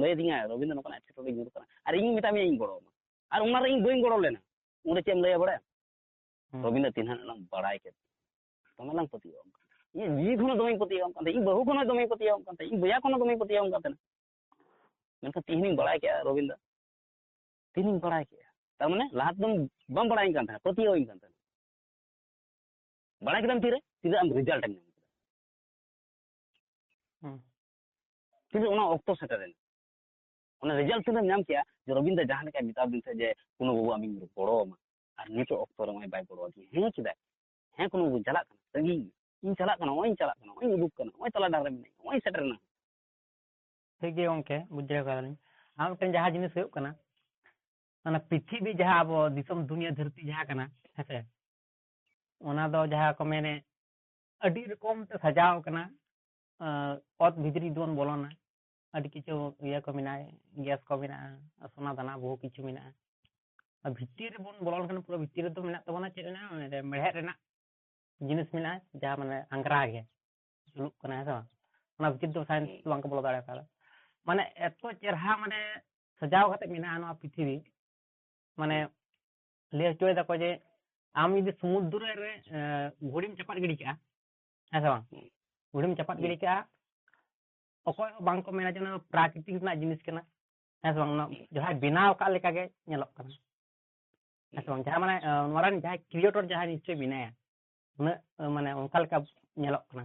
ᱞᱟᱹᱭ ᱟᱹᱫᱤᱧᱟ ᱨᱚᱵᱤᱱ ᱫᱟ ᱱᱚᱝᱠᱟᱱᱟᱜ ᱮᱴᱠᱮᱴᱚᱬᱮ ᱧᱩᱨ ᱠᱟᱱᱟ, ᱟᱨ ᱤᱧ ᱢᱮᱛᱟᱢ ᱤᱧ ᱜᱚᱲᱚ ᱟᱢᱟ, ᱟᱨ ᱚᱱᱟ ᱨᱮ ᱤᱧ ᱵᱟᱹᱧ ᱜᱚᱲᱚ ᱞᱮᱱᱟ, ᱩᱱᱨᱮ ᱪᱮᱫ ᱮᱢ ᱞᱟᱹᱭᱟ ᱵᱟᱲᱟᱭᱟᱢ? ᱦᱩᱸ᱾ ᱨᱚᱵᱤᱱ ᱫᱟ ᱛᱤᱱ ᱦᱟᱸᱜ ᱞᱟᱝ ᱵᱟᱲᱟᱭ ᱠᱮᱫ, ᱫᱚᱢᱮ ᱞᱟᱝ ᱯᱟᱹᱛᱭᱟᱹᱣ ᱟᱢ ᱠᱟᱱ ᱛᱟᱦᱮᱸᱫ᱾ ᱤᱧ ᱡᱤᱣᱤ ᱠᱷᱚᱱ ᱦᱚᱸ ᱫᱚᱢᱮᱧ ᱯᱟᱹᱛᱭᱟᱹᱣ ᱟᱢ ᱠᱟᱱ ᱛᱟᱦᱮᱸᱫ, ᱤᱧ ᱵᱟᱹᱦᱩ ᱠᱷᱚᱱ ᱦᱚᱸ ᱫᱚᱢᱮᱧ ᱯᱟᱹᱛᱭᱟᱹᱣ ᱟᱢ ᱠᱟᱱ ᱛᱟᱦᱮᱸᱫ, ᱤᱧ ᱵᱚᱭᱦᱟ ᱠᱷᱚᱱ ᱦᱚᱸ ᱫᱚᱢᱮᱧ ᱯᱟᱹᱛᱭᱟᱹᱣ ᱟᱢ ᱠᱟᱱ ᱛᱟᱦᱮᱸᱫ᱾ ᱢᱮᱱᱠᱷᱟᱱ ᱛᱤᱦᱤᱧᱤᱧ ᱵᱟᱲᱟᱭ ᱠᱮᱫᱼᱟ ᱨᱚᱵᱤᱱ ᱫᱟ, ᱛᱤᱦᱤᱧᱤᱧ ᱵᱟᱲᱟᱭ ᱠᱮᱫᱼᱟ᱾ ᱛᱟᱨ ᱢᱟᱱᱮ ᱞᱟᱦᱟ ᱛᱮᱫᱚ ᱵᱟᱢ ᱵᱟᱲᱟᱭᱟᱹᱧ ᱠᱟᱱ ᱛᱟᱦᱮᱸᱫ, ᱯᱟᱹᱛᱭᱟᱹᱣᱟᱹᱧ ᱠᱟᱱ ᱛᱟᱦᱮᱸᱫ᱾ ᱵᱟᱲᱟᱭ ᱠᱮᱫᱟᱢ ᱛᱤᱨᱮ? ᱛᱤᱨᱮ ᱟᱢ ᱨᱮᱡᱟᱞᱴ ᱮᱢ ᱧᱟᱢ ᱠᱮᱫᱟ᱾ ᱦᱩᱸ᱾ ᱛᱤᱨᱮ ᱚᱱᱟ ᱚᱠᱛᱚ ᱥᱮᱴᱮᱨᱮᱱᱟ, ᱚᱱᱟ ᱨᱮᱡᱟᱞᱴ ᱛᱤᱨᱮᱢ ᱧᱟᱢ ᱠᱮᱫᱼᱟ ᱡᱮ ᱨᱚᱵᱤᱱ ᱫᱟ ᱡᱟᱦᱟᱸ ᱞᱮᱠᱟᱭ ᱢᱮᱛᱟᱫᱤᱧ ᱛᱟᱦᱮᱸᱫ ᱡᱮ ᱠᱳᱱᱳ ᱵᱟᱹᱵᱩ ᱟᱢᱤᱧ ᱜᱚᱲᱚ ᱟᱢᱟ, ᱟᱨ ᱱᱤᱛᱚᱜ ᱚᱠᱛᱚ ᱨᱮ ᱱᱚᱜᱼᱚᱭ ᱵᱟᱭ ᱜᱚᱲᱚ ᱟᱹᱫᱤᱧᱟ᱾ ᱦᱮᱸ ᱪᱮᱫᱟᱜ? ᱦᱮᱸ ᱠᱳᱱᱳ ᱵᱟᱹᱵᱩ ᱪᱟᱞᱟᱜ ᱠᱟᱱᱟ, ᱥᱟᱺᱜᱤᱧ ᱤᱧ ᱪᱟᱞᱟᱜ ᱠᱟᱱᱟ, ᱱᱚᱜᱼᱚᱭ ᱤᱧ ᱪᱟᱞᱟᱜ ᱠᱟᱱᱟ, ᱱᱚᱜᱼᱚᱭ ᱤᱧ ᱩᱰᱩᱠ ᱠᱟᱱᱟ, ᱱᱚᱜᱼᱚᱭ ᱛᱟᱞᱟ ᱰᱟᱦᱟᱨ ᱨᱮ ᱢᱤᱱᱟᱹᱧᱟ, ᱱᱚᱜᱼᱚᱭ ᱤᱧ ᱥᱮᱴᱮᱨ ᱮᱱᱟ᱾ ᱴᱷᱤᱠ ᱜᱮ ᱜᱚᱝᱠᱮ, ᱵᱩᱡᱷᱟᱹᱣ ᱠᱟᱫᱟᱞᱤᱧ᱾ ᱟᱨ ᱢᱤᱫᱴᱮᱱ ᱡᱟᱦᱟᱸ ᱡᱤᱱᱤᱥ ᱦᱩᱭᱩᱜ ᱠᱟᱱᱟ, ᱚᱱᱟ ᱯᱨᱤᱛᱷᱤᱵᱤ ᱡᱟᱦᱟᱸ ᱟᱵᱚ ᱫᱤᱥᱚᱢ ᱫᱩᱱᱤᱭᱟᱹ ᱫᱷᱟᱹᱨᱛᱤ ᱡᱟᱦᱟᱸ ᱠᱟᱱᱟ, ᱦᱮᱸᱥᱮ, ᱚᱱᱟ ᱫᱚ ᱡᱟᱦᱟᱸ ᱠᱚ ᱢᱮᱱᱮᱫ ᱟᱹᱰᱤ ᱨᱚᱠᱚᱢ ᱛᱮ ᱥᱟᱡᱟᱣ ᱠᱟᱱᱟ᱾ ᱟᱸ, ᱚᱛ ᱵᱷᱤᱛᱨᱤ ᱡᱩᱫᱤ ᱵᱚᱱ ᱵᱚᱞᱚᱱᱟ, ᱟᱹᱰᱤ ᱠᱤᱪᱷᱩ ᱤᱭᱟᱹ ᱠᱚ ᱢᱮᱱᱟᱜᱼᱟ, ᱜᱮᱥ ᱠᱚ ᱢᱮᱱᱟᱜᱼᱟ, ᱥᱚᱱᱟ ᱫᱟᱱᱟ ᱵᱚᱦᱩ ᱠᱤᱪᱷᱩ ᱢᱮᱱᱟᱜᱼᱟ᱾ ᱟᱨ ᱵᱷᱤᱛᱤᱨ ᱨᱮᱵᱚᱱ ᱵᱚᱞᱚ ᱞᱮᱱᱠᱷᱟᱱ ᱯᱩᱨᱟᱹ ᱵᱷᱤᱛᱤᱨ ᱨᱮᱫᱚ ᱢᱮᱱᱟᱜ ᱛᱟᱵᱚᱱᱟ ᱪᱮᱫ ᱢᱮᱱᱟᱜᱼᱟ? ᱚᱱᱮ ᱢᱮᱲᱦᱮᱫ ᱨᱮᱱᱟᱜ ᱡᱤᱱᱤᱥ ᱢᱮᱱᱟᱜᱼᱟ, ᱡᱟᱦᱟᱸ ᱢᱟᱱᱮ ᱟᱝᱜᱽᱨᱟ ᱜᱮ ᱡᱩᱞᱩᱜ ᱠᱟᱱᱟ, ᱦᱮᱸ ᱥᱮ ᱵᱟᱝ? ᱚᱱᱟ ᱵᱷᱤᱛᱤᱨ ᱫᱚ ᱥᱟᱭᱮᱱᱥ ᱫᱚ ᱵᱟᱝ ᱠᱚ ᱵᱚᱞᱚ ᱫᱟᱲᱮ ᱠᱟᱣᱫᱟ᱾ ᱢᱟᱱᱮ ᱮᱛᱚ ᱪᱮᱨᱦᱟ ᱢᱟᱱᱮ ᱥᱟᱡᱟᱣ ᱠᱟᱛᱮ ᱢᱮᱱᱟᱜᱼᱟ ᱱᱚᱣᱟ ᱯᱨᱤᱛᱷᱤᱵᱤ, ᱢᱟᱱᱮ ᱞᱟᱹᱭ ᱦᱚᱪᱚᱭ ᱫᱟᱠᱚ ᱡᱮ ᱟᱢ ᱡᱩᱫᱤ ᱥᱩᱢᱩᱫᱨᱚ ᱨᱮ ᱜᱷᱩᱲᱤᱢ ᱪᱟᱯᱟᱫ ᱜᱤᱰᱤ ᱠᱟᱜᱼᱟ, ᱦᱮᱸ ᱥᱮ ᱵᱟᱝ? ᱜᱷᱩᱲᱤᱢ ᱪᱟᱯᱟᱫ ᱜᱤᱰᱤ ᱠᱟᱜᱼᱟ, ᱚᱠᱚᱭ ᱦᱚᱸ ᱵᱟᱝ ᱠᱚ ᱢᱮᱱᱟ ᱡᱮ ᱚᱱᱟ ᱫᱚ ᱯᱨᱟᱠᱨᱤᱛᱤᱠ ᱨᱮᱱᱟᱜ ᱡᱤᱱᱤᱥ ᱠᱟᱱᱟ, ᱦᱮᱸ ᱥᱮ ᱵᱟᱝ? ᱚᱱᱟ ᱡᱟᱦᱟᱸᱭ ᱵᱮᱱᱟᱣ ᱟᱠᱟᱫ ᱞᱮᱠᱟ ᱜᱮ ᱧᱮᱞᱚᱜ ᱠᱟᱱᱟ, ᱦᱮᱸ ᱥᱮ ᱵᱟᱝ? ᱡᱟᱦᱟᱸ ᱢᱟᱱᱮ ᱱᱚᱣᱟ ᱨᱮᱱ ᱡᱟᱦᱟᱸᱭ ᱠᱨᱤᱭᱮᱴᱚᱨ ᱡᱟᱦᱟᱸᱭ ᱱᱤᱥᱪᱚᱭ ᱵᱮᱱᱟᱭᱟ, ᱩᱱᱟᱹᱜ ᱢᱟᱱᱮ ᱚᱱᱠᱟ ᱞᱮᱠᱟ ᱧᱮᱞᱚᱜ ᱠᱟᱱᱟ,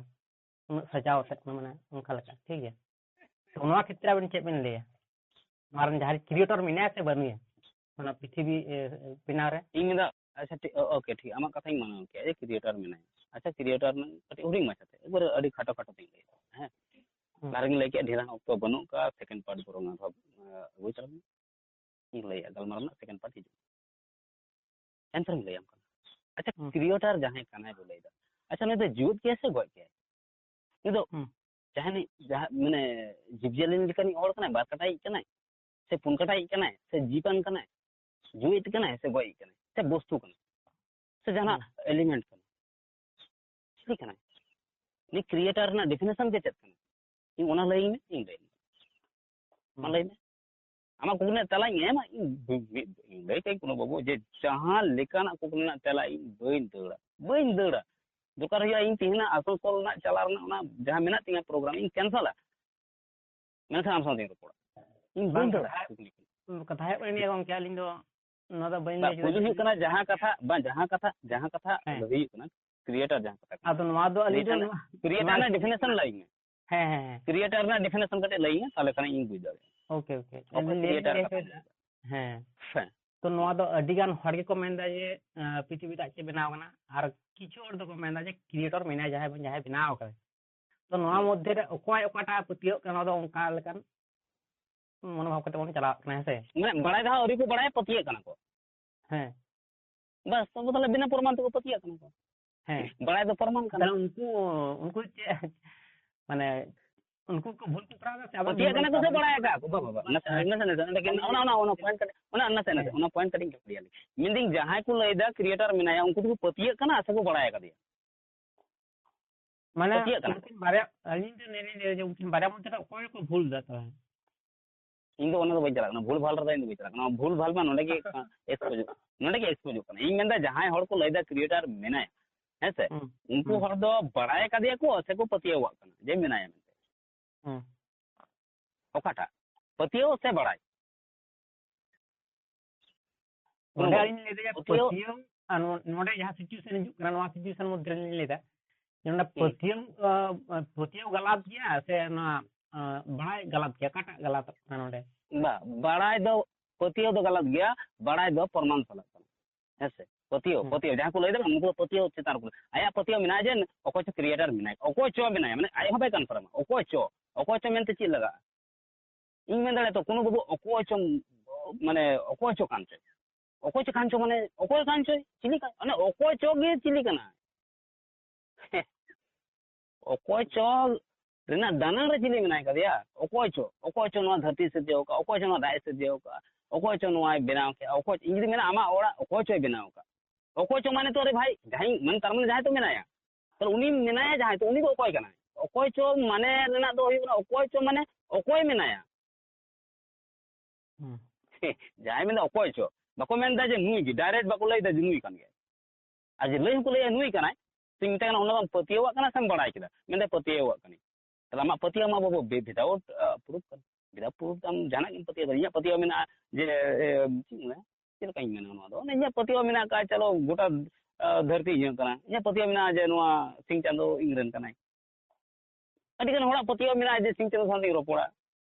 ᱩᱱᱟᱹᱜ ᱥᱟᱡᱟᱣ ᱟᱛᱮᱫ ᱢᱟᱱᱮ ᱚᱱᱠᱟ ᱞᱮᱠᱟ, ᱴᱷᱤᱠ ᱜᱮᱭᱟ᱾ ᱛᱚ ᱱᱚᱣᱟ ᱠᱷᱮᱛᱨᱮ ᱟᱵᱮᱱ ᱪᱮᱫ ᱵᱮᱱ ᱞᱟᱹᱭᱟ? ᱱᱚᱣᱟ ᱨᱮᱱ ᱡᱟᱦᱟᱸᱭ ᱠᱨᱤᱭᱮᱴᱚᱨ ᱢᱮᱱᱟᱭᱟ ᱥᱮ ᱵᱟᱹᱱᱩᱭᱟ ᱚᱱᱟ ᱯᱨᱤᱛᱷᱤᱵᱤ ᱵᱮᱱᱟᱣ ᱨᱮ? ᱤᱧ ᱢᱮᱱᱫᱟ, ᱟᱪᱪᱷᱟ, ᱴᱷᱤᱠ, ᱳᱠᱮ, ᱴᱷᱤᱠ, ᱟᱢᱟᱜ ᱠᱟᱛᱷᱟᱧ ᱢᱟᱱᱟᱣ ᱠᱮᱫᱟ ᱡᱮ ᱠᱨᱤᱭᱮᱴᱚᱨ ᱢᱮᱱᱟᱭᱟ᱾ ᱟᱪᱪᱷᱟ, ᱠᱨᱤᱭᱮᱴᱚᱨ ᱠᱟᱹᱴᱤᱡ ᱦᱩᱰᱤᱧ ᱢᱟᱪᱷᱟᱛᱮ, ᱮᱠᱵᱟᱨᱮ ᱟᱹᱰᱤ ᱠᱷᱟᱴᱚ ᱠᱷᱟᱴᱚ ᱛᱮᱧ ᱞᱟᱹᱭ ᱮᱫᱟ, ᱦᱮᱸ᱾ ᱞᱟᱦᱟ ᱨᱮᱜᱮᱧ ᱞᱟᱹᱭ ᱠᱮᱫ, ᱰᱷᱮᱨ ᱚᱠᱛᱚ ᱵᱟᱹᱱᱩᱜ ᱠᱟᱜᱼᱟ, ᱥᱮᱠᱮᱱᱰ ᱯᱟᱨᱴ ᱵᱚᱨᱚᱝ ᱟᱨᱦᱚᱸ ᱟᱹᱜᱩᱭ ᱛᱟᱞᱟᱝ ᱢᱮ᱾ ᱤᱧ ᱞᱟᱹᱭᱟ, ᱜᱟᱞᱢᱟᱨᱟᱣ ᱨᱮᱱᱟᱜ ᱥᱮᱠᱮᱱᱰ ᱯᱟᱨᱴ ᱦᱤᱡᱩᱜ᱾ ᱮᱱᱛᱮ ᱨᱮᱦᱚᱸᱧ ᱞᱟᱹᱭᱟᱢ ᱠᱟᱱᱟ᱾ ᱟᱪᱪᱷᱟ, ᱠᱨᱤᱭᱮᱴᱟᱨ ᱡᱟᱦᱟᱸᱭ ᱠᱟᱱᱟᱭ ᱵᱚ ᱞᱟᱹᱭᱫᱟ, ᱟᱪᱪᱷᱟ, ᱱᱩᱭ ᱫᱚ ᱡᱤᱣᱮᱫ ᱜᱮᱭᱟᱭ ᱥᱮ ᱜᱚᱡ ᱜᱮᱭᱟᱭ? ᱱᱩᱭ ᱫᱚ ᱡᱟᱦᱟᱱᱤᱡ, ᱡᱟᱦᱟᱸ ᱢᱟᱱᱮ ᱡᱤᱵᱽᱼᱡᱤᱭᱟᱹᱞᱤ ᱞᱮᱠᱟᱱᱤᱡ ᱦᱚᱲ ᱠᱟᱱᱟᱭ, ᱵᱟᱨ ᱠᱟᱴᱟᱭᱤᱡ ᱠᱟᱱᱟᱭ, ᱥᱮ ᱯᱩᱱ ᱠᱟᱴᱟᱭᱤᱡ ᱠᱟᱱᱟᱭ, ᱥᱮ ᱡᱤᱵᱟᱱ ᱠᱟᱱᱟᱭ, ᱡᱤᱣᱮᱫ ᱠᱟᱱᱟᱭ ᱥᱮ ᱜᱚᱡ ᱠᱟᱱᱟᱭ, ᱥᱮ ᱵᱚᱥᱛᱩ ᱠᱟᱱᱟᱭ, ᱥᱮ ᱡᱟᱦᱟᱱᱟᱜ ᱮᱞᱤᱢᱮᱱᱴ ᱠᱟᱱᱟᱭ, ᱪᱤᱞᱤ ᱠᱟᱱᱟᱭ? ᱩᱱᱤ ᱠᱨᱤᱭᱮᱴᱟᱨ ᱨᱮᱱᱟᱜ ᱰᱮᱯᱷᱤᱱᱮᱥᱚᱱ ᱜᱮ ᱪᱮᱫ ᱠᱟᱱᱟ? ᱤᱧ ᱚᱱᱟ ᱞᱟᱹᱭᱟᱹᱧ ᱢᱮ, ᱤᱧ ᱞᱟᱹᱭ ᱟᱢᱟ᱾ ᱢᱟ ᱞᱟᱹᱭ ᱢᱮ᱾ ᱟᱢᱟᱜ ᱠᱩᱠᱞᱤ ᱨᱮᱱᱟᱜ ᱛᱮᱞᱟᱧ ᱮᱢᱟ, ᱤᱧ ᱵᱟᱹᱧ, ᱢᱤᱫ, ᱤᱧ ᱞᱟᱹᱭ ᱠᱟᱹᱧ ᱠᱳᱱᱳ ᱵᱟᱹᱵᱩ ᱡᱮ ᱡᱟᱦᱟᱸ ᱞᱮᱠᱟᱱᱟᱜ ᱠᱩᱠᱞᱤ ᱨᱮᱱᱟᱜ ᱛᱮᱞᱟ ᱤᱧ ᱵᱟᱹᱧ ᱫᱟᱹᱲᱟ, ᱵᱟᱹᱧ ᱫᱟᱹᱲᱟ᱾ ᱫᱚᱨᱠᱟᱨ ᱦᱩᱭᱩᱜᱼᱟ ᱤᱧ ᱛᱮᱦᱮᱧᱟᱜ ᱟᱥᱟᱱᱥᱳᱞ ᱨᱮᱱᱟᱜ ᱪᱟᱞᱟᱣ ᱨᱮᱱᱟᱜ ᱚᱱᱟ ᱡᱟᱦᱟᱸ ᱢᱮᱱᱟᱜ ᱛᱤᱧᱟ ᱯᱨᱳᱜᱨᱟᱢ, ᱤᱧ ᱠᱮᱱᱥᱮᱞᱟ, ᱢᱮᱱᱠᱷᱟᱱ ᱟᱢ ᱥᱟᱶᱛᱮᱧ ᱨᱚᱯᱚᱲᱟ᱾ ᱤᱧ ᱵᱟᱹᱧ ᱵᱟᱝ, ᱫᱟᱹᱲᱟ ᱠᱟᱛᱷᱟ, ᱠᱩᱠᱞᱤ ᱠᱚ᱾ ᱠᱟᱛᱷᱟ ᱦᱩᱭᱩᱜ ᱠᱟᱱᱟ ᱱᱤᱭᱟᱹ ᱜᱚᱝᱠᱮ, ᱟᱹᱞᱤᱧ ᱫᱚ ᱱᱚᱣᱟ ᱫᱚ ᱵᱟᱹᱧ ᱵᱟ, ᱞᱟᱹᱭ ᱦᱚᱪᱚ ᱠᱩᱞᱤ ᱫᱟᱲᱮᱭᱟᱜ ᱦᱩᱭᱩᱜ ᱠᱟᱱᱟ᱾ ᱠᱟᱱᱟ ᱡᱟᱦᱟᱸ ᱠᱟᱛᱷᱟ, ᱵᱟᱝ, ᱡᱟᱦᱟᱸ ᱠᱟᱛᱷᱟ, ᱡᱟᱦᱟᱸ ᱠᱟᱛᱷᱟ ᱦᱮᱸ᱾ ᱞᱟᱹᱭ ᱦᱩᱭᱩᱜ ᱠᱟᱱᱟ, ᱠᱨᱤᱭᱮᱴᱟᱨ ᱡᱟᱦᱟᱸ ᱠᱟᱛᱷᱟ ᱠᱟᱱᱟ᱾ ᱟᱫᱚ ᱱᱚᱣᱟ ᱫᱚ ᱟᱹᱞᱤᱧ ᱫᱚ ᱠᱨᱤᱭᱮᱴᱟᱨ ᱱᱚᱣᱟ ᱨᱮᱱᱟᱜ ᱰᱮᱯᱷᱤᱱᱮᱥᱚᱱ ᱞᱟᱹᱭ ᱢᱮ᱾ ᱦᱮᱸ, ᱦᱮᱸ, ᱦᱮᱸ᱾ ᱠᱨᱤᱭᱮᱴᱟᱨ ᱨᱮᱱᱟᱜ ᱰᱮᱯᱷᱤᱱᱮᱥᱚᱱ ᱠᱟᱹᱴᱤᱡ ᱞᱟᱹᱭ ᱢᱮ, ᱛᱟᱦᱞᱮ ᱠᱷᱟᱱ ᱤᱧ ᱵᱩᱡᱽ ᱫᱟᱲᱮᱭᱟᱜᱼᱟ᱾ Okay, okay. ᱚᱠᱚᱭ ᱟᱹᱞᱤᱧ ᱞᱤᱧ ᱠᱨᱤᱭᱮᱴᱟᱨ ᱞᱟᱹᱭ ᱠᱟᱱᱟ᱾ ᱦᱮᱸ᱾ ᱦᱮᱸ᱾ ᱛᱚ ᱱᱚᱣᱟ ᱫᱚ ᱟᱹᱰᱤ ᱜᱟᱱ ᱦᱚᱲ ᱜᱮᱠᱚ ᱢᱮᱱᱫᱟ ᱡᱮ, ᱟᱸ, ᱯᱨᱤᱛᱷᱤᱵᱤ ᱫᱚ ᱟᱡ ᱛᱮ ᱵᱮᱱᱟᱣ ᱠᱟᱱᱟ, ᱟᱨ ᱠᱤᱪᱷᱩ ᱦᱚᱲ ᱫᱚᱠᱚ ᱢᱮᱱᱫᱟ ᱡᱮ ᱠᱨᱤᱭᱮᱴᱚᱨ ᱢᱮᱱᱟᱭᱟ, ᱡᱟᱦᱟᱸᱭ ᱵᱚᱱ, ᱡᱟᱦᱟᱸᱭ ᱵᱮᱱᱟᱣ ᱠᱟᱫᱟᱭ᱾ ᱛᱚ ᱱᱚᱣᱟ ᱦᱩᱸ᱾ ᱢᱚᱫᱽᱫᱷᱮ ᱨᱮ ᱚᱠᱚᱭ ᱚᱠᱟᱴᱟᱜ ᱯᱟᱹᱛᱭᱟᱹᱜ ᱠᱟᱱᱟ, ᱚᱱᱟ ᱫᱚ ᱚᱱᱠᱟ ᱞᱮᱠᱟᱱ ᱢᱚᱱᱳᱵᱷᱟᱵ ᱠᱟᱛᱮ ᱵᱚᱱ ᱪᱟᱞᱟᱣ ᱠᱟᱱᱟ, ᱦᱮᱸ ᱥᱮ? ᱢᱟᱱᱮ ᱵᱟᱲᱟᱭ ᱨᱮᱦᱚᱸ ᱟᱹᱣᱨᱤ ᱠᱚ ᱵᱟᱲᱟᱭᱟ, ᱯᱟᱹᱛᱭᱟᱹᱜ ᱠᱟᱱᱟ ᱠᱚ᱾ ᱦᱮᱸ᱾ ᱵᱟᱥ, ᱟᱵᱚ ᱛᱟᱦᱞᱮ ᱵᱤᱱᱟᱹ ᱯᱨᱚᱢᱟᱱ ᱛᱮᱠᱚ ᱯᱟᱹᱛᱭᱟᱹᱜ ᱠᱟᱱᱟ ᱠᱚ᱾ ᱦᱮᱸ᱾ ᱵᱟᱲᱟᱭ ᱫᱚ ᱯᱨᱚᱢᱟᱱ ᱠᱟᱱᱟ᱾ ᱛᱟᱦᱞᱮ ᱩᱱᱠᱩ, ᱩᱱᱠᱩ ᱪᱮᱫ, ᱢᱟᱱᱮ, ᱩᱱᱠᱩ ᱠᱚ ᱵᱷᱩᱞ ᱠᱚ ᱠᱚᱨᱟᱣ ᱮᱫᱟ ᱥᱮ ᱟᱵᱚ ᱯᱟᱹᱛᱭᱟᱹᱜ ᱵᱷᱩᱞ ᱠᱟᱱᱟ ᱵᱚᱱ ᱠᱚ ᱥᱮ ᱠᱚᱨᱟᱣ ᱮᱫᱟ? ᱵᱟᱲᱟᱭ ᱟᱠᱟᱫ ᱠᱚ? ᱵᱟᱵᱟ, ᱵᱟᱵᱟ, ᱱᱟᱥᱮ, ᱦᱮᱸ᱾ ᱱᱟᱥᱮ, ᱱᱟᱥᱮ, ᱚᱸᱰᱮ ᱜᱮ, ᱚᱱᱟ, ᱚᱱᱟ, ᱚᱱᱟ ᱯᱚᱭᱮᱱᱴ ᱠᱟᱹᱴᱤᱡ, ᱚᱱᱟ, ᱱᱟᱥᱮ, ᱱᱟᱥᱮ, ᱦᱮᱸ᱾ ᱚᱱᱟ ᱯᱚᱭᱮᱱᱴ ᱠᱟᱹᱴᱤᱡ ᱤᱧ ᱠᱩᱞᱤᱭᱟ ᱞᱤᱧ᱾ ᱢᱮᱱᱫᱟᱹᱧ, ᱡᱟᱦᱟᱸᱭ ᱠᱚ ᱞᱟᱹᱭ ᱮᱫᱟ ᱠᱨᱤᱭᱮᱴᱟᱨ ᱢᱮᱱᱟᱭᱟ, ᱩᱱᱠᱩ ᱫᱚᱠᱚ ᱯᱟᱹᱛᱭᱟᱹᱜ ᱠᱟᱱᱟ ᱥᱮᱠᱚ ᱵᱟᱲᱟᱭ ᱟᱠᱟᱫᱮᱭᱟ? ᱢᱟᱱᱮ ᱯᱟᱹᱛᱭᱟᱹᱜ ᱠᱟᱱᱟ᱾ ᱩᱱᱠᱤᱱ ᱵᱟᱨᱭᱟ, ᱟᱹᱞᱤᱧ ᱫᱚ ᱱᱤᱭᱟᱹ ᱞᱤᱧ ᱞᱟᱹᱭᱟ ᱡᱮ ᱩᱱᱠᱤᱱ ᱵᱟᱨᱭᱟ ᱢᱚᱫᱽᱫᱷᱮ ᱨᱮ ᱚᱠᱚᱭ ᱠᱚ ᱵᱷᱩᱞ ᱫᱟ ᱛᱚᱵᱮ? ᱤᱧ ᱫᱚ ᱚᱱᱟ ᱫᱚ ᱵᱟᱹᱧ ᱪᱟᱞᱟᱜ ᱠᱟᱱᱟ, ᱵᱷᱩᱞ ᱵᱷᱟᱞ ᱨᱮᱫᱚ ᱤᱧ ᱫᱚ ᱵᱟᱹᱧ ᱪᱟᱞᱟᱜ ᱠᱟᱱᱟ᱾ ᱵᱷᱩᱞ ᱵᱷᱟᱞ ᱢᱟ ᱱᱚᱰᱮ ᱜᱮ expose, ᱱᱚᱰᱮ ᱜᱮ expose ᱠᱟᱱᱟ᱾ ᱤᱧ ᱢᱮᱱᱫᱟ ᱡᱟᱦᱟᱸᱭ ᱦᱚᱲ ᱠᱚ ᱞᱟᱹᱭᱫᱟ creator ᱢᱮᱱᱟᱭᱟ, ᱦᱮᱸ ᱥᱮ? ᱦᱩᱸ, ᱩᱱᱠᱩ ᱦᱩᱸ᱾ ᱦᱚᱲ ᱫᱚ ᱵᱟᱲᱟᱭ ᱠᱟᱫᱮᱭᱟ ᱠᱚ ᱥᱮᱠᱚ ᱯᱟᱹᱛᱭᱟᱹᱣᱟᱜ ᱠᱟᱱᱟ ᱡᱮ ᱢᱮᱱᱟᱭᱟ ᱢᱮᱱᱛᱮ? ᱦᱩᱸ᱾ ᱚᱠᱟᱴᱟᱜ? ᱯᱟᱹᱛᱭᱟᱹᱣ ᱥᱮ ᱵᱟᱲᱟᱭ? ᱱᱚᱰᱮ ᱵᱟᱹᱵᱩ, ᱟᱹᱞᱤᱧ ᱞᱟᱹᱭ ᱫᱟ ᱯᱟᱹᱛᱭᱟᱹᱣ ᱯᱟᱹᱛᱭᱟᱹᱣ ᱟᱨ ᱱᱚ-, ᱱᱚᱰᱮ ᱡᱟᱦᱟᱸ situation ᱦᱤᱡᱩᱜ ᱠᱟᱱᱟ, ᱱᱚᱣᱟ situation ᱢᱚᱫᱽᱫᱷᱮ ᱨᱮᱞᱤᱧ ᱞᱟᱹᱭ ᱫᱟ, ᱡᱮ ᱱᱚᱰᱮ ᱦᱩᱸ᱾ ᱯᱟᱹᱛᱭᱟᱹᱣ, ᱟ, ᱯᱟᱹᱛᱭᱟᱹᱣ ᱜᱟᱞᱟᱛ ᱜᱮᱭᱟ ᱥᱮ ᱱᱚᱣᱟ, ᱟ, ᱵᱟᱲᱟᱭ ᱜᱟᱞᱟᱛ ᱜᱮᱭᱟ? ᱚᱠᱟᱴᱟᱜ ᱜᱟᱞᱟᱛᱚᱜ ᱠᱟᱱᱟ ᱱᱚᱰᱮ? ᱵᱟ, ᱵᱟᱲᱟᱭ ᱫᱚ, ᱯᱟᱹᱛᱭᱟᱹᱣ ᱫᱚ ᱜᱟᱞᱟᱛ ᱜᱮᱭᱟ, ᱵᱟᱲᱟᱭ ᱫᱚ ᱯᱨᱚᱢᱟᱱ ᱥᱟᱞᱟᱜ ᱠᱟᱱᱟ᱾ ᱦᱮᱸ ᱥᱮ? ᱯᱟᱹᱛᱭᱟᱹᱣ, ᱦᱩᱸ᱾ ᱯᱟᱹᱛᱭᱟᱹᱣ, ᱡᱟᱦᱟᱸ ᱠᱚ ᱞᱟᱹᱭ ᱫᱟ, ᱩᱱᱠᱩ ᱫᱚ ᱯᱟᱹᱛᱭᱟᱹᱣ ᱪᱮᱛᱟᱱ ᱨᱮ ᱠᱚ, ᱟᱭᱟᱜ ᱯᱟᱹᱛᱭᱟᱹᱣ ᱢᱮᱱᱟᱜᱼᱟ ᱡᱮ ᱚᱠᱚᱭ ᱪᱚ creator ᱢᱮᱱᱟᱭ, ᱚᱠᱚᱭ ᱪᱚ ᱢᱮᱱᱟᱭᱟ, ᱢᱟᱱᱮ ᱟᱡ ᱦᱚᱸ ᱵᱟᱭ confirmᱟ, ᱚᱠᱚᱭ ᱪᱚ, ᱚᱠᱚᱭ ᱪᱚ ᱢᱮᱱᱛᱮ ᱪᱮᱫ ᱞᱟᱜᱟᱜᱼᱟ? ᱤᱧ ᱢᱮᱱ ᱫᱟᱲᱮᱭᱟᱜᱼᱟ ᱛᱚ, ᱠᱳᱱᱳ ᱵᱟᱹᱵᱩ ᱚᱠᱚᱭ ᱪᱚ, ᱢᱟᱱᱮ ᱚᱠᱚᱭ ᱪᱚ ᱠᱟᱱ ᱪᱚᱭ, ᱚᱠᱚᱭ ᱪᱚ ᱠᱟᱱ ᱪᱚ, ᱢᱟᱱᱮ ᱚᱠᱚᱭ ᱠᱟᱱ ᱪᱚᱭ, ᱪᱤᱞᱤ ᱠᱟᱱ, ᱢᱟᱱᱮ ᱚᱠᱚᱭ ᱪᱚ ᱜᱮ ᱪᱤᱞᱤ ᱠᱟᱱᱟᱭ? ᱚᱠᱚᱭ ᱪᱚ ᱨᱮᱱᱟᱜ ᱫᱟᱱᱟᱝ ᱨᱮ ᱪᱤᱞᱤ ᱢᱮᱱᱟᱭ ᱠᱟᱫᱮᱭᱟ? ᱚᱠᱚᱭ ᱪᱚ, ᱚᱠᱚᱭ ᱪᱚ ᱱᱚᱣᱟ ᱫᱷᱟᱹᱨᱛᱤ ᱥᱤᱨᱡᱟᱹᱣ ᱠᱟᱜᱼᱟ, ᱚᱠᱚᱭ ᱪᱚ ᱱᱚᱣᱟ ᱫᱟᱜ ᱮ ᱥᱤᱨᱡᱟᱹᱣ ᱠᱟᱜᱼᱟ, ᱚᱠᱚᱭ ᱪᱚ ᱱᱚᱣᱟᱭ ᱵᱮᱱᱟᱣ ᱠᱮᱜᱼᱟ, ᱚᱠᱚᱭ, ᱤᱧ ᱡᱩᱫᱤ ᱢᱮᱱᱟ ᱟᱢᱟᱜ ᱚᱲᱟᱜ ᱚᱠᱚᱭ ᱪᱚᱭ ᱵᱮᱱᱟᱣ ᱠᱟᱜᱼᱟ, ᱚᱠᱚᱭ ᱪᱚ ᱢᱟᱱᱮ ᱛᱚ ᱨᱮ ᱵᱷᱟᱭ, ᱡᱟᱦᱟᱸᱭ ᱢᱟᱱᱮ ᱛᱟᱨ ᱢᱟᱱᱮ ᱡᱟᱦᱟᱸᱭ ᱛᱚ ᱢᱮᱱᱟᱭᱟ, ᱛᱟᱦᱞᱮ ᱩᱱᱤ ᱢᱮᱱᱟᱭᱟ ᱡᱟᱦᱟᱸᱭ ᱛᱚ, ᱩᱱᱤ ᱫᱚ ᱚᱠᱚᱭ ᱠᱟᱱᱟᱭ? ᱚᱠᱚᱭ ᱪᱚ ᱢᱟᱱᱮ ᱨᱮᱱᱟᱜ ᱫᱚ ᱦᱩᱭᱩᱜ ᱠᱟᱱᱟ ᱚᱠᱚᱭ ᱪᱚ ᱢᱟᱱᱮ ᱚᱠᱚᱭ ᱢᱮᱱᱟᱭᱟ? ᱦᱩᱸ᱾ ᱡᱟᱦᱟᱸᱭ ᱢᱮᱱᱫᱟ ᱚᱠᱚᱭ ᱪᱚ, ᱵᱟᱠᱚ ᱢᱮᱱᱫᱟ ᱡᱮ ᱱᱩᱭ ᱜᱮ, direct ᱵᱟᱠᱚ ᱞᱟᱹᱭᱫᱟ ᱡᱮ ᱱᱩᱭ ᱠᱟᱱ ᱜᱮᱭᱟᱭ᱾ ᱟᱨ ᱡᱮ ᱞᱟᱹᱭ ᱦᱚᱸᱠᱚ ᱞᱟᱹᱭᱟ ᱱᱩᱭ ᱠᱟᱱᱟᱭ, ᱛᱚᱧ ᱢᱮᱛᱟᱭ ᱠᱟᱱᱟ ᱚᱱᱟ ᱫᱚᱢ ᱯᱟᱹᱛᱭᱟᱹᱣᱟᱜ ᱠᱟᱱᱟ ᱥᱮᱢ ᱵᱟᱲᱟᱭ ᱠᱮᱫᱟ? ᱢᱮᱱᱫᱟᱭ ᱯᱟᱹᱛᱭᱟᱹᱣᱟᱜ ᱠᱟᱹᱱᱟᱹᱧ᱾ ᱛᱟᱦᱞᱮ ᱟᱢᱟᱜ ᱯᱟᱹᱛᱭᱟᱹᱣ ᱢᱟ ᱵᱟᱹᱵᱩ ᱵᱮ-, without, ᱟ, proof ᱠᱟᱱᱟ᱾ Without proof ᱟᱢ ᱡᱟᱦᱟᱱᱟᱜ ᱜᱮᱢ ᱯᱟᱹᱛᱭᱟᱹᱣ ᱫᱟᱲᱮᱭᱟᱜᱼᱟ᱾ ᱤᱧᱟᱹᱜ ᱯᱟᱹᱛᱭᱟᱹᱣ ᱢᱮᱱᱟᱜᱼᱟ ᱡᱮ, ᱮ, ᱪᱮᱫ ᱤᱧ ᱢᱮᱱᱟ, ᱪᱮᱫ ᱞᱮᱠᱟᱧ ᱢᱮᱱᱟ ᱱᱚᱣᱟ ᱫᱚ? ᱚᱱᱮ ᱤᱧᱟᱹᱜ ᱯᱟᱹᱛᱭᱟᱹᱣ ᱢᱮᱱᱟᱜ ᱟᱠᱟᱫ, ᱪᱚᱞᱚ ᱜᱚᱴᱟ, ᱟ, ᱫᱷᱟᱹᱨᱛᱤ ᱤᱧᱟᱹᱜ ᱠᱟᱱᱟ᱾ ᱤᱧᱟᱹᱜ ᱯᱟᱹᱛᱭᱟᱹᱣ ᱢᱮᱱᱟᱜᱼᱟ ᱡᱮ ᱱᱚᱣᱟ ᱥᱤᱧ ᱪᱟᱸᱫᱳ ᱤᱧ ᱨᱮᱱ ᱠᱟᱱᱟᱭ᱾ ᱟᱹᱰᱤ ᱜᱟᱱ ᱦᱚᱲᱟᱜ ᱯᱟᱹᱛᱭᱟᱹᱣ ᱢᱮᱱᱟᱜᱼᱟ ᱡᱮ ᱥᱤᱧ ᱪᱟᱸᱫᱳ ᱥᱟᱶᱛᱮᱧ ᱨᱚᱯᱚᱲᱟ,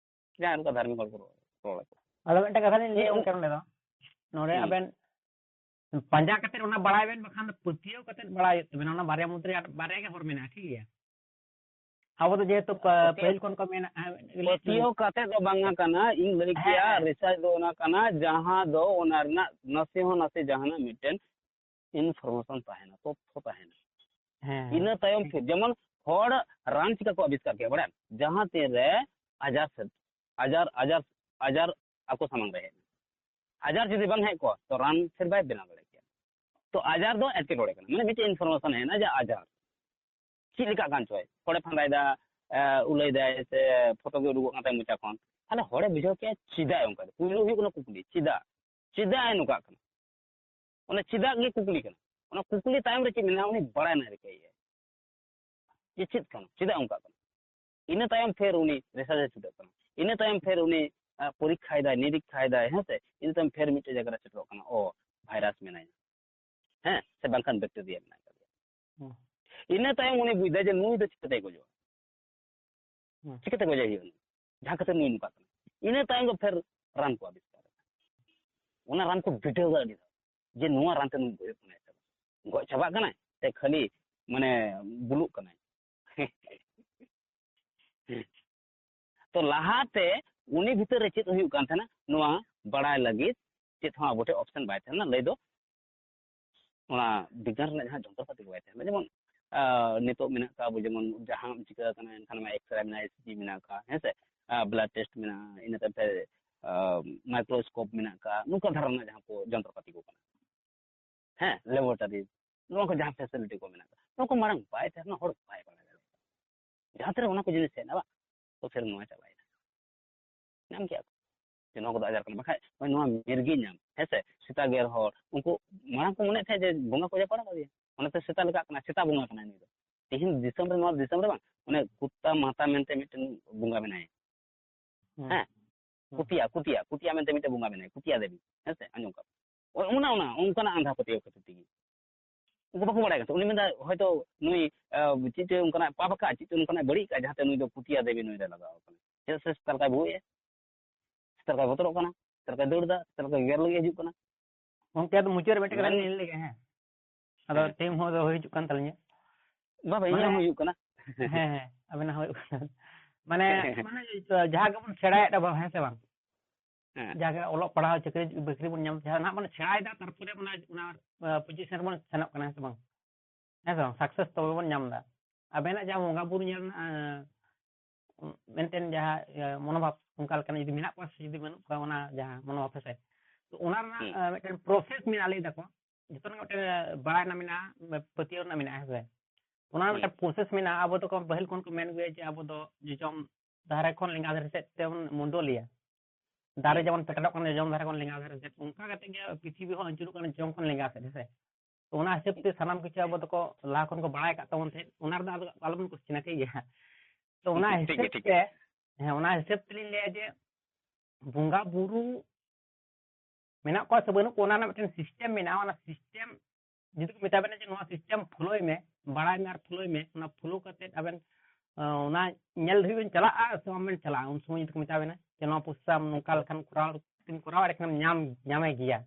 ᱡᱟᱦᱟᱸᱭ ᱚᱱᱠᱟ ᱫᱷᱟᱨᱢᱤᱠ ᱦᱚᱲ ᱠᱚ ᱨᱚᱲ ᱟᱠᱚ᱾ ᱟᱫᱚ ᱢᱤᱫᱴᱟᱝ ᱠᱟᱛᱷᱟ ᱞᱤᱧ ᱞᱟᱹᱭᱟ ᱦᱮᱸ, ᱜᱚᱢᱠᱮ ᱱᱚᱰᱮ ᱫᱚ, ᱱᱚᱰᱮ ᱦᱩᱸ᱾ ᱟᱵᱮᱱ ᱯᱟᱸᱡᱟ ᱠᱟᱛᱮ ᱚᱱᱟ ᱵᱟᱲᱟᱭ ᱵᱮᱱ, ᱵᱟᱠᱷᱟᱱ ᱫᱚ ᱯᱟᱹᱛᱭᱟᱹᱣ ᱠᱟᱛᱮ ᱵᱟᱲᱟᱭ ᱦᱩᱭᱩᱜ ᱛᱟᱵᱮᱱᱟ᱾ ᱚᱱᱟ ᱵᱟᱨᱭᱟ ᱢᱚᱫᱽᱫᱷᱮ ᱨᱮ ᱟᱨ ᱵᱟᱨᱭᱟ ᱜᱮ ᱦᱚᱨ ᱢᱮᱱᱟᱜᱼᱟ, ᱴᱷᱤᱠ ᱜᱮᱭᱟ? ᱟᱵᱚ ᱫᱚ ᱡᱮᱦᱮᱛᱩ ᱯᱟ-, ᱯᱟᱹᱛᱭᱟᱹᱣ ᱯᱟᱹᱦᱤᱞ ᱠᱷᱚᱱ ᱠᱚ ᱢᱮᱱᱟ, ᱦᱮᱸ, ᱞᱟᱹᱭ ᱯᱟᱹᱛᱭᱟᱹᱣ ᱠᱟᱛᱮ ᱫᱚ ᱵᱟᱝᱟ ᱠᱟᱱᱟ, ᱤᱧ ᱞᱟᱹᱭ ᱦᱮᱸ, ᱠᱮᱭᱟ ᱦᱮᱸ᱾ Research ᱫᱚ ᱚᱱᱟ ᱠᱟᱱᱟ ᱡᱟᱦᱟᱸ ᱫᱚ ᱚᱱᱟ ᱨᱮᱱᱟᱜ ᱱᱟᱥᱮ ᱦᱚᱸ ᱱᱟᱥᱮ ᱡᱟᱦᱟᱱᱟᱜ ᱢᱤᱫᱴᱮᱱ information ᱛᱟᱦᱮᱱᱟ, ᱛᱚᱛᱛᱷᱚ ᱛᱟᱦᱮᱱᱟ᱾ ᱦᱮᱸ, ᱦᱮᱸ᱾ ᱤᱱᱟᱹ ᱛᱟᱭᱚᱢ ᱯᱷᱤᱨ ᱡᱮᱢᱚᱱ ᱦᱚᱲ ᱨᱟᱱ ᱪᱤᱠᱟ ᱠᱚ ᱟᱵᱤᱥᱠᱟᱨ ᱠᱮᱫᱟ, ᱵᱟᱲᱟᱭᱟᱢ? ᱡᱟᱦᱟᱸ ᱛᱤᱱ ᱨᱮ ᱟᱡᱟᱨ ᱥᱮᱫ, ᱟᱡᱟᱨ, ᱟᱡᱟᱨ, ᱟᱡᱟᱨ ᱟᱠᱚ ᱥᱟᱢᱟᱝ ᱨᱮ ᱦᱮᱡ ᱮᱱᱟ᱾ ᱟᱡᱟᱨ ᱡᱩᱫᱤ ᱵᱟᱝ ᱦᱮᱡ ᱠᱚᱜᱼᱟ, ᱛᱚ ᱨᱟᱱ ᱯᱷᱤᱨ ᱵᱟᱭ ᱵᱮᱱᱟᱣ ᱫᱟᱲᱮ ᱠᱮᱭᱟ᱾ ᱛᱚ ᱟᱡᱟᱨ ᱫᱚ ᱮᱴᱠᱮᱴᱚᱬᱮ ᱠᱟᱱᱟ, ᱢᱟᱱᱮ ᱢᱤᱫᱴᱮᱱ information ᱦᱮᱡ ᱮᱱᱟ ᱡᱮ ᱟᱡᱟᱨ᱾ ᱪᱮᱫ ᱞᱮᱠᱟᱜ ᱠᱟᱱ ᱪᱚᱭ, ᱦᱚᱲᱮ ᱯᱷᱟᱸᱫᱟᱭᱮᱫᱟ, ᱮ, ᱩᱞᱟᱹᱭᱫᱟᱭ ᱥᱮ ᱯᱷᱳᱴᱳ ᱜᱮ ᱩᱰᱩᱠᱚᱜ ᱠᱟᱱ ᱛᱟᱭᱟ ᱢᱚᱪᱟ ᱠᱷᱚᱱ, ᱛᱟᱦᱞᱮ ᱦᱚᱲᱮ ᱵᱩᱡᱷᱟᱹᱣ ᱠᱮᱭᱟ ᱪᱮᱫᱟᱜ ᱚᱱᱠᱟ᱾ ᱯᱩᱭᱞᱩ ᱦᱩᱭᱩᱜ ᱠᱟᱱᱟ ᱠᱩᱠᱞᱤ, ᱪᱮᱫᱟᱜ, ᱪᱮᱫᱟᱜ ᱮ ᱱᱚᱝᱠᱟᱜ ᱠᱟᱱᱟ? ᱚᱱᱟ ᱪᱮᱫᱟᱜ ᱜᱮ ᱠᱩᱠᱞᱤ ᱠᱟᱱᱟ᱾ ᱚᱱᱟ ᱠᱩᱠᱞᱤ ᱛᱟᱭᱚᱢ ᱨᱮ ᱪᱮᱫ ᱢᱮᱱᱟᱜᱼᱟ, ᱩᱱᱤ ᱵᱟᱲᱟᱭ ᱨᱮᱱᱟᱜ ᱨᱤᱠᱟᱹᱭᱮᱫᱟᱭ ᱡᱮ ᱪᱮᱫ ᱠᱟᱱᱟ, ᱪᱮᱫᱟᱜ ᱚᱱᱠᱟᱜ ᱠᱟᱱᱟ᱾ ᱤᱱᱟᱹ ᱛᱟᱭᱚᱢ ᱯᱷᱮᱨ ᱩᱱᱤ ᱨᱤᱥᱟᱨᱪ ᱮ ᱪᱷᱩᱴᱟᱹᱜ ᱠᱟᱱᱟ, ᱤᱱᱟᱹ ᱛᱟᱭᱚᱢ ᱯᱷᱮᱨ ᱩᱱᱤ, ᱟ, ᱯᱚᱨᱤᱠᱠᱷᱟᱭ ᱫᱟᱭ, ᱱᱤᱨᱤᱠᱠᱷᱟᱭ ᱫᱟᱭ, ᱦᱮᱸ ᱥᱮ? ᱤᱱᱟᱹ ᱛᱟᱭᱚᱢ ᱯᱷᱮᱨ ᱢᱤᱫᱴᱮᱡ ᱡᱟᱭᱜᱟ ᱨᱮ ᱥᱮᱴᱮᱨᱚᱜ ᱠᱟᱱᱟ, ᱚ, ᱵᱷᱟᱭᱨᱟᱥ ᱢᱮᱱᱟᱭᱟ, ᱦᱮᱸ, ᱥᱮ ᱵᱟᱝᱠᱷᱟᱱ ᱵᱮᱠᱴᱮᱨᱤᱭᱟ ᱢᱮᱱᱟᱭ ᱠᱟᱫᱮᱭᱟ᱾ ᱦᱩᱸ᱾ ᱤᱱᱟᱹ ᱛᱟᱭᱚᱢ ᱩᱱᱤ ᱵᱩᱡᱽ ᱫᱟᱭ ᱡᱮ ᱱᱩᱭ ᱫᱚ ᱪᱤᱠᱟᱹᱛᱮᱭ ᱜᱚᱡᱚᱜᱼᱟ, ᱦᱩᱸ᱾ ᱪᱤᱠᱟᱹᱛᱮ ᱜᱚᱡᱮ ᱦᱩᱭᱩᱜᱼᱟ, ᱡᱟᱦᱟᱸ ᱠᱷᱟᱹᱛᱤᱨ ᱱᱩᱭ ᱱᱚᱝᱠᱟ ᱠᱟᱱᱟ᱾ ᱤᱱᱟᱹ ᱛᱟᱭᱚᱢ ᱫᱚ ᱯᱷᱮᱨ ᱨᱟᱱ ᱠᱚ ᱟᱵᱤᱥᱠᱟᱨ᱾ ᱚᱱᱟ ᱨᱟᱱ ᱠᱚ ᱵᱤᱰᱟᱹᱣ ᱫᱟ ᱟᱹᱰᱤ ᱫᱷᱟᱣ, ᱡᱮ ᱱᱚᱣᱟ ᱨᱟᱱ ᱛᱮ ᱱᱩᱭ ᱜᱚᱡᱚᱜ ᱠᱟᱱᱟᱭ ᱥᱮ ᱵᱟᱝ? ᱜᱚᱡ ᱪᱟᱵᱟᱜ ᱠᱟᱱᱟᱭ ᱥᱮ ᱠᱷᱟᱹᱞᱤ ᱢᱟᱱᱮ ᱵᱩᱞᱩᱜ ᱠᱟᱱᱟᱭ? ᱛᱚ ᱞᱟᱦᱟᱛᱮ ᱩᱱᱤ ᱵᱷᱤᱛᱟᱹᱨ ᱨᱮ ᱪᱮᱫ ᱦᱩᱭᱩᱜ ᱠᱟᱱ ᱛᱟᱦᱮᱱᱟ, ᱱᱚᱣᱟ ᱵᱟᱲᱟᱭ ᱞᱟᱹᱜᱤᱫ ᱪᱮᱫ ᱦᱚᱸ ᱟᱵᱚ ᱴᱷᱮᱱ ᱚᱯᱥᱮᱱ ᱵᱟᱭ ᱛᱟᱦᱮᱸ ᱞᱮᱱᱟ, ᱞᱟᱹᱭ ᱫᱚ ᱚᱱᱟ ᱵᱤᱜᱽᱜᱟᱱ ᱨᱮᱱᱟᱜ ᱡᱟᱦᱟᱸ ᱡᱚᱱᱛᱨᱚᱯᱟᱛᱤ ᱠᱚ ᱵᱟᱭ ᱛᱟᱦᱮᱸ ᱞᱮᱱᱟ᱾ ᱡᱮᱢᱚᱱ, ᱟᱸ, ᱱᱤᱛᱚᱜ ᱢᱮᱱᱟᱜ ᱟᱠᱟᱫ ᱟᱵᱚ ᱡᱮᱢᱚᱱ ᱡᱟᱦᱟᱸ ᱪᱤᱠᱟᱹ ᱟᱠᱟᱱᱟ, ᱮᱱᱠᱷᱟᱱ ᱢᱟ ᱮᱠᱥᱨᱮ ᱢᱮᱱᱟᱜᱼᱟ, ᱤᱥᱤᱡᱤ ᱢᱮᱱᱟᱜ ᱟᱠᱟᱫ, ᱦᱮᱸ ᱥᱮ, ᱟᱸ, ᱵᱞᱟᱰ ᱴᱮᱥᱴ ᱢᱮᱱᱟᱜᱼᱟ, ᱤᱱᱟᱹ ᱛᱟᱭᱚᱢ ᱛᱮ, ᱟᱸ, ᱢᱟᱭᱠᱨᱳᱥᱠᱳᱯ ᱢᱮᱱᱟᱜ ᱟᱠᱟᱫ, ᱱᱚᱝᱠᱟ ᱫᱷᱟᱨᱟ ᱨᱮᱱᱟᱜ ᱡᱟᱦᱟᱸ ᱠᱚ ᱡᱚᱱᱛᱨᱚᱯᱟᱛᱤ ᱠᱚ ᱠᱟᱱᱟ, ᱦᱮᱸ, ᱞᱮᱵᱚᱨᱴᱟᱨᱤ, ᱱᱚᱣᱟ ᱠᱚ ᱡᱟᱦᱟᱸ ᱯᱷᱮᱥᱤᱞᱤᱴᱤ ᱠᱚ ᱢᱮᱱᱟᱜ ᱟᱠᱟᱫ, ᱱᱚᱣᱟ ᱠᱚ ᱢᱟᱲᱟᱝ ᱵᱟᱭ ᱛᱟᱦᱮᱸ ᱠᱟᱱᱟ, ᱦᱚᱲ ᱵᱟᱭ ᱵᱟᱲᱟᱭ ᱫᱟᱲᱮᱭᱟᱜ ᱠᱟᱱᱟ᱾ ᱡᱟᱦᱟᱸ ᱛᱤᱱᱟᱹᱜ ᱚᱱᱟ ᱠᱚ ᱡᱤᱱᱤᱥ ᱦᱮᱡ ᱮᱱᱟ ᱵᱟᱝ, ᱛᱚ ᱯᱷᱤᱨ ᱱᱚᱣᱟ ᱪᱟᱵᱟᱭᱮᱱᱟ᱾ ᱧᱟᱢ ᱠᱮᱭᱟ ᱠᱚ ᱡᱮ ᱱᱚᱣᱟ ᱠᱚᱫᱚ ᱟᱡᱟᱨ ᱠᱟᱱᱟ, ᱵᱟᱠᱷᱟᱡ ᱱᱚᱜᱼᱚᱭ ᱱᱚᱣᱟ ᱢᱤᱨᱜᱤ ᱧᱟᱢ, ᱦᱮᱸ ᱥᱮ, ᱥᱮᱛᱟ ᱜᱮᱨ ᱦᱚᱲ, ᱩᱱᱠᱩ ᱢᱟᱲᱟᱝ ᱠᱚ ᱢᱚᱱᱮᱭᱮᱫ ᱛᱟᱦᱮᱸᱫ ᱡᱮ ᱵᱚᱸᱜᱟ ᱠᱚ ᱡᱟᱯᱟᱲ ᱟᱠᱟᱫᱮᱭᱟ, ᱚᱱᱟᱛᱮ ᱥᱮᱛᱟ ᱞᱮᱠᱟᱜ ᱠᱟᱱᱟ, ᱥᱮᱛᱟ ᱵᱚᱸᱜᱟ ᱠᱟᱱᱟᱭ ᱱᱩᱭ ᱫᱚ᱾ ᱛᱤᱦᱤᱧ ᱫᱤᱥᱚᱢ ᱨᱮ, ᱱᱚᱣᱟ ᱫᱤᱥᱚᱢ ᱨᱮ ᱵᱟᱝ, ᱚᱱᱮ ᱠᱩᱛᱛᱟ ᱢᱟᱛᱟ ᱢᱮᱱᱛᱮ ᱢᱤᱫᱴᱮᱱ ᱵᱚᱸᱜᱟ ᱢᱮᱱᱟᱭᱟ᱾ ᱦᱩᱸ᱾ ᱦᱮᱸ, ᱦᱩᱸ᱾ ᱠᱩᱛᱤᱭᱟ, ᱠᱩᱛᱤᱭᱟ, ᱠᱩᱛᱤᱭᱟ ᱢᱮᱱᱛᱮ ᱢᱤᱫᱴᱮᱱ ᱵᱚᱸᱜᱟ ᱢᱮᱱᱟᱭᱟ, ᱠᱩᱛᱤᱭᱟ ᱫᱮᱵᱤ, ᱦᱮᱸ ᱥᱮ, ᱟᱸᱡᱚᱢ ᱠᱟᱜ ᱯᱮ᱾ ᱳᱭ ᱚᱱᱟ, ᱚᱱᱟ, ᱚᱱᱠᱟᱱᱟᱜ ᱟᱸᱫᱷᱟ ᱯᱟᱹᱛᱭᱟᱹᱣ ᱠᱷᱟᱹᱛᱤᱨ ᱛᱮᱜᱮ᱾ ᱩᱱᱠᱩ ᱵᱟᱠᱚ ᱵᱟᱲᱟᱭ ᱠᱟᱱ ᱛᱟᱦᱮᱸᱫ᱾ ᱩᱱᱤ ᱢᱮᱱᱫᱟ ᱦᱚᱭᱛᱳ ᱱᱩᱭ, ᱟᱸ, ᱪᱮᱫ ᱪᱚ ᱚᱱᱠᱟᱱᱟᱜ ᱯᱟᱯ ᱟᱠᱟᱫ, ᱪᱮᱫ ᱪᱚ ᱚᱱᱠᱟᱱᱟᱜ ᱵᱟᱹᱲᱤᱡ ᱟᱠᱟᱫ, ᱡᱟᱦᱟᱸᱛᱮ ᱱᱩᱭ ᱫᱚ ᱠᱩᱛᱤᱭᱟ ᱫᱮᱵᱤ ᱱᱩᱭ ᱫᱚ ᱞᱟᱜᱟᱣ ᱟᱠᱟᱱᱟ᱾ ᱪᱮᱫᱟᱜ ᱥᱮ ᱥᱮᱛᱟ ᱞᱮᱠᱟᱭ ᱵᱚᱦᱚᱜ ᱮᱫ, ᱥᱮᱛᱟ ᱞᱮᱠᱟᱭ ᱵᱚᱛᱚᱨᱚᱜ ᱠᱟᱱᱟ, ᱥᱮᱛᱟ ᱞᱮᱠᱟᱭ ᱫᱟᱹᱲ ᱮᱫᱟ, ᱥᱮᱛᱟ ᱞᱮᱠᱟ ᱜᱮᱜᱮᱨ ᱞᱟᱹᱜᱤᱫ ᱦᱤᱡᱩᱜ ᱠᱟᱱᱟ᱾ ᱜᱚᱝᱠᱮ, ᱟᱫᱚ ᱢᱩᱪᱟᱹᱫ ᱨᱮ ᱢᱤᱫᱴᱮᱱ ᱠᱟᱛᱷᱟ ᱢᱮᱱ- ᱞᱤᱧ ᱞᱟᱹᱭ ᱞᱮᱜᱮ, ᱦᱮᱸ᱾ ᱟᱫᱚ ᱦᱮᱸ᱾ ᱴᱟᱭᱤᱢ ᱦᱚᱸ ᱟᱫᱚ ᱦᱩᱭ ᱦᱤᱡᱩᱜ ᱠᱟᱱ ᱛᱟᱹᱞᱤᱧᱟ᱾ ᱵᱟᱵᱟ, ᱤᱧᱟᱹᱜ ᱢᱟᱱᱮ ᱦᱚᱸ ᱦᱩᱭᱩᱜ ᱠᱟᱱᱟ᱾ ᱦᱮᱸ, ᱦᱮᱸ, ᱟᱵᱮᱱᱟᱜ ᱦᱩᱭᱩᱜ ᱠᱟᱱᱟ᱾ ᱢᱟᱱᱮ, ᱢᱟᱱᱮ ᱡᱟᱦᱟᱸ ᱜᱮᱵᱚᱱ ᱥᱮᱬᱟᱭᱮᱫ ᱟᱵᱚ, ᱦᱮᱸ ᱥᱮ ᱵᱟᱝ? ᱦᱮᱸ᱾ ᱡᱟᱦᱟᱸ ᱜᱮ ᱚᱞᱚᱜ ᱯᱟᱲᱦᱟᱣ, ᱪᱟᱹᱠᱨᱤ ᱵᱟᱹᱠᱨᱤ ᱵᱚᱱ ᱧᱟᱢ, ᱡᱟᱦᱟᱸ ᱱᱟᱜ ᱵᱚᱱ ᱥᱮᱬᱟᱭᱮᱫᱟ, ᱛᱟᱨᱯᱚᱨᱮ ᱚᱱᱟ, ᱚᱱᱟ, ᱟᱸ, ᱯᱚᱡᱤᱥᱚᱱ ᱨᱮᱵᱚᱱ ᱥᱮᱱᱚᱜ ᱠᱟᱱᱟ, ᱦᱮᱸ ᱥᱮ ᱵᱟᱝ? ᱦᱮᱸ ᱥᱮ ᱵᱟᱝ? ᱥᱟᱠᱥᱮᱥ ᱛᱚᱵᱮ ᱵᱚᱱ ᱧᱟᱢ ᱮᱫᱟ᱾ ᱟᱵᱮᱱᱟᱜ ᱡᱟᱦᱟᱸ ᱵᱚᱸᱜᱟ ᱵᱩᱨᱩ ᱧᱮᱞ ᱨᱮᱱᱟᱜ, ᱟᱸ, ᱢᱤᱫᱴᱮᱱ ᱡᱟᱦᱟᱸ, ᱤᱭᱟᱹ, ᱢᱚᱱᱳᱵᱷᱟᱵ, ᱚᱱᱠᱟ ᱞᱮᱠᱟᱱᱟᱜ ᱡᱩᱫᱤ ᱢᱮᱱᱟᱜ ᱠᱚᱣᱟ ᱥᱮ ᱡᱩᱫᱤ ᱵᱟᱹᱱᱩᱜ ᱠᱚᱣᱟ, ᱚᱱᱟ ᱡᱟᱦᱟᱸ ᱢᱚᱱᱳᱵᱷᱟᱵ, ᱦᱮᱸ ᱥᱮ? ᱛᱚ ᱚᱱᱟ ᱨᱮᱱᱟᱜ, ᱦᱩᱸ᱾ ᱟᱸ, ᱢᱤᱫᱴᱮᱱ ᱯᱨᱚᱥᱮᱥ ᱢᱮᱱᱟᱜᱼᱟ, ᱞᱟᱹᱭ ᱫᱟᱠᱚ᱾ ᱡᱚᱛᱚ ᱨᱮᱱᱟᱜ ᱢᱤᱫᱴᱮᱱ ᱵᱟᱲᱟᱭ ᱨᱮᱱᱟᱜ ᱢᱮᱱᱟᱜᱼᱟ, ᱯᱟᱹᱛᱭᱟᱹᱣ ᱨᱮᱱᱟᱜ ᱢᱮᱱᱟᱜᱼᱟ, ᱦᱮᱸ ᱥᱮ? ᱚᱱᱟ ᱦᱩᱸ᱾ ᱢᱤᱫᱴᱟᱝ process ᱢᱮᱱᱟᱜᱼᱟ᱾ ᱟᱵᱚ ᱫᱚᱠᱚ, ᱯᱟᱹᱦᱤᱞ ᱠᱷᱚᱱ ᱠᱚ ᱢᱮᱱ ᱟᱹᱜᱩᱭᱟ ᱡᱮ ᱟᱵᱚ ᱫᱚ ᱡᱚᱡᱚᱢ ᱫᱷᱟᱨᱮ ᱠᱷᱚᱱ ᱞᱮᱸᱜᱟ ᱫᱷᱟᱨᱮ ᱥᱮᱫ ᱛᱮᱵᱚᱱ ᱢᱩᱰᱚᱞᱤᱭᱟ᱾ ᱫᱟᱨᱮ ᱦᱩᱸ᱾ ᱡᱮᱢᱚᱱ ᱯᱮᱴᱮᱨᱚᱜ ᱠᱟᱱᱟ ᱡᱚᱡᱚᱢ ᱫᱷᱟᱨᱮ ᱠᱷᱚᱱ ᱞᱮᱸᱜᱟ ᱫᱷᱟᱨᱮ ᱥᱮᱫ, ᱚᱱᱠᱟ ᱠᱟᱛᱮ ᱜᱮ ᱯᱨᱤᱛᱷᱤᱵᱤ ᱦᱚᱸ ᱟᱹᱪᱩᱨᱚᱜ ᱠᱟᱱᱟ ᱡᱚᱡᱚᱢ ᱠᱷᱚᱱ ᱞᱮᱸᱜᱟ ᱥᱮᱫ, ᱦᱮᱸ ᱥᱮ? ᱛᱚ ᱚᱱᱟ ᱦᱤᱥᱟᱹᱵ ᱛᱮ ᱥᱟᱱᱟᱢ ᱠᱤᱪᱷᱩ ᱟᱵᱚ ᱫᱚᱠᱚ ᱞᱟᱦᱟ ᱠᱷᱚᱱ ᱠᱚ ᱵᱟᱲᱟᱭ ᱟᱠᱟᱫ ᱛᱟᱵᱚᱱ ᱛᱟᱦᱮᱸᱫ, ᱚᱱᱟ ᱨᱮᱫᱚ ᱟᱫᱚ ᱟᱞᱚᱵᱚᱱ question-ᱟ, ᱴᱷᱤᱠ ᱜᱮᱭᱟ? ᱛᱚ ᱚᱱᱟ ᱴᱷᱤᱠ ᱜᱮᱭᱟ, ᱦᱤᱥᱟᱹᱵ ᱴᱷᱤᱠ ᱛᱮ, ᱜᱮᱭᱟ᱾ ᱦᱮᱸ, ᱚᱱᱟ ᱦᱤᱥᱟᱹᱵ ᱛᱮᱞᱤᱧ ᱞᱟᱹᱭᱟ ᱡᱮ ᱵᱚᱸᱜᱟ ᱵᱩᱨᱩ ᱢᱮᱱᱟᱜ ᱠᱚᱣᱟ ᱥᱮ ᱵᱟᱹᱱᱩᱜ ᱠᱚᱣᱟ, ᱚᱱᱟ ᱨᱮᱱᱟᱜ ᱢᱤᱫᱴᱮᱱ system ᱢᱮᱱᱟᱜᱼᱟ᱾ ᱚᱱᱟ system ᱡᱩᱫᱤ ᱠᱚ ᱢᱮᱛᱟ ᱵᱮᱱᱟ ᱡᱮ ᱱᱚᱣᱟ system follow-ᱭ ᱢᱮ, ᱵᱟᱲᱟᱭ ᱢᱮ ᱟᱨ follow-ᱭ ᱢᱮ, ᱚᱱᱟ follow ᱠᱟᱛᱮᱫ ᱟᱵᱮᱱ, ᱟᱸ, ᱚᱱᱟ ᱧᱮᱞ ᱫᱷᱟᱹᱵᱤᱡ ᱵᱮᱱ ᱪᱟᱞᱟᱜᱼᱟ ᱥᱮ ᱵᱟᱝ ᱵᱮᱱ ᱪᱟᱞᱟᱜᱼᱟ? ᱩᱱ ᱥᱚᱢᱚᱭ ᱡᱩᱫᱤ ᱠᱚ ᱢᱮᱛᱟ ᱵᱮᱱᱟ ᱡᱮ ᱱᱚᱣᱟ process ᱟᱢ ᱱᱚᱝᱠᱟ ᱞᱮᱠᱷᱟᱱ ᱠᱚᱨᱟᱣ, ᱠᱚᱨᱟᱣᱟ, ᱮᱸᱰᱮᱠᱷᱟᱱ ᱧᱟᱢ, ᱧᱟᱢᱮ ᱜᱮᱭᱟ᱾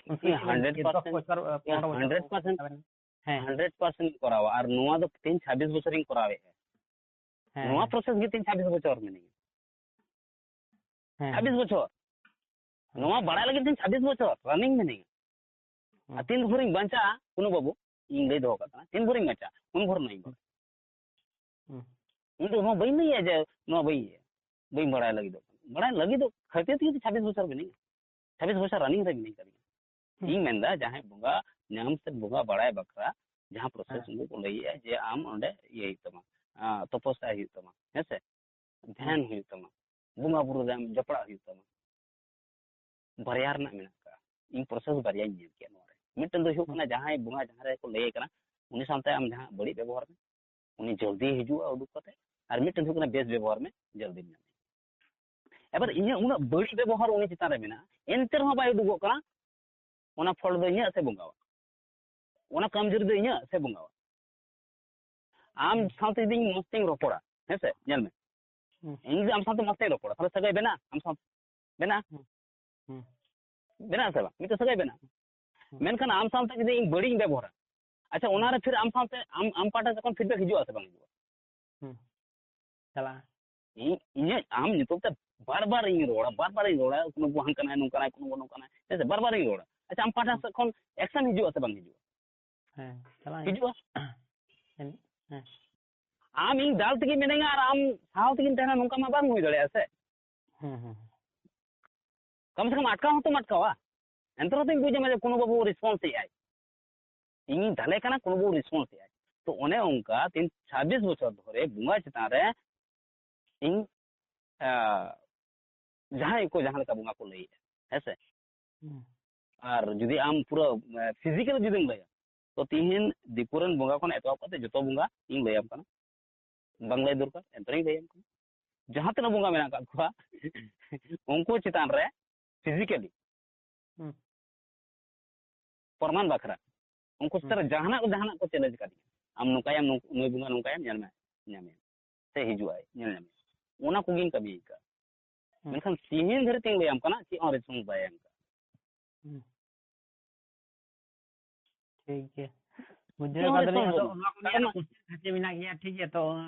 ᱩᱱ ᱥᱚᱢᱚᱭ ᱤᱧ ᱪᱮᱫ ᱵᱮᱱ hundred ᱪᱤᱠᱟᱹᱭᱟ? ᱫᱚᱥ percent, ᱵᱚᱪᱷᱚᱨ, ᱤᱧ ᱯᱚᱱᱨᱚ ᱵᱚᱪᱷᱚᱨ hundred percent, ᱢᱮᱛᱟ ᱵᱮᱱᱟ᱾ ᱦᱮᱸ᱾ Hundred percent ᱤᱧ ᱠᱚᱨᱟᱣᱟ᱾ ᱟᱨ ᱱᱚᱣᱟ ᱫᱚ ᱛᱮᱦᱮᱧ ᱪᱷᱟᱵᱵᱤᱥ ᱵᱚᱪᱷᱚᱨᱤᱧ ᱠᱚᱨᱟᱣᱮᱫᱼᱟ᱾ ᱦᱮᱸ, ᱱᱚᱣᱟ ᱦᱮᱸ᱾ Process ᱜᱮ ᱛᱮᱦᱮᱧ ᱪᱷᱟᱵᱵᱤᱥ ᱵᱚᱪᱷᱚᱨ ᱢᱤᱱᱟᱹᱧᱟ᱾ ᱦᱮᱸ᱾ ᱪᱷᱟᱵᱵᱤᱥ ᱵᱚᱪᱷᱚᱨ᱾ ᱦᱮᱸ᱾ ᱱᱚᱣᱟ ᱵᱟᱲᱟᱭ ᱞᱟᱹᱜᱤᱫ ᱛᱮ ᱪᱷᱟᱵᱵᱤᱥ ᱵᱚᱪᱷᱚᱨ running ᱢᱤᱱᱟᱹᱧᱟ᱾ ᱦᱮᱸ᱾ ᱟᱨ ᱛᱤᱱ ᱵᱷᱳᱨᱤᱧ ᱵᱟᱧᱪᱟᱜᱼᱟ, ᱠᱩᱱᱩ ᱵᱟᱹᱵᱩ, ᱤᱧ ᱞᱟᱹᱭ ᱫᱚᱦᱚ ᱠᱟᱜ ᱠᱟᱱᱟ, ᱛᱤᱱ ᱵᱷᱳᱨᱤᱧ ᱵᱟᱧᱪᱟᱜᱼᱟ, ᱩᱱ ᱵᱷᱳᱨ ᱱᱚᱣᱟᱧ ᱵᱟᱲᱟᱭᱟ᱾ ᱦᱮᱸ᱾ ᱤᱧ ᱫᱚ ᱱᱚᱣᱟ ᱵᱟᱹᱧ ᱞᱟᱹᱭᱟ ᱡᱮ ᱱᱚᱣᱟ ᱵᱟᱹᱧ ᱤᱭᱟᱹᱭᱟ, ᱵᱟᱹᱧ ᱵᱟᱲᱟᱭ ᱞᱟᱹᱜᱤᱫᱚᱜ ᱠᱟᱱᱟ᱾ ᱵᱟᱲᱟᱭ ᱞᱟᱹᱜᱤᱫᱚᱜ ᱠᱷᱟᱹᱛᱤᱨ ᱛᱮᱜᱮ ᱛᱚ ᱪᱷᱟᱵᱵᱤᱥ ᱵᱚᱪᱷᱚᱨ ᱢᱤᱱᱟᱹᱧᱟ᱾ ᱪᱷᱟᱵᱵᱤᱥ ᱵᱚᱪᱷᱚᱨ running ᱨᱮ ᱢᱤᱱᱟᱹᱧ ᱠᱟᱫᱤᱧᱟ᱾ ᱦᱮᱸ᱾ ᱤᱧ ᱢᱮᱱᱫᱟ, ᱡᱟᱦᱟᱸᱭ ᱵᱚᱸᱜᱟ ᱧᱟᱢ ᱥᱮ ᱵᱚᱸᱜᱟ ᱵᱟᱲᱟᱭ ᱵᱟᱠᱷᱨᱟ ᱡᱟᱦᱟᱸ process ᱦᱮᱸ᱾ ᱩᱱᱠᱩ ᱠᱚ ᱞᱟᱹᱭᱮᱜᱼᱟ ᱡᱮ ᱟᱢ ᱚᱸᱰᱮ ᱤᱭᱟᱹ ᱦᱩᱭᱩᱜ ᱛᱟᱢᱟ, ᱟᱸ, ᱛᱚᱯᱚᱥᱭᱟ ᱦᱩᱭᱩᱜ ᱛᱟᱢᱟ, ᱦᱮᱸ ᱥᱮ? ᱦᱮᱸ᱾ ᱫᱷᱮᱭᱟᱱ ᱦᱩᱭᱩᱜ ᱛᱟᱢᱟ, ᱵᱚᱸᱜᱟ ᱵᱩᱨᱩ ᱨᱮ ᱟᱢ ᱡᱚᱯᱲᱟᱜ ᱦᱩᱭᱩᱜ ᱛᱟᱢᱟ᱾ ᱵᱟᱨᱭᱟ ᱨᱮᱱᱟᱜ ᱢᱮᱱᱟᱜ ᱟᱠᱟᱫᱼᱟ᱾ ᱤᱧ process ᱵᱟᱨᱭᱟᱧ ᱧᱮᱞ ᱠᱮᱫᱼᱟ ᱱᱚᱣᱟ ᱨᱮ᱾ ᱢᱤᱫᱴᱮᱱ ᱫᱚ ᱦᱩᱭᱩᱜ ᱦᱩᱸ᱾ ᱠᱟᱱᱟ, ᱡᱟᱦᱟᱸᱭ ᱵᱚᱸᱜᱟ ᱡᱟᱦᱟᱸ ᱨᱮᱠᱚ ᱞᱟᱹᱭ ᱟᱭ ᱠᱟᱱᱟ, ᱩᱱᱤ ᱥᱟᱶᱛᱮ ᱟᱢ ᱡᱟᱦᱟᱸ ᱵᱟᱹᱲᱤᱡ ᱵᱮᱵᱚᱦᱟᱨ ᱢᱮ, ᱩᱱᱤ ᱡᱚᱞᱫᱤ ᱦᱤᱡᱩᱜᱼᱟ ᱩᱰᱩᱠ ᱠᱟᱛᱮ, ᱟᱨ ᱢᱤᱫᱴᱮᱱ ᱦᱩᱭᱩᱜ ᱠᱟᱱᱟ ᱵᱮᱥ ᱵᱮᱵᱚᱦᱟᱨ ᱢᱮ, ᱡᱚᱞᱫᱤᱢ ᱧᱟᱢᱟ᱾ ᱮᱵᱟᱨ ᱦᱩᱸ᱾ ᱤᱧᱟᱹᱜ ᱩᱱᱟᱹᱜ ᱵᱟᱹᱲᱤᱡ ᱵᱮᱵᱚᱦᱟᱨ ᱩᱱᱤ ᱪᱮᱛᱟᱱ ᱨᱮ ᱢᱮᱱᱟᱜᱼᱟ, ᱮᱱᱛᱮ ᱨᱮᱦᱚᱸ ᱵᱟᱭ ᱩᱰᱩᱠᱚᱜ ᱠᱟᱱᱟ, ᱚᱱᱟ ᱯᱷᱚᱞ ᱫᱚ ᱤᱧᱟᱹᱜ ᱥᱮ ᱵᱚᱸᱜᱟᱣᱟᱜ? ᱚᱱᱟ ᱠᱟᱢᱡᱩᱨᱤ ᱫᱚ ᱤᱧᱟᱹᱜ ᱥᱮ ᱵᱚᱸᱜᱟᱣᱟᱜ? ᱟᱢ ᱦᱩᱸ᱾ ᱥᱟᱶᱛᱮ ᱡᱩᱫᱤ ᱤᱧ ᱢᱚᱸᱡᱽ ᱛᱤᱧ ᱨᱚᱯᱚᱲᱟ, ᱦᱮᱸ ᱥᱮ, ᱧᱮᱞ ᱢᱮ, ᱦᱩᱸ᱾ ᱤᱧ ᱡᱩᱫᱤ ᱟᱢ ᱥᱟᱶᱛᱮ ᱢᱚᱸᱡᱽ ᱛᱤᱧ ᱨᱚᱯᱚᱲᱟ, ᱛᱟᱦᱞᱮ ᱥᱟᱹᱜᱟᱹᱭ ᱵᱮᱱᱟᱜᱼᱟ? ᱟᱢ ᱥᱟᱶ ᱵᱮᱱᱟᱜᱼᱟ? ᱦᱩᱸ᱾ ᱦᱩᱸ᱾ ᱵᱮᱱᱟᱜᱼᱟ ᱥᱮ ᱵᱟᱝ? ᱢᱤᱫᱴᱮᱱ ᱥᱟᱹᱜᱟᱹᱭ ᱵᱮᱱᱟᱜᱼᱟ᱾ ᱦᱩᱸ᱾ ᱢᱮᱱᱠᱷᱟᱱ ᱟᱢ ᱥᱟᱶᱛᱮ ᱡᱩᱫᱤ ᱤᱧ ᱵᱟᱹᱲᱤᱡ ᱤᱧ ᱵᱮᱵᱚᱦᱟᱨᱟ, ᱟᱪᱪᱷᱟ, ᱚᱱᱟ ᱦᱩᱸ᱾ ᱨᱮ ᱯᱷᱤᱨ ᱟᱢ ᱥᱟᱶᱛᱮ, ᱟᱢ, ᱟᱢ ᱯᱟᱦᱴᱟ ᱡᱚᱠᱷᱚᱱ feedback ᱦᱤᱡᱩᱜᱼᱟ ᱥᱮ ᱵᱟᱝ ᱦᱤᱡᱩᱜᱼᱟ? ᱦᱩᱸ᱾ ᱪᱟᱞᱟᱜᱼᱟ᱾ ᱤᱧ, ᱤᱧᱟᱹᱜ, ᱟᱢ ᱧᱩᱛᱩᱢ ᱛᱮ ᱵᱟᱨ ᱵᱟᱨ ᱤᱧ ᱨᱚᱲᱟ, ᱵᱟᱨ ᱵᱟᱨ ᱤᱧ ᱨᱚᱲᱟ, ᱠᱩᱱᱩ ᱵᱟᱹᱵᱩ ᱦᱟᱱᱠᱟᱱᱟᱭ, ᱱᱚᱝᱠᱟᱱᱟᱭ, ᱠᱩᱱᱩ ᱵᱟᱹᱵᱩ ᱱᱚᱝᱠᱟᱱᱟᱭ, ᱦᱮᱸ ᱥᱮ, ᱵᱟᱨ ᱵᱟᱨ ᱤᱧ ᱨᱚᱲᱟ᱾ ᱟᱪᱪᱷᱟ, ᱟᱢ ᱯᱟᱦᱴᱟ ᱦᱩᱸ᱾ ᱥᱮᱫ ᱠᱷᱚᱱ action ᱦᱤᱡᱩᱜᱼᱟ ᱥᱮ ᱵᱟᱝ ᱦᱤᱡᱩᱜᱼᱟ? ᱦᱮᱸ, ᱪᱟᱞᱟᱜᱼᱟ᱾ ᱦᱤᱡᱩᱜᱼᱟ᱾ ᱦᱮᱸ, ᱦᱮᱸ᱾ ᱟᱢ ᱤᱧ ᱫᱟᱞ ᱛᱮᱜᱮ ᱢᱤᱱᱟᱹᱧᱟ ᱟᱨ ᱟᱢ ᱥᱟᱦᱟᱣ ᱛᱮᱜᱮᱢ ᱛᱟᱦᱮᱱᱟ, ᱱᱚᱝᱠᱟ ᱢᱟ ᱵᱟᱝ ᱦᱩᱭ ᱫᱟᱲᱮᱭᱟᱜᱼᱟ ᱥᱮ᱾ ᱦᱩᱸ, ᱦᱩᱸ᱾ ᱠᱚᱢ ᱥᱮ ᱠᱚᱢ ᱟᱴᱠᱟᱣ ᱦᱚᱸᱛᱚᱢ ᱟᱴᱠᱟᱣᱟ᱾ ᱮᱱᱛᱮ ᱨᱮᱦᱚᱸ ᱛᱚᱧ ᱵᱩᱡᱟ ᱡᱮ ᱠᱩᱱᱩ ᱵᱟᱹᱵᱩ response ᱮᱫ ᱟᱭ᱾ ᱤᱧᱤᱧ ᱫᱟᱞᱮ ᱠᱟᱱᱟ, ᱠᱩᱱᱩ ᱵᱟᱹᱵᱩ response ᱮᱫ ᱟᱭ᱾ ᱛᱚ ᱚᱱᱮ ᱚᱱᱠᱟ ᱛᱤᱱ ᱪᱷᱟᱵᱵᱤᱥ ᱵᱚᱪᱷᱚᱨ ᱫᱷᱚᱨᱮ ᱵᱚᱸᱜᱟ ᱪᱮᱛᱟᱱ ᱨᱮ ᱤᱧ, ᱟ, ᱡᱟᱦᱟᱸᱭ ᱠᱚ ᱡᱟᱦᱟᱸ ᱞᱮᱠᱟ ᱵᱚᱸᱜᱟ ᱠᱚ ᱞᱟᱹᱭᱮᱫᱼᱟ, ᱦᱮᱸ ᱥᱮ? ᱦᱩᱸ᱾ ᱟᱨ ᱡᱩᱫᱤ ᱟᱢ ᱯᱩᱨᱟᱹ, ᱮ, ᱯᱷᱤᱡᱤᱠᱟᱞ ᱡᱩᱫᱤᱢ ᱞᱟᱹᱭᱟ, ᱛᱚ ᱛᱤᱦᱤᱧ ᱫᱤᱠᱩ ᱨᱮᱱ ᱵᱚᱸᱜᱟ ᱠᱷᱚᱱ ᱮᱛᱚᱦᱚᱵ ᱠᱟᱛᱮ ᱡᱚᱛᱚ ᱵᱚᱸᱜᱟ ᱤᱧ ᱞᱟᱹᱭᱟᱢ ᱠᱟᱱᱟ, ᱵᱟᱝ ᱞᱟᱹᱭ ᱫᱚᱨᱠᱟᱨ, ᱮᱱᱛᱮ ᱨᱮᱦᱚᱸᱧ ᱞᱟᱹᱭᱟᱢ ᱠᱟᱱᱟ᱾ ᱡᱟᱦᱟᱸ ᱛᱤᱱᱟᱹᱜ ᱵᱚᱸᱜᱟ ᱢᱮᱱᱟᱜ ᱟᱠᱟᱫ ᱠᱚᱣᱟ, ᱩᱱᱠᱩ ᱪᱮᱛᱟᱱ ᱨᱮ ᱯᱷᱤᱡᱤᱠᱟᱞᱤ ᱦᱩᱸ᱾ ᱯᱨᱚᱢᱟᱱ ᱵᱟᱠᱷᱨᱟ ᱩᱱᱠᱩ ᱪᱮᱛᱟᱱ ᱨᱮ ᱡᱟᱦᱟᱱᱟᱜ ᱠᱚ, ᱡᱟᱦᱟᱱᱟᱜ ᱠᱚ ᱪᱮᱞᱮᱧᱡᱽ ᱠᱟᱫᱤᱧᱟ, ᱟᱢ ᱱᱚᱝᱠᱟᱭᱟᱢ, ᱱᱩᱭ ᱵᱚᱸᱜᱟ ᱱᱚᱝᱠᱟᱭᱟᱢ, ᱧᱮᱞ ᱢᱮ, ᱧᱟᱢᱮᱭᱟ, ᱥᱮ ᱦᱤᱡᱩᱜ ᱟᱭ, ᱧᱮᱞ ᱧᱟᱢᱮᱭᱟ, ᱚᱱᱟ ᱠᱚᱜᱮᱧ ᱠᱟᱹᱢᱤ ᱟᱠᱟᱫᱼᱟ᱾ ᱦᱩᱸ᱾ ᱢᱮᱱᱠᱷᱟᱱ ᱛᱤᱦᱤᱧ ᱫᱷᱟᱹᱨᱤᱡ ᱛᱤᱧ ᱞᱟᱹᱭᱟᱢ ᱠᱟᱱᱟ, ᱪᱮᱫ ᱦᱚᱸ ᱨᱮᱥᱯᱚᱱᱥ ᱵᱟᱭ ᱮᱢ ᱠᱟᱜᱼᱟ᱾ ᱦᱩᱸ᱾ ᱴᱷᱤᱠ ᱜᱮᱭᱟ, ᱵᱩᱡᱷᱟᱹᱣ ᱪᱮᱫ ᱦᱚᱸ ᱠᱟᱫᱟᱞᱤᱧ᱾ ᱨᱮᱥᱯᱚᱱᱥ ᱟᱫᱚ ᱵᱟᱹᱱᱩᱜᱼᱟ᱾ ᱚᱱᱟ ᱠᱚ ᱱᱤᱭᱮ ᱠᱟᱨᱚᱱ ᱠᱩᱥᱤ ᱦᱟᱹᱴᱤᱧ ᱢᱮᱱᱟᱜ ᱜᱮᱭᱟ, ᱴᱷᱤᱠ ᱜᱮᱭᱟ᱾ ᱛᱚ